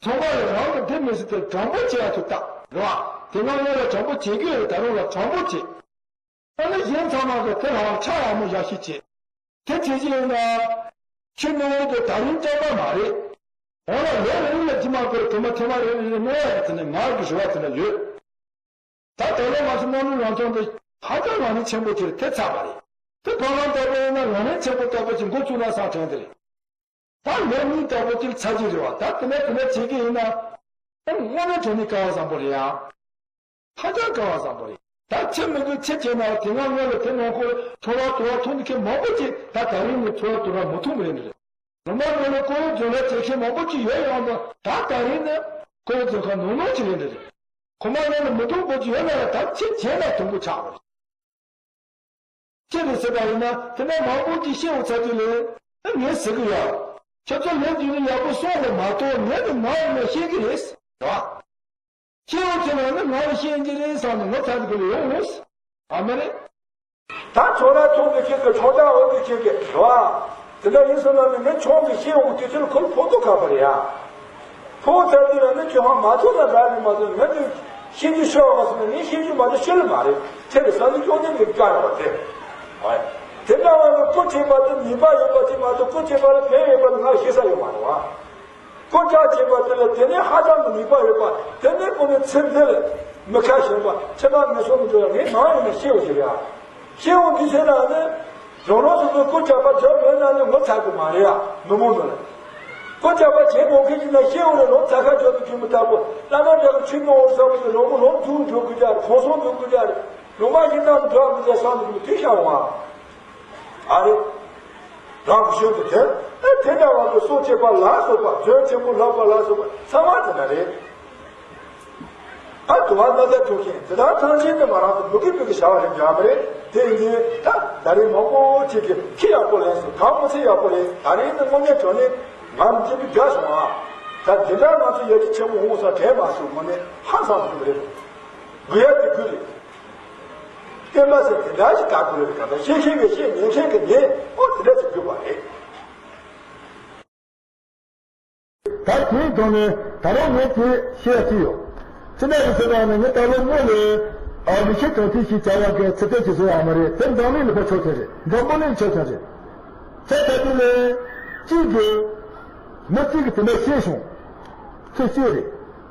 ཚང་མ་ལ་རང་གི་འདི་མི་སྲིད་དེ་དྲང་པོ་བྱེད་ཡ་ཐུབ་ད་རེད་བ། དེ་སྔ་ངོས་ལ་དྲང་པོ་བྱེད་ཀྱི་ཡོད། ད་རུང་ལ་དྲང་པོ་བྱེད། ཨ་ནི་གཞན་ཚང་མ་གི་དེ་ལའང་ཁྲ་ཡག་མོ་ཡག་ཤོས་བྱེད། དེ་བྱེད་ཀྱི་ཡིན་ན། ཁྱོད་ནང་ལོགས་དེ་ད་རིང་སྐྱོན་པ་མ་རེད། འོ་ན་ལོ་རེ་རེ་ལ་ཇི་མ་བར་དུ་མ་ཐེ་མ་རེ་རེ་རེ་གནོད་ཡ་དེ་ནི་ངར་གྱི་རེ་བ་དེ་འདྲ་ཡོད། ད་ད་ལོ་ང་ཚོ་གནམ་ལོ་རང་སྐྱོང་དེ་ཧ་ཅང་ལག་ལེན་ཆེན་པོ་ཅིག་རེད། དེ་ཚར་བ་རེད། དེ་བར་ལམ་ལྟ་བུ་ཡིན་ན་ལག་ལེན་ཆེན་པོ་ལྟ་བུ་ཅིག་འགོ་བཙུགས་ན་སང་དྲན་དེ་རེད། ད་ལོ་གཉིས་ལྟ་བུ་ཅིག་ཚར་གྱི་རེད་བ། ད་དེ་ནས་དེ་ནས་བྱེད་ཀྱི་ཡིན་ན། དངོས་གནས་དྲང་གནས་སྐལ་བ་བཟང་པོ་རེད་ཡ། ཧ་ཅང་སྐལ་བ་བཟང་པོ་རེད། ད་ཁྱེད་མི་དགོས་ཁྱེད་བྱས་ན་དེ་སྔ་སྔོན་ལ་དེ་ནང་ཁོ་ཚོར་བ་དོར་བ་ཐོན་མཁན་མང་པོ་ཅིག་ད་ད་རིང་ནས་ཚོར་བ་དོར་བ་མི་ཐོན་པ་རེད་འདྲ་རེད། ངོ་མ་ངོས་ནས་ཀོ་བོ་རྫོང་ལ་བྱེད་མཁན་མང་པོ་ཅིག་ཡོད་ཡོང་དུས་ད་ད་རིང་ནས་ཀོ་བོ་རྫོང་ཁ་ནོར་ནོར་ཅིག་རེད་འདྲ་རེད། ཁོ་མ་ངོས་ནས་མི་མཐོང་པོ་ཅིག་ཡོད་ན་ཡང་ད་ཁྱེད་བྱས་ན་དུམ་བུ་ཆགས་པ་རེད། ཅི་རེད་ཟེར་བ་ཡིན་ན་དེ་ནས་མང་པོ་ཅིག་ཤེས་འོང་ཚར་དུས་ལས་ངས་ཟེར་གི་ཡོད། ཁྱོད་ཚོ་ལས་དུས་ནས་ཡག་པོ་གསུངས་པ་མ་གཏོགས་ངས་ནི་མ་ཡིན་ན་ཤེས་ཀྱི་རེད་ཟེར་བ། ཤེས་འོང་ཚེ་ན་ནི་ང་ལ་ཤེས་ཀྱི་རེད་བསམ་ནས་ངོ་ཚ་གི་ཡོང་ངོ་ཟེར་བ་མ་རེད། ད་ཁྱོད་རང་ཚོང་གི་ཁྱེད་ཀྱི་ཁྱོད་ཅག་འོག་གི་ཁྱེད་ཀྱི་རེད་བ། དེ་འདྲ་ཡིན་སོང་ན་ནི་ངས་ཆུང་གི་ཤེས་འོང་དུས་ཚོད་ཁོ་ཕོག་ཐུག་ཁ་པར་ཡ། ཕོག་ཚར་དུས་ལ་ནི་ཁྱོད་ཧ་མ་ཐུག་ན་དགའ་ནི་མ་གཏོགས་ངས་དེ་ཤེས་རྒྱུ་ཤོར་བ་སོང་ན་ངས་ཤེས་རྒྱུ་མ་གཏོགས་ཤེས་ལེ་མ་རེད། ཁྱེད་ཀྱི་བསམ་ཚུལ་ཅུང་ཟད་འདི་བཀའ་ཡོད་པ་དེ། ཨོ་ཡ། དེ་འདྲ་བ་ནི་སྐུ་བྱེད་པ་དེ་ནུས་པ་ཡོད་པ་ཅིག་མ་གཏོགས་སྐུ་བྱེད་པ་ལ་ཕན་ཡོད་པ་ནི་ང་ཤེས་ས་ཡོད་མ་རེད་བ། སྐུ་དྲག་བྱེད་པ་དེ་ལ་དེ་ནས་ཧ་ཅང་གི་ནུས་པ་ཡོད་པ། དེ་ནས་ཁོ་ནི་ཚེ་འདི་ལ་མི་ཁ་ཞན་པ་ཁྱད་པར་མི་སོང་གི་འདུག་ལ་ངས་མང་ཡིན་ན་ཤེས་འོང་ཞིག་རེད་ཨ། ཤེས་འོང་དུས་ཚོད་ལ་ནི་རང་རང་སོ་སོའི་སྐུ་དྲག་པ་འཇོག་མེད་ན་ནི་ངོ་ཚ་གི་མ་རེད་ཨ། མི་མང་ཚོ་ལ་སྐུ་དྲག་པ་བྱེད་དགོས་མཁན་ཅིག་ན་ཤེས་འོང་རེད། ལོ་ཚ་ཁ་འཇོག་ཏུ་གྱུར་མི་ལྟ་བུ་བླ་མ་འདྲ་གི་ཆོས་གནང་འོང་བསམ་གི་ལོ་ངོ་ལོ་འཛུགས་འགྲོ་དགོས་ཀྱ་རེད། གང་སོང་འགྲོ་དགོས་ཀྱ་རེད། ལོ་མ་ཡིན་ན་འགྲོ་དགོས་ཀྱ་བསམ་གི་དུས་ཤ་འོང་ཨ། ཨ་རེ། རང་གི་ཤུལ་དུ་དེ་ཨེ་དེ་འདྲ་བ་གི་སྲོག་བཅད་པ་ལ་སོགས་པ་རྫུན་ཆེན་པོ་ལྷག་པ་ལ་སོགས་པ་ཚང་མ་དེ་འདྲ་རེད། ཨ་དུ་བ་ན་ད་ཐུག་ཤིང་དེ་དག་ཐང་ཆེན་དུ་མ་རང་དུ་མུ་གེ་པུ་གི་བྱ་བ་རེད་འཇོག་མ་རེད། དེ་ཡིན་དུས་ད་ད་རེས་མང་པོ་ཅིག་གིས་ཁྱི་ཡག་པོ་ལེན་སོང་གང་མི་ཚེ་ཡག་པོ་རེད། ད་རེས་ནི་དངོས་གནས་དྲང་གནས་ང་མི་འཇིགས་པའི་དགའ་སོང་ཨ། ད་འདི་འདྲ་ང་ཚོ་ཡ་གི་ཆེན་མོ་འོང་ས་དྲན་མ་སོང་དངོས་གནས་ཧང་སང་གི་རེད། དགོས་ཡ་དེ་དགོས་རེད། བསྟན་པ་ཟེར་དེ་འདྲ་ཞིག་དག་དགོས་རེད། གང་ལྟར་ཤེས་མཁན་གྱིས་ཤེས་ཉན་མཁན་གྱིས་ཉན། ཨོ་དེ་འདྲ་ཞིག་དགོས་པ་རེད། ད་དེའི་ཐོག་ནས་ད་རུང་ངས་དེ་བཤད་ཀྱི་ཡོད། ཅི་འདྲ་ཡིན་ཟེར་བ་ནི་ངས་ད་ལོ་སྔོན་ལ་ཨ་མི་ཤེས་དོན་ཐེ་ཞིག་བྱ་བ་གི་ཚིག་ཐེ་ཞིག་བཟོ་བ་མ་རེད། དེ་འཛམ་གླིང་ལ་ཕར་ཕྱོགས་ཀྱི་རེད། འཛམ་བུ་གླིང་ལ་ཕྱོགས་ཀྱི་རེད། ཚེ་ད་དུས་ལས་གཅིག་གིས་མི་གཅིག་གིས་དེ་འདྲ་བཤད་བྱུང་། ཚེ་གཅིག་རེད།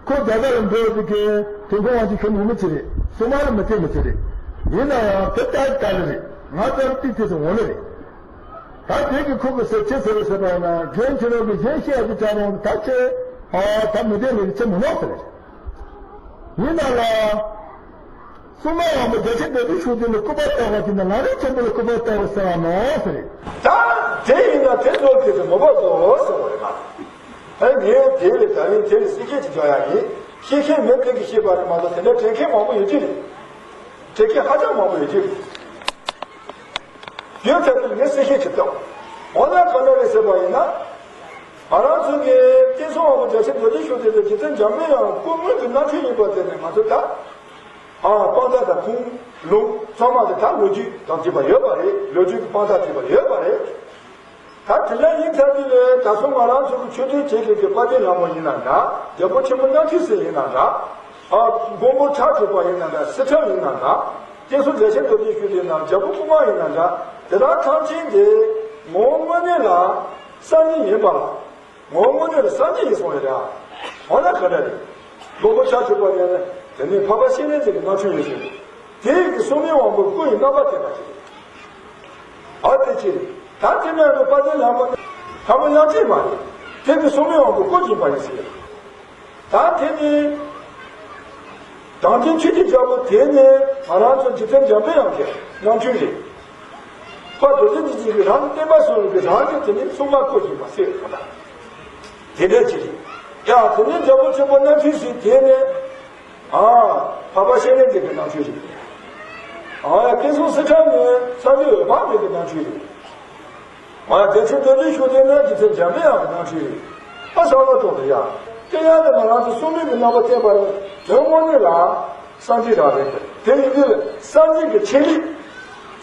ཁོ་རྒྱ་གར་ལ་འགྲོ་བའི་གི་དེ་ཁོ་དབང་ཆེ་ཁྱོད་ནུ་མི་ཚེ་རེད། སོ་མ་ལ་མི་ཚེ་མི་ཚེ་རེད། ཡིན་ན་ཡང་དེ་ལྟར་ལྟ་གི་རེད། ང་ལྟར་ཏི་ཏི་སུ་འོང་ལེ་རེད། ད་དེ་གི་ཁོ་གི་ཟེར་ཆེ་ཟེར་ཟེར་བ་ཡིན་ན་རྒན་ཁྱེད་རང་གི་གཞན་བཤད་ཀྱི་བྱ་རུང་ད་ཆེ་ཨ་ད་མི་བདེ་ལེ་ཆེ་མི་ནོར་ཟེར་རེད། ཡིན་ན་ལ། སྲུང་མ་དབང་པོ་རྒྱ་ཆེན་སྡེ་པའི་ཤུགས་ལྡན་ལ་སྐུར་པ་བཏབ་པ་དེ་ནི་ང་རང་ཆེན་པོ་ལ་སྐུར་པ་བཏབ་པ་ཟེར་བ་ནོ་ཟེར། ད་དེ་ཡིན་ན་དེ་ཚོ་དེ་ཚོ་མོ་པ་ཚོ་ཟེར་བ་རེད་ན། ཨེ་ངས་དེ་ལས་ད་རིང་དེ་ལས་སྲིད་སྐྱེས་ཀྱི་འཇོག་ཡ་ཡིན། ཤེས་མཁན་མི་དེ་གིས་ཤེས་པ་རེད་མ་གཏོགས་དེ་འདྲ་དྲན་མཁན་མང་པོ་ཡོད་ཀྱི་རེད། དྲན་མཁན་ཧ་ཅང་མང་པོ་ཡོད་ཀྱི་རེད། ཡོད་ཚད་དེ་ངས་གསལ་བཤད་བྱེད་ཐུབ། འོ་ན་ག་འདྲ་རེད་ཟེར་བ་ཡིན་ན། ང་རང་ཚོ་གི་བསྟན་སྲུང་དབང་པོ་རྒྱ་ཆེན་རྡོ་རྗེ་ཤུགས་ལྡན་དང་རྗེ་བཙུན་འཇམ་དཔལ་དབྱངས་སྐུ་དངོས་ཀྱི་རྣམ་འཕྲུལ་ཡིན་པ་དེ་ནི་ང་ཚོ་ད། ཨ་དཔང་རྟགས་དང་ཁུངས་ལུང་ཚང་མ་གི་ད་ལོ་རྒྱུས་དང་བཅས་པ་ཡོད་པ་རེད། ལོ་རྒྱུས་ཀྱི་དཔང་རྟགས་བཅས་པ་ཡོད་པ་རེད། ད་དེ་འདྲ་ཡིན་ཚར་དུས་ལས་ད་སོ་ང་རང་ཚོ་གི་ཆོས་དོན་བྱེད་མཁན་གྱི་དཔལ་ལྡན་ལྷ་མོ་ཡིན་ན་འདྲ། རྒྱལ་པོ་ཆེན་པོ་རྣམ་ཐོས་སྲས་ཡིན་ན་འདྲ། ཨ་མགོན་པོ་ཁྲ་གྲུབ་པ་ཡིན་ན་འདྲ། སྲིད་ཁྲིམས་ཡིན་ན་འདྲ། བསྟན་སྲུང་རྒྱ་ཆེན་རྡོ་རྗེ་ཤུགས་ལྡན་ན་རྒྱལ་པོ་སྐུ་དམར་ཡིན་ན་འདྲ། དེ་དག་ཐམས་ཅད་དེ་ངོ་བོ་དངོས་གནས་ལ་སངས་རྒྱས་ཡིན་པ་ལ། ངོ་བོ་དངོས་གནས་ལ་སངས་རྒྱས་ཡིན་སོང་བས་རེད། འོ་ན་ག་འདྲ་རེད། མགོན་པོ་ཕྱག་མཆོད་པ་ཡིན་ན་དེ་ནས་འཕགས་པ་སྤྱན་རས་གཟིགས་ཀྱི་རྣམ་འཕྲུལ་ཡིན་ཟེར། དེ་ཡི་གི་སྲུང་མའི་དབང་པོ་སྐུ་ཡི་རྣམ་པར་བསྟན་པ་ཞིག་རེད། ཨ་དེ་ཅི་རེད། ད་དེ་ནས་དཔལ་ལྡན་ལྷ་མོ་ནི་ལྷ་མོ་དབྱངས་ཅན་མ་རེད། དེ་གི་སྲུང་མའི་དབང་པོ་སྐུ་ཡིན་པ་ཡིན་ཟེར། ད་དེ་ནི། དྲང་བདེན་ཆོས་ཀྱི་རྒྱལ་པོ་དེ་ནི་ང་རང་ཚོ་འཇིག་རྟེན་འཇམ་པའི་དབྱངས་ཀྱི་རྣམ་འཕྲུལ་རེད། འཕགས་རྡོ་རྗེ་འཇིགས་བྱེད་ཀྱི་རང་གི་བསྟན་པ་སྲུང་བའི་རང་གི་དེ་ནི་སྲུང་མ་སྐུ་ཡིན་པ་ཟེར་བ་དང་། དེ་འདྲ་ཅིག་རེད། ཡང་དེ་ནི་རྒྱལ་པོ་ཆེན་པོ་རྣམ་ཐོས་སྲས་དེ་ནི། ཨ། འཕགས་པ་སྤྱན་རས་གཟིགས་ཀྱི་རྣམ་འཕྲུལ་རེད། ཨ་ཡ་སྐལ་བཟང་སྲིད་ཁྲ་ནི་སངས་རྒྱས་འོད་དཔག་མེད་ཀྱི་རྣམ་འཕྲུལ་རེད། ཨ་ཡ་བདེ་ཆེན་རྡོ་རྗེ་ཤུགས་ལྡན་ནི་རྗེ་བཙུན་འཇམ་པའི་དབྱངས་ཀྱི་རྣམ་འཕྲུལ་རེད། ཨ་བསམ་བློ་གཏོང་དུ་ཡ། དེ་ཡང་ནི་ང་རང་ཚོ་གསུང་མིན་གྱི་རྣམ་པ་བསྟན་པ་རེད། དོན་དངོས་གནས་ལ་སངས་རྒྱས་རང་རེད། དེ་ཡིན་དུས་ལ་སངས་རྒྱས་ཀྱི་ཆེད་ལས།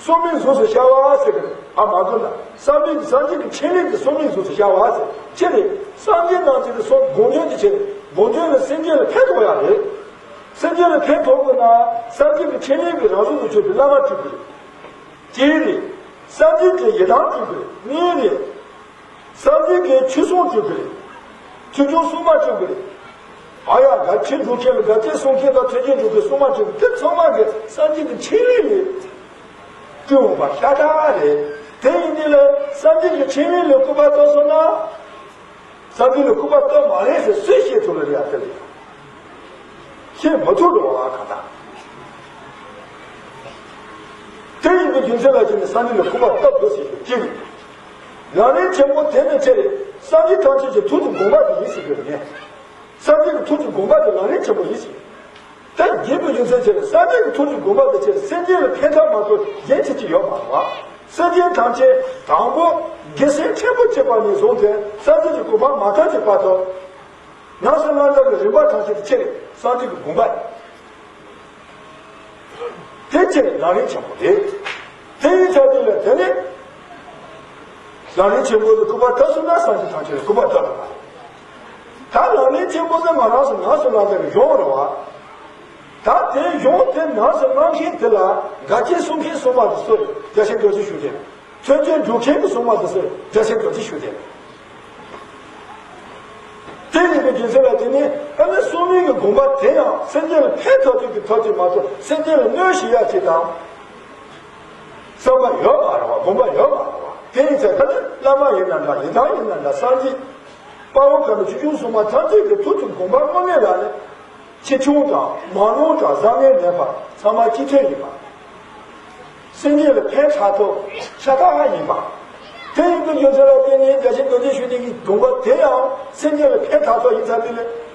གསུང་མིན་གཟུགས་སུ་ཤར་བ་ཟེར་གི་ཨ་མ་གཏོགས་ན་སངས་རྒྱས་ཀྱི་སངས་རྒྱས་ཀྱི་ཆེད་ལས་ཀྱི་གསུང་མིན་གཟུགས་སུ་ཤར་བ་ཟེར་ཆེད་ལས་སངས་རྒྱས་རྣམས་ཀྱི་གསུང་དགོངས་དོན་གྱི་ཆེད་ལས་དགོངས་དོན་ལ་སེམས་ཅན་ལ་ཕན་ཐོགས་ཡ་རེད། སེམས་ཅན་ལ་ཕན་ཐོགས་དགོས་ན་སངས་རྒྱས་ཀྱི་ཆེད་ལས་ཀྱི་རང་གཟུགས་སུ་གྱུར་པའི་བླ་མ་སྤྲུལ་དགོས་རེད། གཅིག་རེད། སངས་རྒྱས་ཀྱི་ཡི་དམ་སྤྲུལ་དགོས་རེད། གཉིས་རེད། སངས་རྒྱས་ཀྱི་ཆོས་སྲུང་སྤྲུལ་དགོས་རེད། ཆོས་སྐྱོང་སྲུང་མ་སྤྲུལ་དགོས་རེད། ཨ་ཡ་ག་ཆེན་སྒྲུབ་མཁན་ལ་ག་ཆེན་སྲུང་མཁན་དང་མཐུན་རྐྱེན་སྒྲུབ་པའི་སྲུང་མ་སྤྲུལ་དགོས་དེ་ཚང་མ་གི་སངས་རྒྱས་ཀྱི་ཆེད་ལས་ལས་སྤྲུལ་འོང་བ་ཤ་སྟག་རེད། དེ་ཡིན་དུས་ལ་སངས་རྒྱས་ཀྱི་ཆེད་ལས་ལ་སྐུར་པ་བཏབ་སོང་ན། སངས་རྒྱས་ལ་སྐུར་པ་བཏབ་མ་རེད་ཟེར་སུས་བཤད་ཐུབ་ལ་རེད་ཨ་དེ་ལ་ཡང་། བཤད་མ་ཐུབ་རེད་བ་གང་ལྟར། དེ་ཡིན་པའི་རྒྱུ་མཚན་ལ་བརྟེན་ནས་སངས་རྒྱས་ལ་སྐུར་པ་བཏབ་དགོས་ཟེར་རྒྱུ་གཅིག་རེད། ལམ་རིམ་ཆེན་པོ་དེ་ནི་ཆེ་རེད། སངས་རྒྱས་ཐམས་ཅད་ཀྱི་ཐུགས་ཀྱི་དགོངས་པ་དེ་ཡིན་ཟེར་རྒྱུ་རེད། སངས་རྒྱས་ཀྱི་ཐུགས་ཀྱི་དགོངས་པ་དེ་ལམ་རིམ་ཆེན་པོ་ཡིན་ཟེར། དེ་བརྒྱུད་པའི་རྒྱུ་མཚན་ཆེ་རེད། སངས་རྒྱས་ཀྱི་ཐུགས་ཀྱི་དགོངས་པ་དེ་ཆེ་རེད། སེམས་ཅན་ལ་ཕན་ཐབས་མ་གཏོགས་གཞན་ཆེ་ཅིག་ཡོད་མ་རེད་བ། སེམས་ཅན་ཐམས་ཅད་དང་པོ་རྒྱལ་སྲས་ཕྲན་བུ་སྐྱེས་པ་ནས་བཟུང་སྟེ་སངས་རྒྱས་ཀྱི་གོ་འཕང་མ་ཐོབ་ཀྱི་བར་དུ། ནང་སེམས་ལྷ་འདྲེ་གི་རིམ་པ་ཐམས་ཅད་ཀྱི་ཆེད་སངས་རྒྱས་ཀྱི་དགོངས་པ། དེ་ཆེད་ལམ་རིམ་ཆེན་པོ་རེད། དེ་ཡི་ཆ་དེ་ལ་དེ་ནི། ལམ་རིམ་ཆེན་པོ་ལ་སྐུར་པ་བཏབ་སོང་ན་སངས་རྒྱས་ཐམས་ཅད་ལ་སྐུར་པ་བཏབ་པ་རེད། ད་ལམ་རིམ་ཆེན་པོ་དེ་ང་རང་ཚོ་ནང་སེམས་ལྷ་འདྲེ་གི་གཞུང་རེད་བ། ད་དེ་གཞུང་དེ་ནང་སེམས་ལྷ་མཁན་དེ་ལ་འགལ་རྐྱེན་སྲུང་མཁན་སྲུང་མ་དེ་སུ་རེད། རྒྱལ་སྲས་རྡོ་རྗེ་ཤུགས་ལྡན། མཚོན་བྱེད་སྒྲུབ་མཁན་གྱི་སྲུང་མ་དེ་སུ་རེད། རྒྱལ་སྲས་རྡོ་རྗེ་ཤུགས་ལྡན། དེ་ཡིན་པའི་རྒྱུ་མཚན་ལ་བརྟེན་ནས་ཨ་ནི་གསུང་མིན་གྱི་དགོངས་པ་དེ་ཡང་སེམས་ཅན་ལ་ཕན་ཐོགས་ཐུབ་ཀྱི་ཐབས་ཅིག་མ་གཏོགས་སེམས་ཅན་ལ་གནོད་བྱེད་ཡ་ཅིག་དང་། བསམ་པ་ཡོད་མ་རེད་བ། དགོངས་པ་ཡོད་མ་རེད་བ། དེ་ཡིན་ཚེ་ད་ནི་བླ་མ་ཡིན་ན་འདྲ། ཡི་དམ་ཡིན་ན་འདྲ། སངས་རྒྱས་དཔའ་བོ་ཁམས་ཆོས་སྐྱོང་སྲུང་མ་ཐམས་ཅད་ཀྱི་ཐུགས་ཀྱི་དགོངས་པ་དངོས་གནས་ལ་ནི། ཆེ་ཆུང་དང་མང་ཉུང་དང་བཟང་ངན་མེད་པར་ཚང་མ་གཅིག་མཐུན་ཡིན་པ། སེམས་ཅན་ལ་ཕན་ཐོགས་ཐུབ་ཤ་སྟག་ཡིན་པ། དེ་ཡིན་པའི་རྒྱུ་མཚན་ལ་བརྟེན་ནས་རྒྱལ་སྲས་རྡོ་རྗེ་ཤུགས་ལྡན་གྱི་དགོངས་པ་དེ་ཡང་སེམས་ཅན་ལ་ཕན་ཐོགས་ཐུབ་ཡིན་ཚར་དུས་ལ།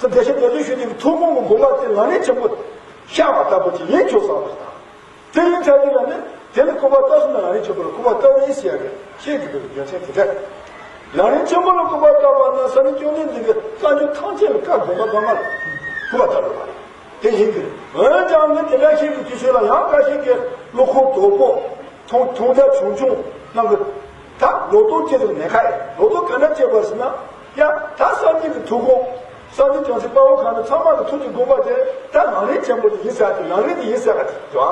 རྒྱལ་སྲས་རྡོ་རྗེ་ཤུགས་ལྡན་གྱི་ཐུགས་དགོངས་ཀྱི་དགོངས་པ་དེ་ལམ་རིམ་ཆེན་པོ་ཤར་བ་ལྟ་བུ་ཅིག་ཡིན་ཆོག་བསམ་པ་དང་། དེ་ཡིན་ཚར་དུས་ལ་ནི་དེ་ལ་སྐུར་པ་བཏབ་སོང་ན་ལམ་རིམ་ཆེན་པོ་ལ་སྐུར་པ་བཏབ་ཡིན་ཟེར་ཡ་གི་བཤད་དགོས་པའི་རྒྱུ་མཚན་དེ་འདྲ། ལམ་རིམ་ཆེན་པོ་ལ་སྐུར་པ་བཏབ་པ་ན་ས་ནི་བཅོམ་ལྡན་འདས་ཀྱི་བཀའ་འགྱུར་ཐམས་ཅད་ལ་བཀའ་དགོངས་པ་ཚང་མ་ལ་སྐུར་པ་བཏབ་དགོས་པ་རེད། དེ་ཡིན་གྱི་རེད། འོན་ཀྱང་ནི་དེ་འདྲ་ཞིག་གི་དུས་ཚོད་ལ་ཡང་འགའ་ཞིག་གིས་བློ་ཁོག་དོད་པོ། མཐོང་མཐོང་རྒྱ་ཆུང་ཆུང་རྣམས་ཀྱིས་ད་ལོ་ཏོག་སྐྱེ་དུ་མེད་ཁ་ཡ། ལོ་ཏོག་ག་འདྲ་སྐྱེ་བ་ཟེར་ན། ཡ་ད་སངས་རྒྱས་ཀྱི་ཐུགས་དགོངས། སངས་རྒྱས་བྱང་སེམས་དཔའ་བོ་ཁམས་ཚང་མ་གི་ཐུགས་ཀྱི་དགོངས་པ་དེ་ད་ལམ་རིམ་ཆེན་པོ་དེ་ཡིན་ས་དེ་ལམ་རིམ་དེ་ཡིན་ས་ག་དེ་དོ།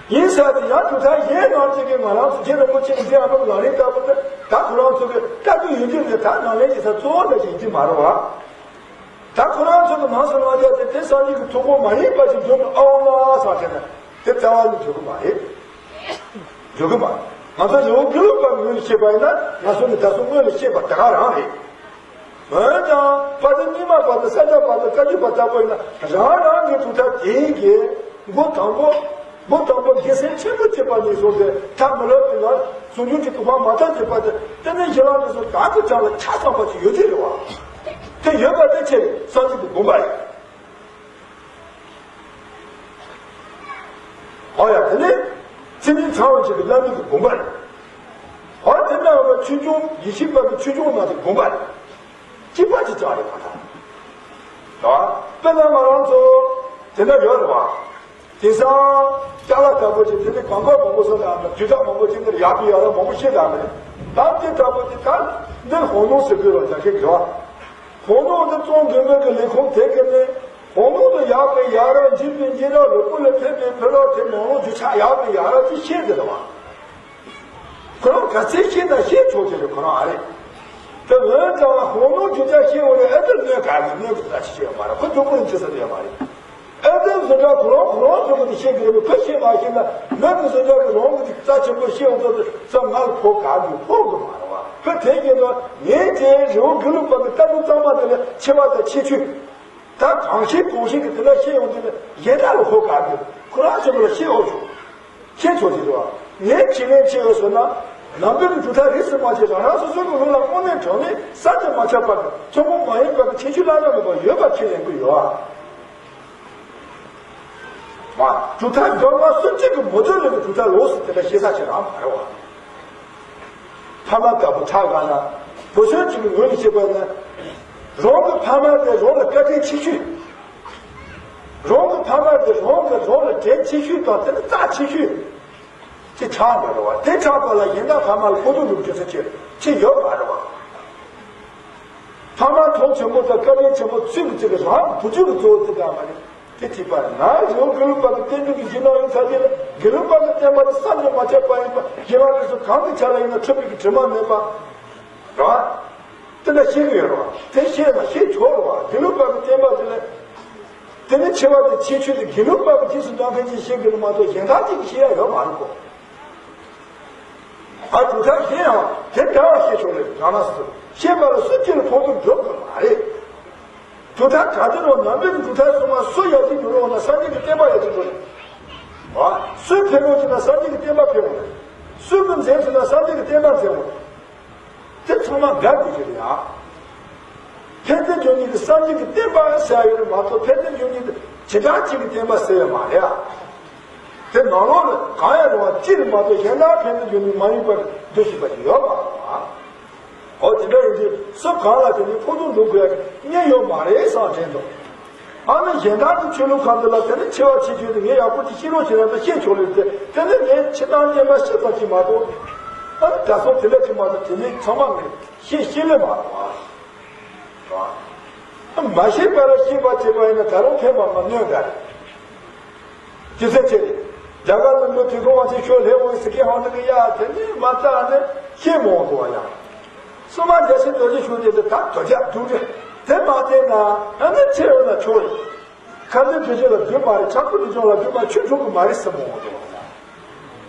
ཡིན་ས་དེ་ཡང་དུ་ད་གཞན་རྣམས་ཀྱིས་ང་རང་ཚོ་རྗེ་རིན་པོ་ཆེ་གི་འདི་ཨ་ནུ་ལམ་རིམ་ལྟ་བུ་དེ་ད་ཁོ་རང་ཚོ་གི་ལྟ་བུ་ཡིན་གྱི་རེད། ད་ནང་ལས་ཀྱི་ས་གཙོ་བོ་འདྲ་ཞིག་ཡིན་གྱི་མ་རེད་བ། ད་ཁོ་རང་ཚོ་གི་ནང་སོང་ང་རྒྱ་དེ་དེ་སངས་རྒྱས་ཀྱི་ཐུགས་དགོངས་མ་ཡིན་པ་ཞིག་འཇོག་ཏུ་ཨ་འོང་ལ་ས་དེ་ནི་དེ་རྩ་བ་ནས་འཇོག་གི་མ་རེད། འཇོག་གི་མ་རེད། ང་ཚོ་རི་བོ་དགེ་ལུགས་པ་ངོས་ནས་བཤད་པ་ཡིན་ན་ང་ཚོ་ནི་ད་གཟོད་སྔོན་ལ་བཤད་པ་དེ་ག་རང་རེད། འོན་ཀྱང་དཔལ་ལྡན་རྙིང་མ་པ་དང་ས་སྐྱ་པ་དང་བཀའ་བརྒྱུད་པ་ལྟ་བུ་ཡིན་ན་རང་རང་གི་གྲུབ་མཐའ་དེའི་གི་འགོ་དང་པོ། འགོ་དང་པོ་རྒྱལ་སྲས་ཆེན་པོ་བྱེད་པ་ནས་བཟུང་སྟེ་ཐ་མི་ལོ་དེ་ལ་ཟུང་འཇུག་གི་གོ་འཕང་མ་ཐོབ་ཀྱི་བར་དུ་དེ་ནས་ཞི་ལྷག་ནས་བཟུང་གང་གི་གྲངས་ལ་ཆ་ཚང་པ་ཅིག་ཡོད་ཀྱི་རེད་བ། དེ་ཡོད་པ་དེ་ཆེ་སངས་རྒྱས་ཀྱི་དགོངས་པ་རེད། ཨོ་ཡ་དེ་ནས་ཚེ་རིང་ཚང་བ་ཅིག་གི་བླ་མའི་གི་དགོངས་པ་རེད། ཨོ་དེ་ན་ཆོས་སྐྱོང་ཡེ་ཤེས་པ་གི་ཆོས་སྐྱོང་ན་དེ་དགོངས་པ་རེད། གཅིག་པ་ཅིག་ཀྱང་རེད་མ་ཐག་རེད་བ། དཔེར་ན་ང་རང་ཚོ་དེ་འདྲ་ཡོད་རེད་བ། དེང་སང་ཅ་ལག་དྲག་པོ་ཅིག་དེ་ནི་གང་ག་མང་པོ་ས་དང་རྒྱུ་ཆ་མང་པོ་ཅིག་ནི་ཡག་པོ་ཡག་ར་མང་པོ་ཤེས་དང་མེད། ད་དེ་དྲག་པོ་ཅིག་ད་འདིར་ཧོ་ནོ་ཟེར་དགོས་ར་ད་ཤེས་དགོས་བ། ཧོ་ནོ་འདི་བཙོང་དགོས་མེད་ཀྱི་ལས་ཁུངས་དེ་ག་ནས་ཧོ་ནོ་འདི་ཡག་པོ་ཡག་ར་འཇིབ་པའི་འཇིབ་ར་ལུས་པོ་ལ་ཕན་པའི་ཕན་ར་དེ་ནང་ལོགས་རྒྱུ་ཆ་ཡག་པོ་ཡག་ར་ཅིག་ཤེས་དེ་ར་བ། ཁོ་རང་ག་ཚད་ཤེས་ན་ཤེས་ཆོག་ཅེས་རེད་ཁོ་རང་ཨ་རེད། དེ་འོན་ཀྱང་ཧོ་ནོ་རྒྱུ་ཆ་ཤེས་འོ་རེད་ཨེ་དེ་གནོད་ག་རེད་གནོད་གི་ད་ཅི་ཤེས་ཡོད་མ་རེད་ཁོ་མགྱོགས་པོ་རིན་ཆེ་ས་དེ་ཡོད་མ་རེད། ཨེ་དེ་བཟོ་འདྲ་ཁོ་རང་ཁོ་རང་ཚོ་གི་དེ་ཤེས་གི་རེད་མི་ཁོ་ཤེས་མ་ཤེས་ན་མི་གི་བཟོ་འདྲ་གི་རང་གི་དེ་རྩ་ཆེན་པོ་ཤེས་འོ་ཚོ་དེ་ཚ་ང་ལ་ཕོག་ག་རྒྱུ་ཕོག་གི་མ་རེད་བ་ཁོ་དེ་ཡིན་ན་ངས་ཀྱི་རི་བོ་དགེ་ལུགས་པ་གི་ལྟ་བུ་གཙང་མ་དེ་ལས་ཆེ་བ་དང་ཆེ་ཆུང་། ད་གང་ཤེས་གང་ཤེས་ཀྱི་དེ་འདྲ་ཤེས་ཡོང་དུས་ནི་གཞན་དག་ལ་ཧོ་ག་དུས་ཁོ་རང་ཚོ་ལ་ཤེས་ཡོང་ཆོག་ཤེས་ཆོག་ཅིག་རེད་བ། ངས་ཁས་ལེན་བྱས་ཡོད་ཟེར་ན། ནང་པའི་གི་གྲུབ་མཐའ་རིས་སུ་མ་ཆད་རང་རང་སོ་སོ་གི་ལུགས་ལ་དངོས་གནས་དྲང་གནས་ས་དེ་མ་ཆགས་པ་གི་ཚོགས་མང་མ་ཡིན་པ་གི་ཁྱད་ཆོས་བླ་ན་མེད་པ་ཡོད་པ་ཁས་ལེན་གི་ཡོད་ཨ། བ། གྲུབ་མཐའ་སྒྲོན་མ་སུ་གཅིག་གིས་མོ་ཚོད་ལས་ཀྱི་གྲུབ་མཐའ་ལོགས་སུ་དེ་འདྲ་བཤད་ས་ཞིག་རང་མ་རེད་བ། ཕ་མ་དཀར་པོ་ཁྲག་འགག་ན། བུ་སོན་གཅིག་གི་ངོས་ནས་བཤད་པ་ན། རང་གི་ཕ་མ་དེ་རང་ལ་བཀའ་དྲིན་ཆེ་ཤོས། རང་གི་ཕ་མ་དེ་རང་གི་རང་ལ་དྲིན་ཆེ་ཤོས་དང་དེ་ནི་རྩ་ཆེ་ཤོས། དེ་ཆགས་མ་རེད་བ། དེ་ཆགས་པ་ལ་གཞན་དག་ཕ་མ་ལ་ཕོག་ཐུག་འགྲོ་རྒྱུ་ཚོད་ཅིག་ཅི་ཡོད་མ་རེད་བ། ཕ་མ་གྲོགས་ཆེན་པོ་དང་བཀའ་དྲིན་ཆེན་པོ་ཚུལ་གྱི་ཚིག་གི་རང་བུ་ཆུང་གི་གཙོ་བོ་དེ་འདྲ་མ་རེད། དེ་ཐིགས་པ་ན་རི་བོ་དགེ་ལུགས་པ་གི་བསྟན་འགྲོ་གི་གཞི་ནང་ཡིན་ཚར་དེ་ལ་དགེ་ལུགས་པ་གི་བསྟན་པ་དེ་བསམ་གྱིས་མ་ཁྱབ་པ་ཡིན་པ། དགེ་བ་རིགས་སུ་གང་གི་ཆ་ལ་ཡིན་ན་འཁྲུལ་པའི་གི་དྲི་མ་མེད་པ། རེད་བ། དེ་འདྲ་ཤེས་ཀྱི་ཡོད་རེད་བ། དེ་ཤེས་ན་ཤེས་ཆོག་རེད་བ། དགེ་ལུགས་པ་གི་བསྟན་པ་དེ་ལ། དེ་ནི་ཆེ་བ་དང་ཆེ་ཆུང་དེ་དགེ་ལུགས་པ་གི་རྗེས་སུ་འབྲང་མཁན་གྱིས་ཤེས་དགོས་ནི་མ་གཏོགས་གཞན་དག་ཅིག་གིས་ཤེས་ཡ་ཡོད་མ་རེད་གོ། ཨ་གྲུབ་མཐའ་གཞན་ཡང་དེ་འདྲ་བ་ཤེས་ཆོག་རེད། རང་རང་སོ་སོ་ཤེས་པ་ལ་སུ་གཅིག་ལ་ཕོག་ཐུག་འགྲོ་དགོས་མ་རེད། གྲུབ་མཐའ་ག་དུས་རུང་ནང་པའི་གྲུབ་མཐའ་སོ་མ་སུ་ཡར་རྒྱས་འགྲོ་རུང་ན་སངས་རྒྱས་ཀྱི་བསྟན་པ་ཡར་རྒྱས་འགྲོ་རེད། ཨ་སུས་ཕན་རུང་བྱས་ན་སངས་རྒྱས་ཀྱི་བསྟན་པ་ཕན་འོང་རེད། སུས་ཀྱི་འཛེམ་བྱས་ན་སངས་རྒྱས་ཀྱི་བསྟན་པ་འཛེམ་འོང་རེད། དེ་ཚང་མ་དགའ་དགོས་ཀྱི་རེད་ཨ། ཕན་བདེ་འབྱུང་ནུས་ཀྱི་སངས་རྒྱས་ཀྱི་བསྟན་པ་ཟེར་ཡ་ཡོད་རེད་མ་གཏོགས་ཕན་བདེ་འབྱུང་ནུས་ཀྱི་བྱེ་བྲག་གཅིག་གི་བསྟན་པ་ཟེར་ཡ་མ་རེད་ཨ། དེ་ནང་ལོགས་ལ་གང་ཡང་རུང་བ་གཅིག་ལ་མ་གཏོགས་གཞན་དག་ཕན་བདེ་འབྱུང་ནུས་མ་ཡིན་པར་འདུ་ཤེས་པ་ཞིག་ཡོད་མ་རེད་ཨ། འོ་དེ་འདྲ་ཡིན་དུས་སུ་གང་ལ་དེ་ནི་ཕོག་ཐུག་འགྲོ་དགོས་ཡ་གི་གནས་ཡོད་མ་རེད་བསམ་དྲན་འདུག་ཨ་ནི་གཞན་དག་གི་ཆོས་ལུགས་ཁག་འདི་ལ་དེ་ནི་ཆེ་བ་ཆེ་ཆུང་དེ་ངས་ཡག་པོ་ཅིག་ཤེས་རོགས་བྱེད་ན་ད་ཤེས་ཆོག་ལེ་དེ་དེ་ནི་ངས་ཕྱི་ནང་གཉིས་ལ་ཤེས་ཙམ་ཅིག་མ་གཏོགས། ཨ་ནི་དྲ་སོགས་དེ་འདྲ་ཅིག་མ་གཏོགས་དེ་ནི་ཚང་མ་ངས་ཤེས་ཤེས་ལེ་མ་གཏོགས་ཨ། མ་ཤེས་པ་ལ་ཤེས་པ་བྱེད་པ་ཡིན་ན་ད་རུང་ཕན་པ་མ་གནོད་ད། དེ་ཚེ་ཆེ། རྒྱ་གར་ལ་མི་དུས་གོང་བ་ཆེ་ཤོས་ལྷེ་འོང་ཟེར་མཁན་ཧང་ནི་གི་ཡ་དེ་ནི་མ་རྩ་ནི་ཤེས་མ་འོང་དུ་བ་ཡང་། སོ་མ་རྒྱ་ཆེ་རྡོ་རྗེ་ཤུགས་དེ་དེ་ད་དོ་རྒྱ་དུག་རེད། དེ་མ་བལྟས་ན་ཨ་ནི་ཆེ་འོང་ན་ཆོག་རེད། ཁ་ཚིག་དུས་ཆེ་ལ་རྒྱུ་མ་རེད། ཆག་པོ་དུས་ཆུང་ལ་རྒྱུ་མ་ཆུ་འཁྲུག་གི་མ་རེད་ཟེར་མ་འོང་དུ་བ་ཡང་།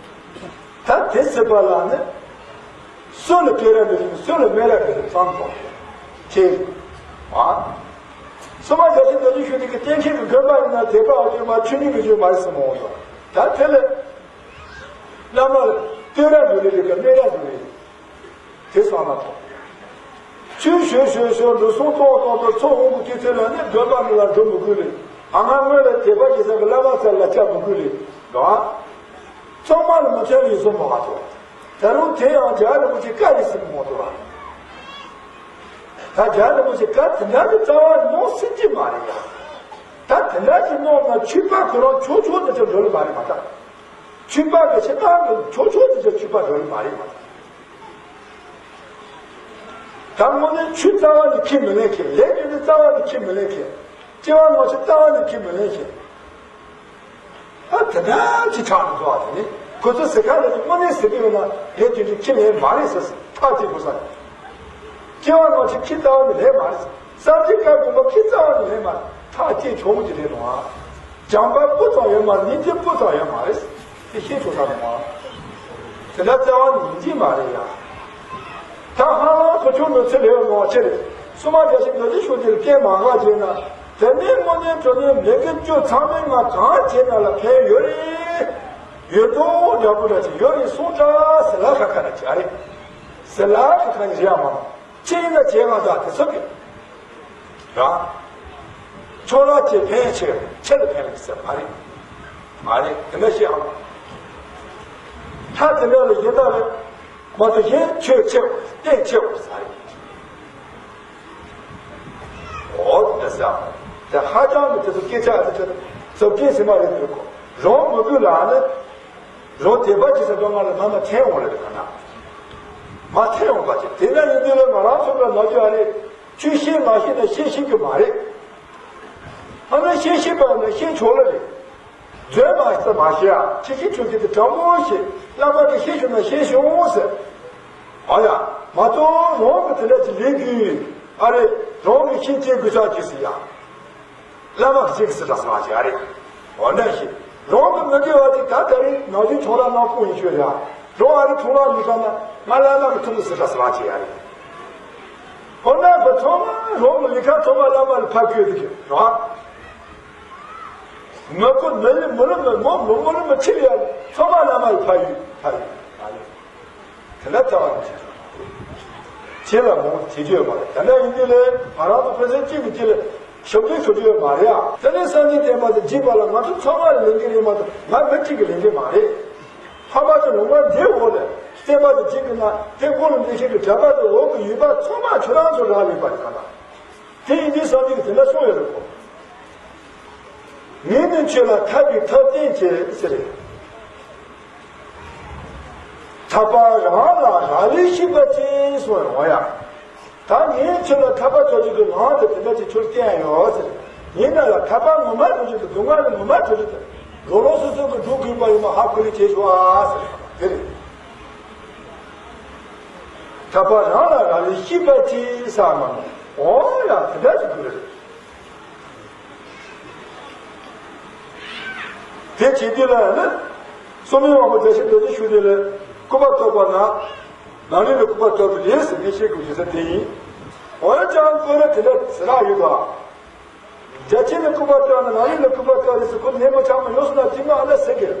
ད་དེ་ཟེར་བ་ལ་ནི། སོ་ལ་སྤེ་ར་འདི་རིགས་སོ་ལ་སྨད་ར་འདི་རིགས་ཙམ་དང་། ཁྱེད། ཨ། སོ་མ་རྒྱ་ཆེ་རྡོ་རྗེ་ཤུགས་དེ་གི་བསྟན་ཆེན་གྱི་དགོན་པ་ཡིན་ན་དད་པ་འོ་དེ་མ་ཆུ་ཉུལ་གི་བརྗོད་མ་རེད་ཟེར་མ་འོང་ཡོད། ད་དེ་ལ། བླ་མ་ལ་སྟོད་ར་འདི་རིགས་རེད་ག་སྨད་ར་འདི་རིགས། དེ་སོང་ན་ཐོག་ཆུ་ཞོ་ཞོ་ཞོ་འགྲོ་སོང་ཏོག་ཏོག་ཏོག་ཚོ་འོང་གི་དུས་ཚོད་ལ་ནི་དགོན་པ་འདི་ལ་འགྲོ་མི་དགོས་རེད། ཨ་ང་སྔོན་ལ་དད་པ་བྱེད་ས་གི་བླ་མ་རྩ་ལ་སྐྱབས་མི་དགོས་རེད། ག་ཚང་མ་ལ་མི་ཚེ་ལ་ཡིན་སོང་མ་ག་ཐོག་ད་རུང་དེ་ཡང་རྒྱལ་བ་རིན་པོ་ཆེ་བཀའ་རེད་ཟེར་མ་གཏོགས། ད་རྒྱལ་བ་རིན་པོ་ཆེ་བཀའ་དེ་འདྲ་གི་རྩ་བ་ནོར་སྲིད་ཀྱི་མ་རེད་ཡ། ད་དེ་འདྲ་ཞིག་གནང་ན་ཆོས་པ་ཁོ་རང་ཆོག་ཆོག་དེ་ཚོ་འགྲོ་ལེ་མ་རེད་མ་ད། ཆོས་པ་གི་ཆེ་ཐང་གི་ཆོག་ཆོག་དེ་ཚོ་ཆོས་པ་འགྲོ་ལེ་མ་རེད་མ་ད། ད་དངོས་གནས་ཆོས་རྩ་བ་ནས་ཁས་མི་ལེན་མཁན། ལས་ཀྱི་རྩ་བ་ནས་ཁས་མི་ལེན་མཁན། སྐྱེ་བ་སྔ་ཕྱི་རྩ་བ་ནས་ཁས་མི་ལེན་མཁན། ཨ་དེ་འདྲ་ཅིག་ཆགས་འདུག་ཨ། དེ་ནི་ཁོ་ཚོ་ཟེར་ཁ་ལ་ནི་དངོས་གནས་ཟེར་གི་ཡོད་ན་ལས་དེ་འདྲ་ཁས་ལེན་མ་རེད་ཟེར་ཐག་བཅད་དགོས་ས་རེད། སྐྱེ་བ་སྔ་ཕྱི་ཁས་རྩ་བ་ནས་ལེན་མ་རེད་ཟེར། སངས་རྒྱས་བཀའ་དགོངས་པ་ཁས་རྩ་བ་ནས་ལེན་མ་རེད། ཐག་བཅད་ཆོག་གི་རེད་འདུག་ཨ། བྱམས་པ་སྤུ་ཙམ་ཡོད་མ་རེད། སྙིང་རྗེ་སྤུ་ཙམ་ཡོད་མ་རེད། དེ་ཤེས་ཆོག་ས་རེད་མ། དེ་འདྲ་རྩ་བ་ནས་ཡིན་གྱི་མ་རེད་ཡ། ད་ཧ་ལམ་ཁོ་ཆུང་དུ་ཚེ་ལེགས་ཡོང་བ་ཆེ་རེད། སོ་མ་རྒྱ་ཆེ་རྡོ་རྗེ་ཤུགས་དེར་སྐད་མ་འགག་བྱས་ན། དེ་ནས་དངོས་གནས་དྲང་གནས་མི་དགེ་བཅུ་ཚང་མའི་ང་གང་བྱས་ན་ལ་ཕན་ཡོད་རེད། ཡོད་དོ་འདྲ་པོ་འདྲ་ཅིག་ཡོད་རེད་གསུངས་དྲ་ཟེར་ལ་ཁ་ཁ་ན་བྱ་རེད། ཟེར་ལ་ཁ་ཁ་ན་བྱེད་ཡ་མ་ནོ། ཅི་ཡིན་ན་བྱེད་ང་དག་དེ་ཚོ་གི་ར། ཆོ་ར་ཅེ་ཕན་ཆེ་ཆེ་ལ་ཕན་ལ་ཟེར་མ་རེད། མ་རེད་དེ་འདྲ་བཤད་ཨང་། ད་དེ་འདྲ་ལ་ཡིན་ད་རེད། མ་གཏོགས་གཞན་ཆོས་ཆེ་བ་བསྟན་ཆེ་བ་ཟ་རེད། འོ་དེ་འདྲ་ཟ། དེ་ཧ་ཅང་གི་དེ་ཚོ་སྐད་ཆ་དེ་ཚོ་ཚོ་སྐད་ཟེར་མ་རེད་དེ་གོ། རང་མི་དགོས་ལ་ནི། རང་དད་པ་ཅི་ཟེར་དོ་ང་ལ་མ་མ་འཐེན་འོང་རེད་ག་ན། མ་འཐེན་འོང་པ་ཅི་དེ་འདྲ་ཡིན་དུས་ལ་ང་རང་ཚོ་ལ་ན་རྒྱུ་ཨ་རེད། ཆོས་ཤེས་མ་ཤེས་ན་ཤེས་ཤེས་ཀྱི་མ་རེད། ཨ་ན་ཤེས་ཤེས་པ་ན་ཤེས་ཆོག་ལ་རེད། རྫུན་མ་ཟེར་མ་ཤེས་ཨ། ཆེ་ཆེ་ཆུང་ཆུང་དེ་དྲང་མོ་ཤེས། བླ་མ་དེ་ཤེས་ཤེས་ན་ཤེས་ཤེས་འོང་ཟེར། ཨ་ཡ། མ་གཏོགས་རང་གི་དེ་འདྲ་ཅིག་ལས་དགོས། ཨ་རེད། རང་གི་ཤེས་བྱེད་དགོས་ས་ཅིག་ཟེར་ཡ། བླ་མ་གཅིག་སི་ཏྲ་སི་ལ་ཅི་ཨ་རེད། འོ་འདྲ་ཞིག་རང་གི་མི་དགེ་བ་དེ་ད་ད་རེས་ནང་དུ་ཆུང་ར་ནང་ཁོང་ཡིན་ཤོད་ཡ། རང་ཨ་རི་ཐུང་ར་མི་ཁ་ན་ང་ལ་ལ་གི་ཐུང་སི་ཏྲ་སི་ལ་ཅི་ཨ་རེད། འོ་ན་བུ་ཚང་མ་རང་གི་ལས་ཀ་ཚང་མ་བླ་མ་ལ་ཕར་བསྐྱོད་དུ་གི་རང་། མི་ཁོ་མི་ལི་མི་ལི་མི་མོ་མི་མོ་ལི་མི་ཆི་ལི་ཡ་ཚང་མ་བླ་མ་ལ་ཕར་ཡོད་ཕར་ཡོད་ཨ་རེད། དེ་འདྲ་རྩ་བ་ནས་བྱེད་ཆོག་ཁྱེད་ལ་མོ་བྱེད་རྒྱུ་ཡོད་མ་རེད། དེ་འདྲ་ཡིན་དུས་ལས་ང་རང་ཚོ་ཕན་ཚུན་གཅིག་གིས་གཅིག་ལ་ ཞབས་འདྲེན་ཞུ་རྒྱུ་ཡོད་མ་རེད་ཨ། དེ་ནས་སངས་རྒྱས་བསྟན་པ་དེ་བརྒྱུད་པ་ལ་ང་ཚོ་ཚང་མ་ལ་ལས་འགན་ཡོད་མ་གཏོགས་ང་མི་གཅིག་གི་ལས་འགན་མ་རེད། ཕ་མ་དེ་ལུང་པ་འདིའི་འོག་ལ་བསྟན་པ་དེ་བརྒྱུད་དགོས་ན་དེ་ཀུན་ལ་འདི་ཤེས་ཀྱི་གྲྭ་པ་དེ་འོག་གི་ཡུལ་པ་ཚང་མ་ཁྱོད་རང་ཚོ་རག་ལས་པ་རེད་ག་ལ། དེ་ཡིན་དུས་སངས་རྒྱས་ཀྱིས་དེ་འདྲ་གསུངས་ཡོད་རེད་གོ། ངས་ནི་ཁྱོད་ལ་ཐར་པའི་ཐབས་བསྟན་བྱེད་ཟེར། ཐར་པ་རང་ལ་རག་ལས་ཤེས་པ་ཅིག་གསུངས་ཡོད་རེད་ཡ། ད་ངས་ཁྱོད་ལ་ཐར་པ་ཐོབ་རྒྱུ་གི་ལམ་དེ་དེ་འདྲ་ཅིག་ཁྱོད་ལ་བསྟན་ཡོད་ཟེར། ཡིན་ན་ལ་ཐར་པ་ངོ་མ་ཐོབ་རྒྱུ་དེ་སྡུག་བསྔལ་ལས་ངོ་མ་ཐོབ་རྒྱུ་དེ་ལོ་ལོ་སོ་སོ་གི་སྒྲུབ་དགོས་པ་ཡིན་པ་ཧ་གོ་ལེ་བྱེད་ཤོག་ཨ་ཟེར་དེ་རེད། ཐར་པ་རང་ལ་རག་ལས་ཤེས་པ་ཅིག་ཟེར་མ་ནོ། འོ་ཡ་དེ་འདྲ་ཅིག་དགོས་རེད། དེ་བྱེད་དུས་ལ་ནི། སོ་མའི་དབང་པོ་བརྒྱ་བྱིན་རྡོ་རྗེ་ཤུགས་ལྡན་ལ་སྐུར་པ་ཐོབ་པ་ན། ནང་ལུས་ལ་སྐུར་པ་ཐོབ་པ་རེད་ཟེར་ངས་བཤད་དགོས་ཀྱི་ས་དེ་ཡིན། འོན་ཀྱང་ཁོ་ར་དེ་འདྲ་ཟེར་རག་ཡོད་དོ། བརྒྱ་བྱིན་ལ་སྐུར་པ་ཐོབ་ན་ནང་ལུས་ལ་སྐུར་པ་ཐོབ་རེད་ཟེར་ཁོ་ནད་མ་ཆགས་མ་ཡོང་སོང་ན་དེ་མ་ཨ་ལ་ཟེར་གི།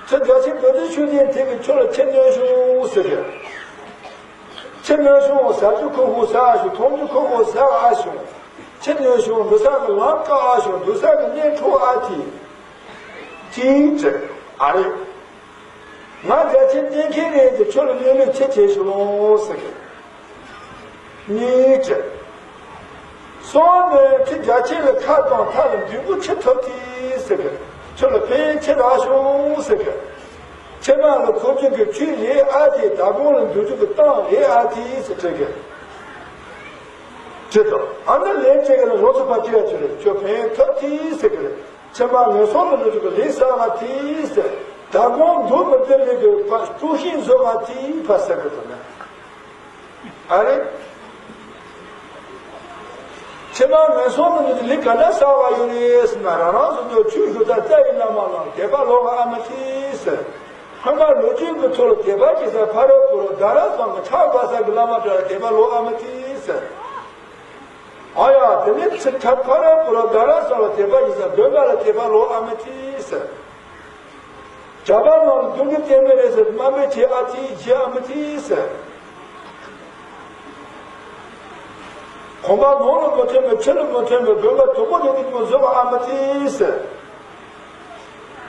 ཁྱེད་བརྒྱ་བྱིན་རྡོ་རྗེ་ཤུགས་ལྡན་དེ་གི་ཁྱོད་ལ་ཁྱེད་གནོད་ཤོག་ཟེར་གི། ཁྱེད་གནོད་ཤོག་ཟ་རྒྱུ་ཁོ་ཁོ་ཟ་ཨ་ཤོག་འཐུང་རྒྱུ་ཁོ་ཁོ་ཟ་ཨ་ཤོག་ཁྱེད་གནོད་ཤོག་འདུག་ས་གི་ལམ་བཀག་ཨ་ཤོག་འདུག་ས་གི་གནས་འཕྲོག་ཨ་ཐི། ཐིང་ཅེ་ཨ་རེ། ང་བརྒྱ་བྱིན་བསྟེན་མཁན་རེད་དེ་ཁྱོད་ལ་གནོད་མེད་ཆེ་ཆེ་ཤོག་ཟེར་གི། གཉིས་ཀྱི། སོང་ནས་ཁྱི་རྒྱ་ཆེ་ལ་ཁ་དང་ཐག་ལ་འདུན་པོ་ཆེ་ཐོབ་དེ་ཟེར་གི། ཁྱོད་ལ་ཕན་ཆེ་རག་ཤོག་ཟེར་གི། ཕྱི་ནང་ལ་འཁོར་རྒྱུ་གི་ཆུ་རེད་ཨ་དེ་ད་གོང་ལ་འདུག་རྒྱུ་གི་གཏམ་རེད་ཨ་དེ་ཟེར་དྲན་གི། ཅི་ལྟར་ཨ་ནི་ལན་བྱེད་གི་ལ་རོ་ཚོ་ཕ་ཁྱི་ཡ་ཆུ་རེད་ཁྱོད་ཕན་ཐོབ་དེ་ཟེར་གི་རེད། ཕྱི་མ་ངན་སོང་དུ་འགྲོ་རྒྱུ་གི་ལས་བསགས་པ་དེ་ཟེར། ད་གོང་འདུག་མི་བདེ་ལས་དགོས་པ་དཀྲུག་ཤིང་བཟོ་བ་དེ་ཕ་ཟེར་གི་འདུག་ན། ཨ་རེ། ཕྱི་མ་ངན་སོང་དུ་འགྲོ་རྒྱུ་ལས་ག་འདྲ་བསགས་པ་ཡོད་རེད་ཟེར་ན་རང་རང་སོ་སོ་ཆོས་ཞུ་ས་རྩ་ཡི་བླ་མ་ལ་དད་པ་ལོག་ཨ་མ་དེ་ཟེར། ཧམ་པ་ལོ་རྒྱུས་ཀྱི་ཚོ་ལ་དད་པ་བྱེད་ས་ཕ་རོལ་པོ་རོ་ད་ར་ཙམ་གྱི་ཆགས་པ་ས་གི་བླ་མ་དེ་ལ་དད་པ་ལོག་ཨ་མ་དེ་ཟེར། ཨ་ཡ་དེ་ནས་ཚིག་ཐབས་ཕ་རོལ་པོ་རོ་ད་ར་ཙམ་ལ་དད་པ་བྱེད་ས་དགོན་པ་ལ་དད་པ་ལོག་ཨ་མ་དེ་ཟེར། བྱ་བ་ནང་ལ་སྡུག་བསྔལ་བསྟན་པའི་རེ་ཟེར་དམའ་འབེབས་བྱེད་ཨ་ཙི་བྱེད་ཨ་མི་ཙི་ཟེར། གོམ་པ་ནང་ལ་མ་ཐོན་པའི་ཕྱི་ལ་མ་ཐོན་པའི་དགོན་པ་དུ་མ་དུ་མ་བཟོ་བ་ཨ་མི་ཙི་ཟེར།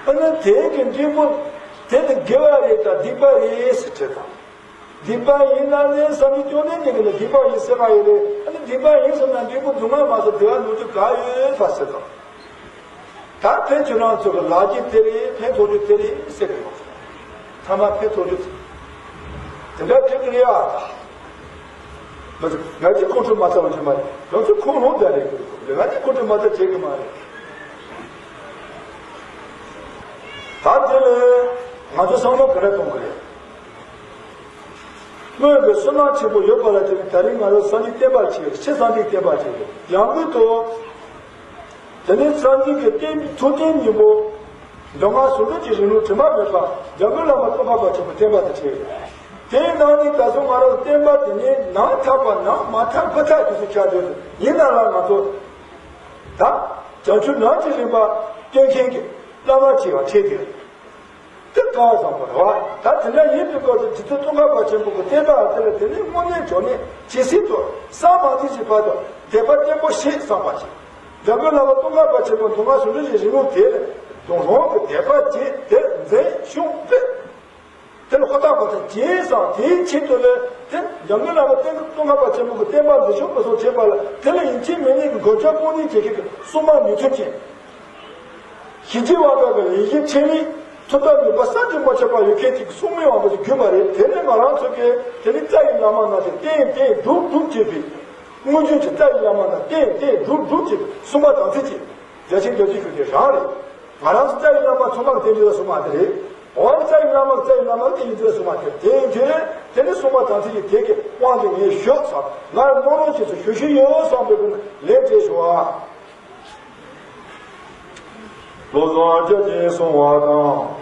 ཨ་ནི་དེ་གི་འབྲས་བུ་དེ་ནི་དགེ་བ་རེད་དང་སྡིག་པ་རེད་ཟེར་དྲིས་དང་། སྡིག་པ་ཡིན་ན་ནི་བསམ་ཡུལ་སྐྱོན་ནས་ནི་གི་ནི་སྡིག་པ་ཡིན་ཟེར་བ་ཡིན་རེད། ཨ་ནི་སྡིག་པ་ཡིན་ཟེར་ན་འབྲས་བུ་སྡུག་བསྔལ་མ་ཟད་བདེ་བ་འདོད་རྒྱུ་ག་ཡོད་པ་ཟེར་དང་། ད་ཕན་ཆོད་རང་ཚོ་གི་ལག་གི་དེ་རེད་ཕན་ཐོགས་རྒྱུ་དེ་རེད་ཟེར་གི་ཡོང་། ཐ་མ་ཕན་ཐོགས་རྒྱུ་དེ་འདྲ་དྲན་གི་རེད་ཨ། ང་ཚོ་ཁོང་ཁྲོ་མ་ཚ་བ་ཅི་མ་རེད། ང་ཚོ་ཁོང་ལོང་འདྲ་རེད་གི་རེད། ང་ཚོ་ཁོང་ཁྲོ་མ་ཚ་བྱེད་གི་མ་རེད། ད་དེ་ལས་ང་ཚོ་བསམ་བློ་ག་རེ་གཏོང་གི་རེད། སྔོན་གྱི་བསོད་ནམས་ཆེན་པོ་ཡོད་པ་ལ་བརྟེན་ནས་ད་རིང་ང་ཚོ་སངས་རྒྱས་བསྟན་པ་ཆེ་ཕྱི་སངས་རྒྱས་བསྟན་པ་ཆེ་ཡང་སྒོས་དུ། དེ་ནས་སངས་རྒྱས་ཀྱི་བསྟན་པའི་ཐུགས་བསྟན་སྙིང་པོ། མདོ་སྔགས་ཟུང་འཇུག་གི་རིང་ལུགས་དྲི་མ་མེད་པ་འཇམ་མགོན་བླ་མ་ཙོང་ཁ་པ་ཆེན་པོའི་བསྟན་པ་དང་འཕྲད། དེའི་ནང་ནས་ད་གཟོད་ང་རང་བསྟན་པ་དེ་ཉིད་ནང་ཐག་པ་ནང་མ་ཐག་ཕུ་ཐག་དུས་སུ་ཆགས་ཡོད། ཡིན་ན་ལ་ང་ཚོ་ད་བྱང་ཆུབ་ལམ་གྱི་རིམ་པ་སྟོན་མཁན་གྱི་བླ་མ་ཆེ་བ་འཕྲད་དེ། དེ་གང་བཟང་པོ་རེད་བ། ད་དེ་འདྲ་ཡིན་དུས་སྐབས་སུ་རྗེ་བཙུན་ཙོང་ཁ་པ་ཆེན་པོ་གི་བསྟན་པ་དེ་ལ་དེ་ནས་དངོས་གནས་འབྱོར་ནས་ཇི་སྲིད་དུ་ས་མ་ཐིག་ཅིག་བར་དུ་དད་པ་བརྟན་པོ་བྱེད་བསམ་པ་བྱེད། འཇམ་མགོན་བླ་མ་ཙོང་ཁ་པ་ཆེན་པོ་མདོ་སྔགས་ཟུང་འཇུག་གི་རིང་ལུགས་དེ་ལ་དོན་ལོངས་ཀྱི་དད་པ་བྱེད་དེ་འཛིན་སྐྱོང་སྤེལ། དེ་ལ་ཧུར་ཐག་པ་དང་བྱས་ཙང་དེའི་ཆེད་དུ་ལས་དེ་འཇམ་མགོན་བླ་མ་བསྟན་ཙོང་ཁ་པ་ཆེན་པོ་གི་བསྟན་པ་འཛིན་སྐྱོང་སྤེལ་གསུམ་བྱེད་པ་ལ་དེ་ལ་ཡིན་གཅིག་མིན་གཉིས་ཀྱི་དགོས་འཆར་སྤོང་ནུས་བྱེད་མཁན་གྱི་སྲུང་མ་ནུས་མཐུ་ཅན། ཞི་རྒྱས་དབང་དྲག་གི་ལས་གཞི་ཆེན་མོའི་མཐུ་སྟོབས་ནུས་པ་བསམ་གྱིས་མི་ཁྱབ་པ་ཡོད་མཁན་ཅིག་གི་སྲུང་མའི་དབང་པོ་ཞིག་གྱུར་པ་རེད། དེ་ནས་ང་རང་ཚོ་གིས་དེ་ནི་རྩ་བའི་བླ་མ་རྣམས་ཀྱིས་བསྟེན་བསྟེན་སྒྲུབ་སྒྲུབ་བྱེད་པའི་སྔོན་བྱོན་གྱི་རྩ་བའི་བླ་མ་རྣམས་བསྟེན་བསྟེན་སྒྲུབ་སྒྲུབ་བྱེད་པའི་སྲུང་མ་དམ་ཚིག་ཅན་བརྒྱ་བྱིན་རྡོ་རྗེ་ཤུགས་ལྡན་རང་རེད། ང་རང་ཚོ་རྩ་བའི་བླ་མ་ཚང་མ་གི་རྟེན་འབྲེལ་སྲུང་མ་དེ་རེད། འོ་རྩ་བའི་བླ་མ་རྩ་བའི་བླ་མ་གི་རྟེན་འབྲེལ་སྲུང་མ་དེ་རེད། དེ་ཡིན་དུས་དེ་ནི་སྲུང་མ་དམ་ཚིག་གི་དེ་གི་དབང་དུ་ངས་ཞུས་ཙང་ང་རང་རྣམ་རོལ་ཅན་ཚོ་ཞུ་ཞུ་ཡོད་བསམ་པའི་སྒོ་ནས་ལན་སྤྲད་ཞུ་བ། བློ་བཟང་རྒྱ་ཆེན་གསུང་བ་དང་།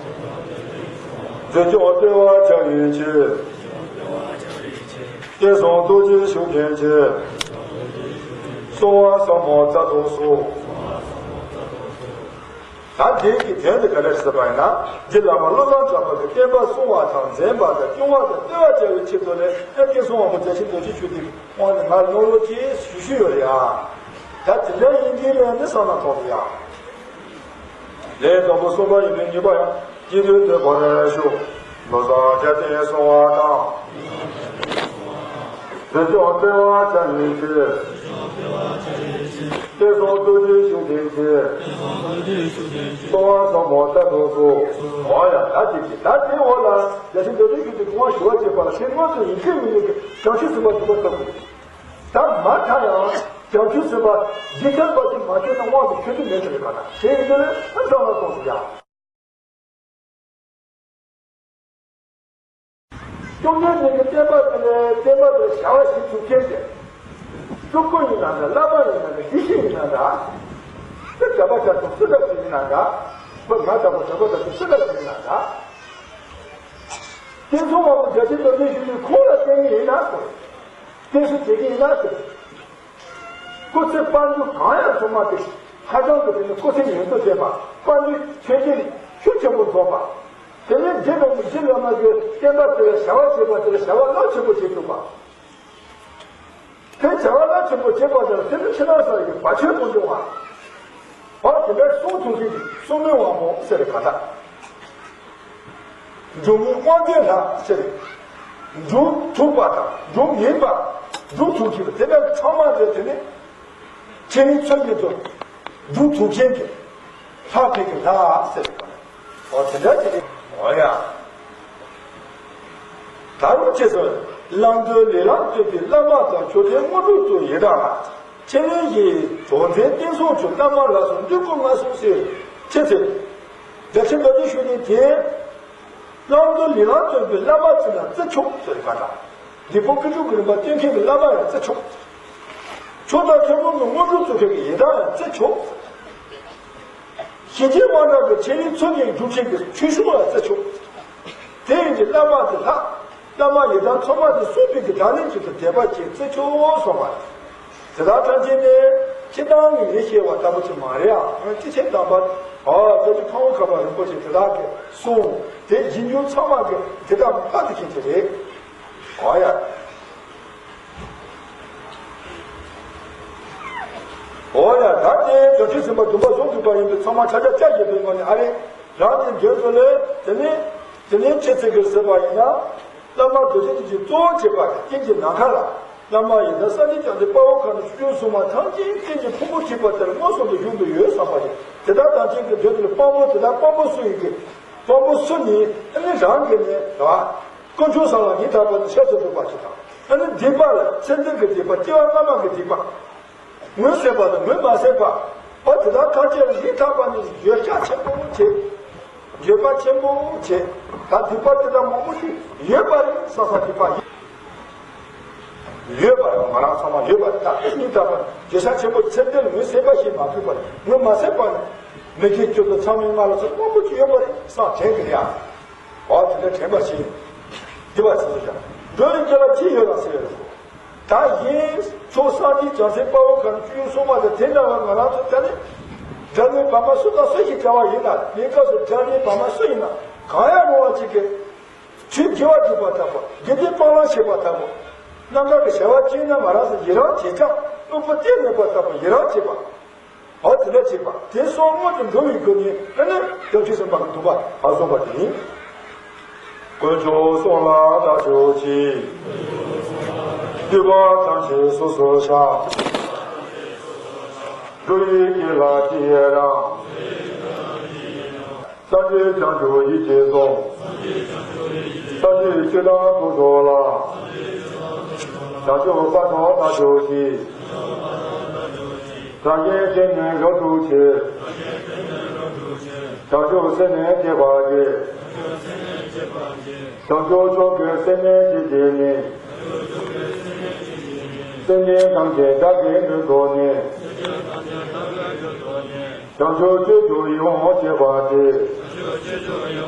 འཛིན་སྐྱོང་སྤེལ་བར་བྱ་བའི་ཕྱིར། བསྟན་སྲུང་རྡོ་རྗེ་ཤུགས་ལྡན་གྱི། གསུང་བ་ཟབ་མོ་རྩ་རྟོགས་སོ། ད་དེ་གི་དོན་དེ་ག་རེ་ཟེར་བ་ཡིན་ན། རྗེ་བླ་མ་བློ་བཟང་གྲགས་པ་གི་བསྟན་པ་སྲུང་བ་དང་འཛིན་པ་དང་སྐྱོང་བ་དང་སྤེལ་བར་བྱ་བའི་ཕྱིར་དུ་ལས་ཨེ་བསྟན་སྲུང་བ་མོ་བརྒྱ་བྱིན་རྡོ་རྗེ་ཤུགས་ལྡན་གྱི་དབང་དུ་ང་རྣམ་རོལ་ཅན་ཞུ་ཞུ་ཡོད་རེད་ཨ། ད་དེ་འདྲ་ཡིན་གྱི་མེད་ནི་བསམ་ན་ཐོག་ཏུ་ཡང་། ལས་དང་པོ་གསུམ་པ་ཡིན་པའི་ཉེས་པ་ཡང་སྐྱེ་དུས་དེ་བར་ཤོག་ལོ་ཙཱ་བརྒྱ་སྟེང་གསུང་བ་དང་། དེ་ལྟར་སྤེལ་བར་བྱ་བའི་ཕྱིར། དེ་སོགས་ཐུགས་རྗེ་ཤུགས་ལྡན་གྱིས། གསོལ་བ་བཟང་པོ་ལྟར་དུ་གསོལ། འོ་ཡ་ད་དེ་ཀྱི་ད་དེ་འོ་ལ་རྒྱ་ཆེན་མདོ་སྡེ་ཞུ་དེ་གོང་ཞུ་བ་བྱེད་པ་ལ་དེ་སྔོན་དུ་ཡིན་གྱི་མིན་གྱི་བྱང་ཆུབ་སེམས་དཔའ་སྡུག་པ་ལྟ་དགོས། ད་མ་མཐའ་ཡང་བྱང་ཆུབ་སེམས་དཔའ་འཇིག་རྟེན་པ་ཅིག་མ་བྱས་ན་དབང་དུ་ཆོད་རྒྱུ་མེད་ཟེར་བའི་ཁ་ན་ཞེས་ཡིན་དེ་ལས་ཨ་བསམ་བློ་གཏོང་ཞིག་ཡ། བཅོམ་ལྡན་འདས་ཀྱི་བསྟན་པ་དེ་ལས་བསྟན་པ་དེ་བྱ་བ་ཞིག་ཏུ་མཁྱེན་ཏེ། སྤྲུལ་སྐུ་ཡིན་ན་འདྲ། བླ་མ་ཡིན་ན་འདྲ། དགེ་བཤེས་ཡིན་ན་འདྲ། དེ་གྲྭ་པ་གྲྭ་ཚང་སུ་འདྲ་ཞིག་ཡིན་ན་འདྲ། བུ་ང་ལྟ་བུ་གྲྭ་པ་གྲྭ་ཚང་སུ་འདྲ་ཞིག་ཡིན་ན་འདྲ། དེ་ཚོ་བ་བུ་རྒྱ་ཆེན་མདོ་སྡེ་ཞུ་ནི་ཁོང་ལ་བརྟེན་ངེས་ཡིན་ན་ཟེར། བརྟེན་སུ་བྱེད་ཀྱི་ཡིན་ན་ཟེར། སྐུ་ཚེ་དཔལ་འབྱོར་གང་ཡང་བྱུང་མ་དེ་ཧ་ཅང་གི་དེ་ནི་སྐུ་ཚེ་ཡོངས་སུ་བརྟན་པ། དཔལ་འབྱོར་ཆོས་ཀྱི་ཤུགས་ཆེན་པོ་རྫོགས་པ། དེ་ནས་རྗེ་རིན་པོ་ཆེ་བླ་མ་གི་བསྟན་པ་དེ་ལ་བྱ་བ་བྱེད་པ་དེ་ལ་བྱ་བ་རླབས་ཆེན་པོ་བྱེད་ཐུབ་པ། དེ་བྱ་བ་རླབས་ཆེན་པོ་བྱེད་པ་དེ་ལ་དེ་ནི་ཕྱི་ནང་གསང་བའི་བར་ཆད་མི་འབྱུང་བ། འོ་དེ་འདྲ་གསུང་ཐུབ་མཁན་གྱི་གསུང་མོལ་དབང་པོ་ཟེར་ག་ད། འབྱུང་པོའི་དབང་ལྡན་ལྷ་ཟེར། འབྱུང་ཐུབ་པ་དང་འབྱུང་ངེས་པ། འབྱུང་ཐུབ་ཀྱི་དེ་འདྲ་ཚང་མ་དེ་དེ་ནི་ཆེ་ནི་ཚོད་ཀྱི་དུ་འབྱུང་ཐུབ་མཁན་གྱི་ལྷ་ཕིག་གི་ལྷ་ཟེར་ག་ད། འོ་དེ་འདྲ་དེ་ནི་འོ་ཡ། ད་རུང་ཅེས་སོ། བླང་དོར་ལས་ལ་ལྟོས་པའི་བླ་མ་དང་མཆོག་ཐུན་དངོས་གྲུབ་ཏུ་ཡི་དམ་ལ། ཁྱེད་རང་གིས་གྲོགས་མཛད་བསྟན་སྲུང་ཆོས་བླ་མ་ལ་སོགས་འདུས་བསྐུལ་མ་གསུངས་ཟེར། ཅེས་ཟེར། རྒྱ་ཆེན་མདོ་སྡེ་ཞུ་ནི་དེ། བླང་དོར་ལས་ལ་ལྟོས་པའི་བླ་མ་བརྩིས་ན་བརྩི་ཆོག་ཟེར་ག་ད། འདི་པོ་ཀུན་འབྱུང་གི་རིམ་པ་སྟོན་མཁན་གྱི་བླ་མ་ཡང་བརྩི་ཆོག་ཆོས་དང་ཐུན་མོང་གི་དངོས་གྲུབ་སྩོལ་མཁན་གྱི་ཡི་དམ་ཡང་བརྩི་ཆོག་ཞི་རྒྱས་དབང་ཐང་གི་ཆེ་ནི་ཚོད་ཀྱི་རྒྱུ་ཆེན་གྱི་ཆོས་སྲུང་ལ་བརྩི་ཆོག་དེ་ཡིན་གྱི་བླ་མ་དེ་ལྷ། བླ་མ་ཡི་དམ་ཚང་མ་དེ་གསུངས་པའི་གི་བདག་ཉིད་ཅིག་ཏུ་དད་པ་བྱེད་བརྩི་ཆོག་གསུངས་པ། དེ་དག་ཐམས་ཅད་ནི་སྤྱིར་བཏང་གི་ངས་བཤད་པ་ལྟ་བུ་ཅིག་མ་རེད་ཨ། སྤྱི་ཆེན་དམ་པ། ཨ་རྡོ་རྗེ་ཕག་མོ་ཁ་པ་རིན་པོ་ཆེ་དེ་དག་གི་གསུང་དེ་རྗེས་འཇུག་ཚང་མ་གི་དེ་དག་ཕ་དེ་མཁྱེན་གྱི་རེད། ཨ་ཡ། འོ་ཡ་ད་དེ་བྱང་ཆུབ་སེམས་དཔའ་སྡོམ་པ་གསུམ་འདུས་པ་ཡིན་པས་ཚང་མ་ཆ་ཆ་ཆ་ཞིག་འདུས་པ་ནི་ཨ་རེ། རང་གི་འདོད་དོ་ལས་དེ་ནས་དེ་ནས་ཅི་ཚིག་གིས་ཟེར་བ་ཡིན་ན། བླ་མ་རྡོ་རྗེ་འཆང་གིས་གཙོ་བོ་བྱས་པ་རྟེན་གྱི་ནམ་མཁའ་ལ། བླ་མ་ཡི་དམ་སངས་རྒྱས་བཅོམ་ལྡན་དཔའ་བོ་ཁམས་ཆོས་སྐྱོང་སྲུང་མ་ཐམས་ཅད་རྟེན་གྱི་ཕུང་པོ་ཐིགས་པ་ལྟར་མངོན་སུམ་དུ་བཞུགས་པའི་འོད་བསམ་པ་ཡིན། དེ་དག་ཐམས་ཅད་ཀྱི་མདུན་དུ་དཔང་པོ་དེ་དག་དཔང་པོ་སུ་ཡིན་གྱི། དཔང་པོ་སུ་ནི་ཨ་ནི་རང་གི་ནི་ར། དཀོན་མཆོག་གསུམ་ལ་ཡིད་ཐག་པ་ནས་ཆགས་སུ་འགྲོ་བ་ཞིག་དང་། ཨ་ནི་སྡིག་པ་ལ་ཚེ་འདི་གི་སྡིག་པ་སྐྱེ་བ་སྔ་མ་གི་སྡིག་པ། ངོས་ཟིན་པ་དང་ངོས་མ་ཟིན་པ། འོ་དེ་དག་ཐམས་ཅད་ལ་ཡིད་ཐག་པ་ནས་འགྱོད་བཤགས་ཆེན་པོ་བྱེད། འགྱོད་པ་ཆེན་པོ་བྱེད། ད་སྡིག་པ་དེ་དག་མང་པོ་ཞིག་ཡོད་པ་རེད་བསམ་བསམ་སྡིག་པ་ཡིན། ཡོད་པ་རེད། ང་རང་ཚང་མ་ཡོད་པ་རེད། ད་ཡིད་ཐག་པ་ནས་འགྱོད་བཤགས་ཆེན་པོ་ཚེ་འདི་ལ་ངོས་ཟིན་པ་ཞིག་མ་ཕུལ་བ་རེད། ངོས་མ་ཟིན་པ་ནས་མི་དགེ་བཅུ་དང་མཚམས་མེད་ལྔ་ལ་སོགས་མང་པོ་ཞིག་ཡོད་པ་རེད་བསམ་དྲན་གི་རེད་ཨ། འོ་དེ་འདྲ་དྲན་པ་ཞིག་འདི་བ་ཚིག་ཚོ་བྱ། འགྲོ་བའི་དགེ་ལ་ཅི་ཡོད་ལགས་ཟེར་བའི་ལུགས། ད་གཞན་ཕྱོགས་སངས་རྒྱས་བྱང་སེམས་དཔའ་བོ་ཁམས་ཆོས་སྲུང་མ་དང་དེ་འདྲ་བ་ང་རང་ཚོ་ད་ནི་དགྲ་བོའི་བར་མ་སུ་དང་སུ་ཞིག་བྱ་བ་ཡིན་ན་ངའི་སྐབས་སུ་དགྲ་བོའི་བར་མ་སུ་ཡིན་ན་གང་ཡང་རུང་བ་ཅིག་གིས་ཆོས་དགེ་བ་སྒྲུབ་པ་ལྟ་བུ་དགེ་སྡིག་སྤང་བླང་བྱེད་པ་ལྟ་བུ། རྣམ་དག་གི་བྱ་བ་བྱས་ན་ང་རང་ཚོ་ཡི་རང་བྱེད་ཀྱང་དངོས་པོ་གཏན་མེད་པ་ལྟ་བུ་ཡི་རང་བྱེད་པ། འོ་དེ་འདྲ་བྱེད་པ་དེ་སོགས་སྔོན་དུ་འགྲོ་བའི་སྒོ་ནས་ཨ་ནི་བྱང་ཆུབ་སེམས་དཔའ་གི་སྡོམ་པ་ཨ་གསུངས་པ་དེ་ཡིན། དཀོན་མཆོག་གསུམ་ལ་བདག་ཕྱོགས་ཀྱི། འདུས་པ་ཐམས་ཅད་སོ་སོར་བཤགས། འགྲོ་བའི་དགེ་ལ་ཅི་ཡི་རང་། སངས་རྒྱས་བྱང་ཆུབ་ཡིད་ཀྱིས་བཟུང་། སངས་རྒྱས་ཆོས་དང་ཐོབ་གྲོགས་ལ། བྱང་ཆུབ་བར་དུ་བདག་ཕྱོགས་ཀྱི། བདག་གི་སེམས་ནི་རབ་ཏུ་ཕྱེ། བྱང་ཆུབ་སེམས་ནི་བསྐྱེད་པར་བགྱི། བྱང་ཆུབ་མཆོག་གི་སེམས་ནི་བསྐྱེད་བགྱིས་ནས། སེམས་ཅན་ཐམས་ཅད་བདག་གིས་མོས་གུས་ནས། བྱང་ཆུབ་སྤྱོད་དུ་ཡིད་འོང་སྤྱད་པར་བགྱི།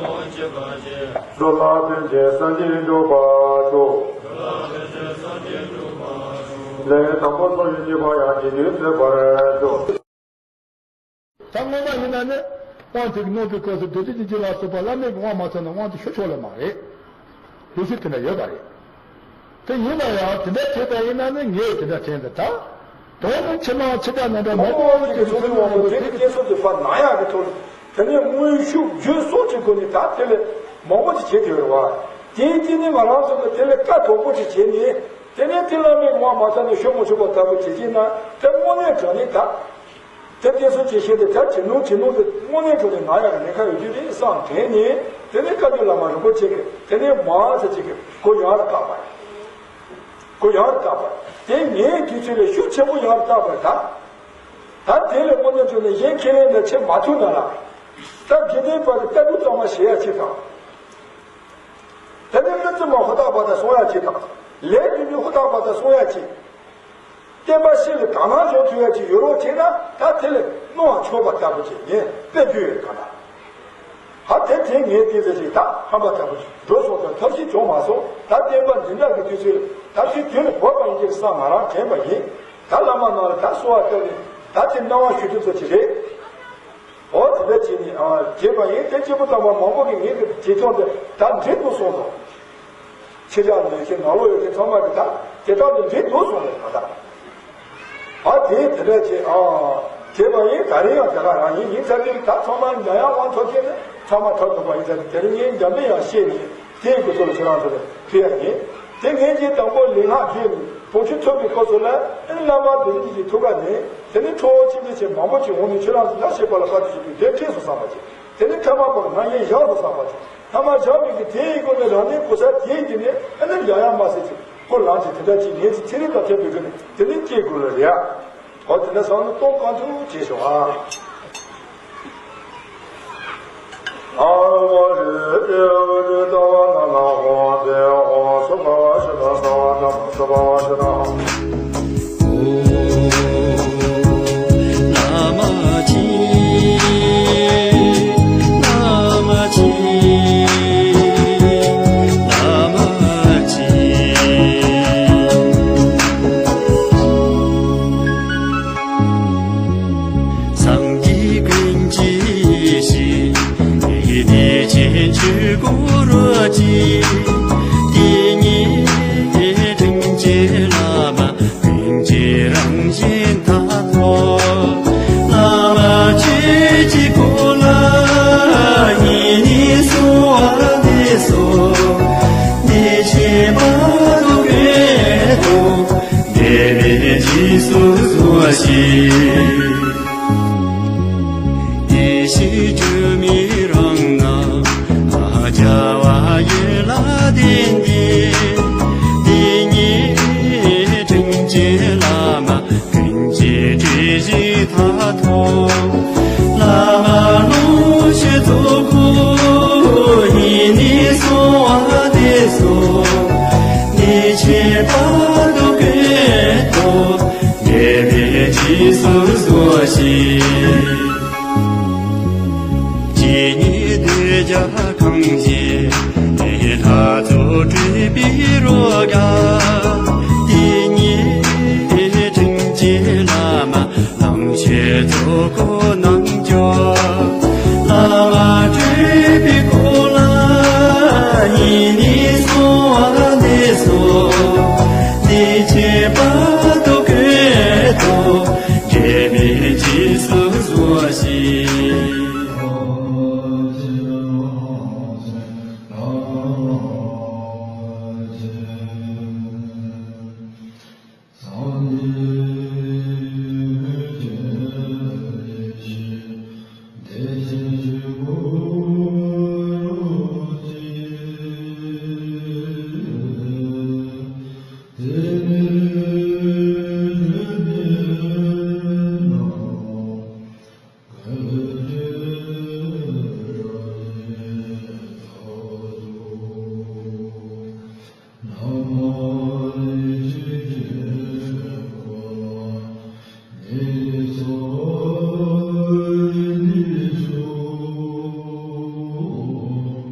འགྲོ་ལ་ཕན་ཕྱིར་སངས་རྒྱས་འགྲུབ་པར་ཤོག་ལས་དང་པོ་སོགས་ཀྱི་གཉིས་པ་ཡང་དེ་དུས་མཛད་པར་ཤོག་ད་སྔོན་མ་ཡིན་ན་ནི། དབང་དེ་གི་གནང་དུས་སྐབས་སུ་རྡོ་རྗེ་འཇིགས་བྱེད་ལ་སོགས་པ་བླ་མེད་ཀྱི་དབང་མ་ཚང་ན་དབང་དེ་ཞུ་ཆོག་ལེ་མ་རེད། ལུགས་སྲོལ་དེ་འདྲ་ཡོད་པ་རེད། དེ་ཡིན་ན་ཡང་དེ་འདྲ་བྱས་པ་ཡིན་ན་ནི་ངས་དེ་འདྲ་དྲན་འདུག་ད། དོན་དུ་ཕྱི་ནང་ཕྱི་དང་ནང་དང་མང་པོ་ཅིག་གི་ཚོགས་ཀྱི་དབང་པོ་དེ་གི་བསྟན་སྲོལ་དུ་ཕར་ནང་ཡག་གི་ཐོག་ནས་དེ་ནས་དངོས་ཤུགས་བརྗོད་སོགས་ཀྱི་སྒོ་ནས་ད་དེ་ལས་མང་པོ་ཅིག་བྱེད་དེ་ཡོད་རེད་བ། དེའི་རྐྱེན་ནས་ང་རང་ཚོ་གི་དེ་ལས་བཀའ་དོག་པོ་ཅིག་བྱས་ནས་དེ་ནས་དེ་ལ་མེད་ངོ་མ་ཚ་ནས་ཤོད་མ་ཆོག་པ་ལྟ་བུ་བྱེད་ཀྱིན་ན་དེ་དངོས་གནས་དྲང་གནས་ད། དེ་བསྟན་སྲོལ་ཇེ་ཆེ་དེ་ད་ཇེ་ཉུང་ཇེ་ཉུང་དུ་དངོས་གནས་དྲང་གནས་ན་ཡག་གི་ལས་ཀ་ཡོད་རྒྱུ་རེད་བསམ་དྲན་ནས་དེ་ནས་བཀའ་བརྒྱུད་བླ་མ་རིན་པོ་ཆེ་གིས་དེ་ནས་མ་ཚ་ཅིག་གིས་གོ་ཡང་རུ་བཏགས་པ་རེད། གོ་ཡང་རུ་བཏགས་པ་རེད། དེ་ངའི་དུས་ཚོད་ལ་ཤུགས་ཆེན་པོ་ཡང་རུ་བཏགས་པ་རེད་ད། ད་དེ་ལས་དངོས་གནས་དྲང་གནས་གཞན་ཁས་ལེན་དང་བྱེད་མ་ཐུབ་ན་ལ། ད་དགེ་ལྡན་པ་གི་ལྟ་གྲུབ་གཙང་མ་བྱེད་ཡ་ཅིག་དང་། དེ་ནས་བློན་ཙི་མ་ཧུར་ཐག་པ་དང་སོང་ཡ་ཅིག་དང་། ལས་དེ་ནི་ཧུར་ཐག་པ་དང་སོང་ཡ་ཅིག་བསྟན་པ་ཕྱི་ལ་དག་སྣང་འཇོག་ཐུབ་ཡ་ཅིག་ཡོད་རོགས་བྱས་ན་ད་དེ་ལས་གནང་བ་ཆོག་པ་ལྟ་བུ་ཅིག་ངས་དཔེ་བརྗོད་ཡོད་ག་ན། ཧ་དེ་དེ་ངས་བལྟས་ཚེ་ཅིག་ད་ཧམ་པ་ལྟ་བུ་ཅིག་འགྲོ་སོང་དང་ཐབས་ཤེས་བྱུང་མ་སོང་། ད་བསྟན་པ་འཛིན་གྲྭ་གི་དུས་ཚོད་ཐབས་ཤེས་དུས་ལ་བབ་པ་ཡིན་གྱི་བསམ་ང་རང་དྲན་པ་ཡིན། ད་བླ་མ་ནང་ལ་ད་གསོལ་བ་བཏབ་ནས་ད་དེ་གནང་བ་ཞུ་རྒྱུ་ཚོ་ཅིག་རེད། འོ་དེ་འདྲ་བྱས་ནས་ཨ་བྱས་པ་ཡིན། དེ་སྐྱེས་བུ་དམ་པ་མང་པོ་གིས་ངེད་ཀྱི་བྱེད་སྐྱོང་དེ་ད་འགྲིག་འདུག་གསུངས་སོང་། ཕྱི་ལོགས་ནས་ཡོད་མཁན་ནང་ལོགས་ཡོད་མཁན་ཚང་མ་གིས་ད་དེ་ལྟར་དུ་འགྲིག་འདུག་གསུངས་ནས་ད་ལྟ། ཨ་དེ་དེ་འདྲ་བྱས་ཨ་བྱས་པ་ཡིན། ད་རིང་ཡང་དེ་ག་རང་ཡིན། ཡིན་ཚར་དུས་ད་ཚང་མ་འཇམ་དབྱངས་དབང་ཐོབ་མཁན་ནི་ཚང་མ་ཐོབ་ཐུབ་པ་ཡིན་ཚར་དུས་དེ་རིང་ངས་འཇམ་དཔལ་དབྱངས་བཤད་ནས། དེའི་སྐུ་ཚེ་ལ་ཁྱེད་རང་ཚོ་ལ་ཕུལ་ཡ་ཡིན། དེ་ངས་ཀྱིས་དང་པོ་ལུས་ངག་བརྗེས་ནས་བུམ་ཆུ་ཐོབ་པའི་སྐབས་སུ་ལ་ཨེ་བླ་མ་བདེ་གཤེགས་ཀྱི་ཐུགས་ཀ་ནས་དེ་ནས་ཁྲོ་བོ་ཆེན་པོའི་ཆེ་མང་པོ་ཅིག་འོང་ནས་ཁྱེད་རང་ཚོ་ལ་བཤད་པ་ལ་དཔའ་བཅུ་ཞིག་གིས་དེ་ཁྲིད་སོང་བསམ་པ་ཅིག་དེ་ནས་ཐ་མ་པར་ང་ཡིན་བཞག་སོང་བསམ་པ་ཅིག་ཐ་མ་བཞག་མི་གི་དེའི་སྒོ་ནས་རང་ནས་གོ་ས་དེའི་དེ་ནས་ཨེ་ནས་ཡ་ཡ་མ་ཟེར་ཅིག་ཁོ་ལངས་ཅིག་དེ་འདྲ་ཅིག་ངས་ཅིག་ཚན་རིག་དང་མཐུན་པའི་སྒོ་ནས་དེ་ནས་སྐྱེ་དགོས་ལ་རེད་ཡ། འོ་དེ་འདྲ་སོང་ན་གཏོང་གང་ཐུབ་བྱེད་ཤོག་ཨ། ཨ་རོ་རི་ཨེ་རི་ལྟ་བ་ན་ན་ཧོ་དེ་ཧོ་སོ་བ་བ་ཤི་ན་ས་བ་ན་སོ་བ་བ་ཤི་ན། བླ་མ་མཆིས། བླ་མ་མཆིས། བླ་མ་མཆིས། སངས་རྒྱས་ཀུན་གྱི་གཤེགས། བདེ་ཆེན་ཆོས་འཁོར་རོ་གཅིག་དེ་ཉིད་དྲིན་ཅན་བླ་མ་ཀུན་གྱི་རང་བཞིན་མཐའ་ཐོབ། བླ་མ་ཁྱེད་ཀྱི་སྐུ་ལ་ཡིད་ནི་གསོལ་བ་འདེབས་སོ། བདེ་ཆེན་བར་དུ་བཀོད་དོ། འདས་པའི་རྗེས་སུ་བཟུང་ཞིང་། བདེ་གཤེགས་སྒྲོལ་མའི་རང་སྣང་རྒྱལ་བ་ཡིད་ལ་ལྡན་ཏེ། དེ་ཉིད་དྲིན་ཅན་བླ་མ་ཀུན་གྱི་སྤྲུལ་གཞི་མཐའ་ཐོབ། བླ་མ་ལོངས་སྤྱོད་རྫོགས་སྐུ་ཡིད་ནི་གསོལ་བ་འདེབས་སོ། བདེ་ཆེན་བར་དུ་བཀོད་དོ། འདས་པའི་རྗེས་སུ་བཟུང་ཞིང་། ཇི་སྙེད་གདུལ་བྱ་གང་ཞིག་ལྷ་ཚོགས་སྤྲུལ་པའི་རོལ་གར། དེ་ཉིད་དྲིན་ཅན་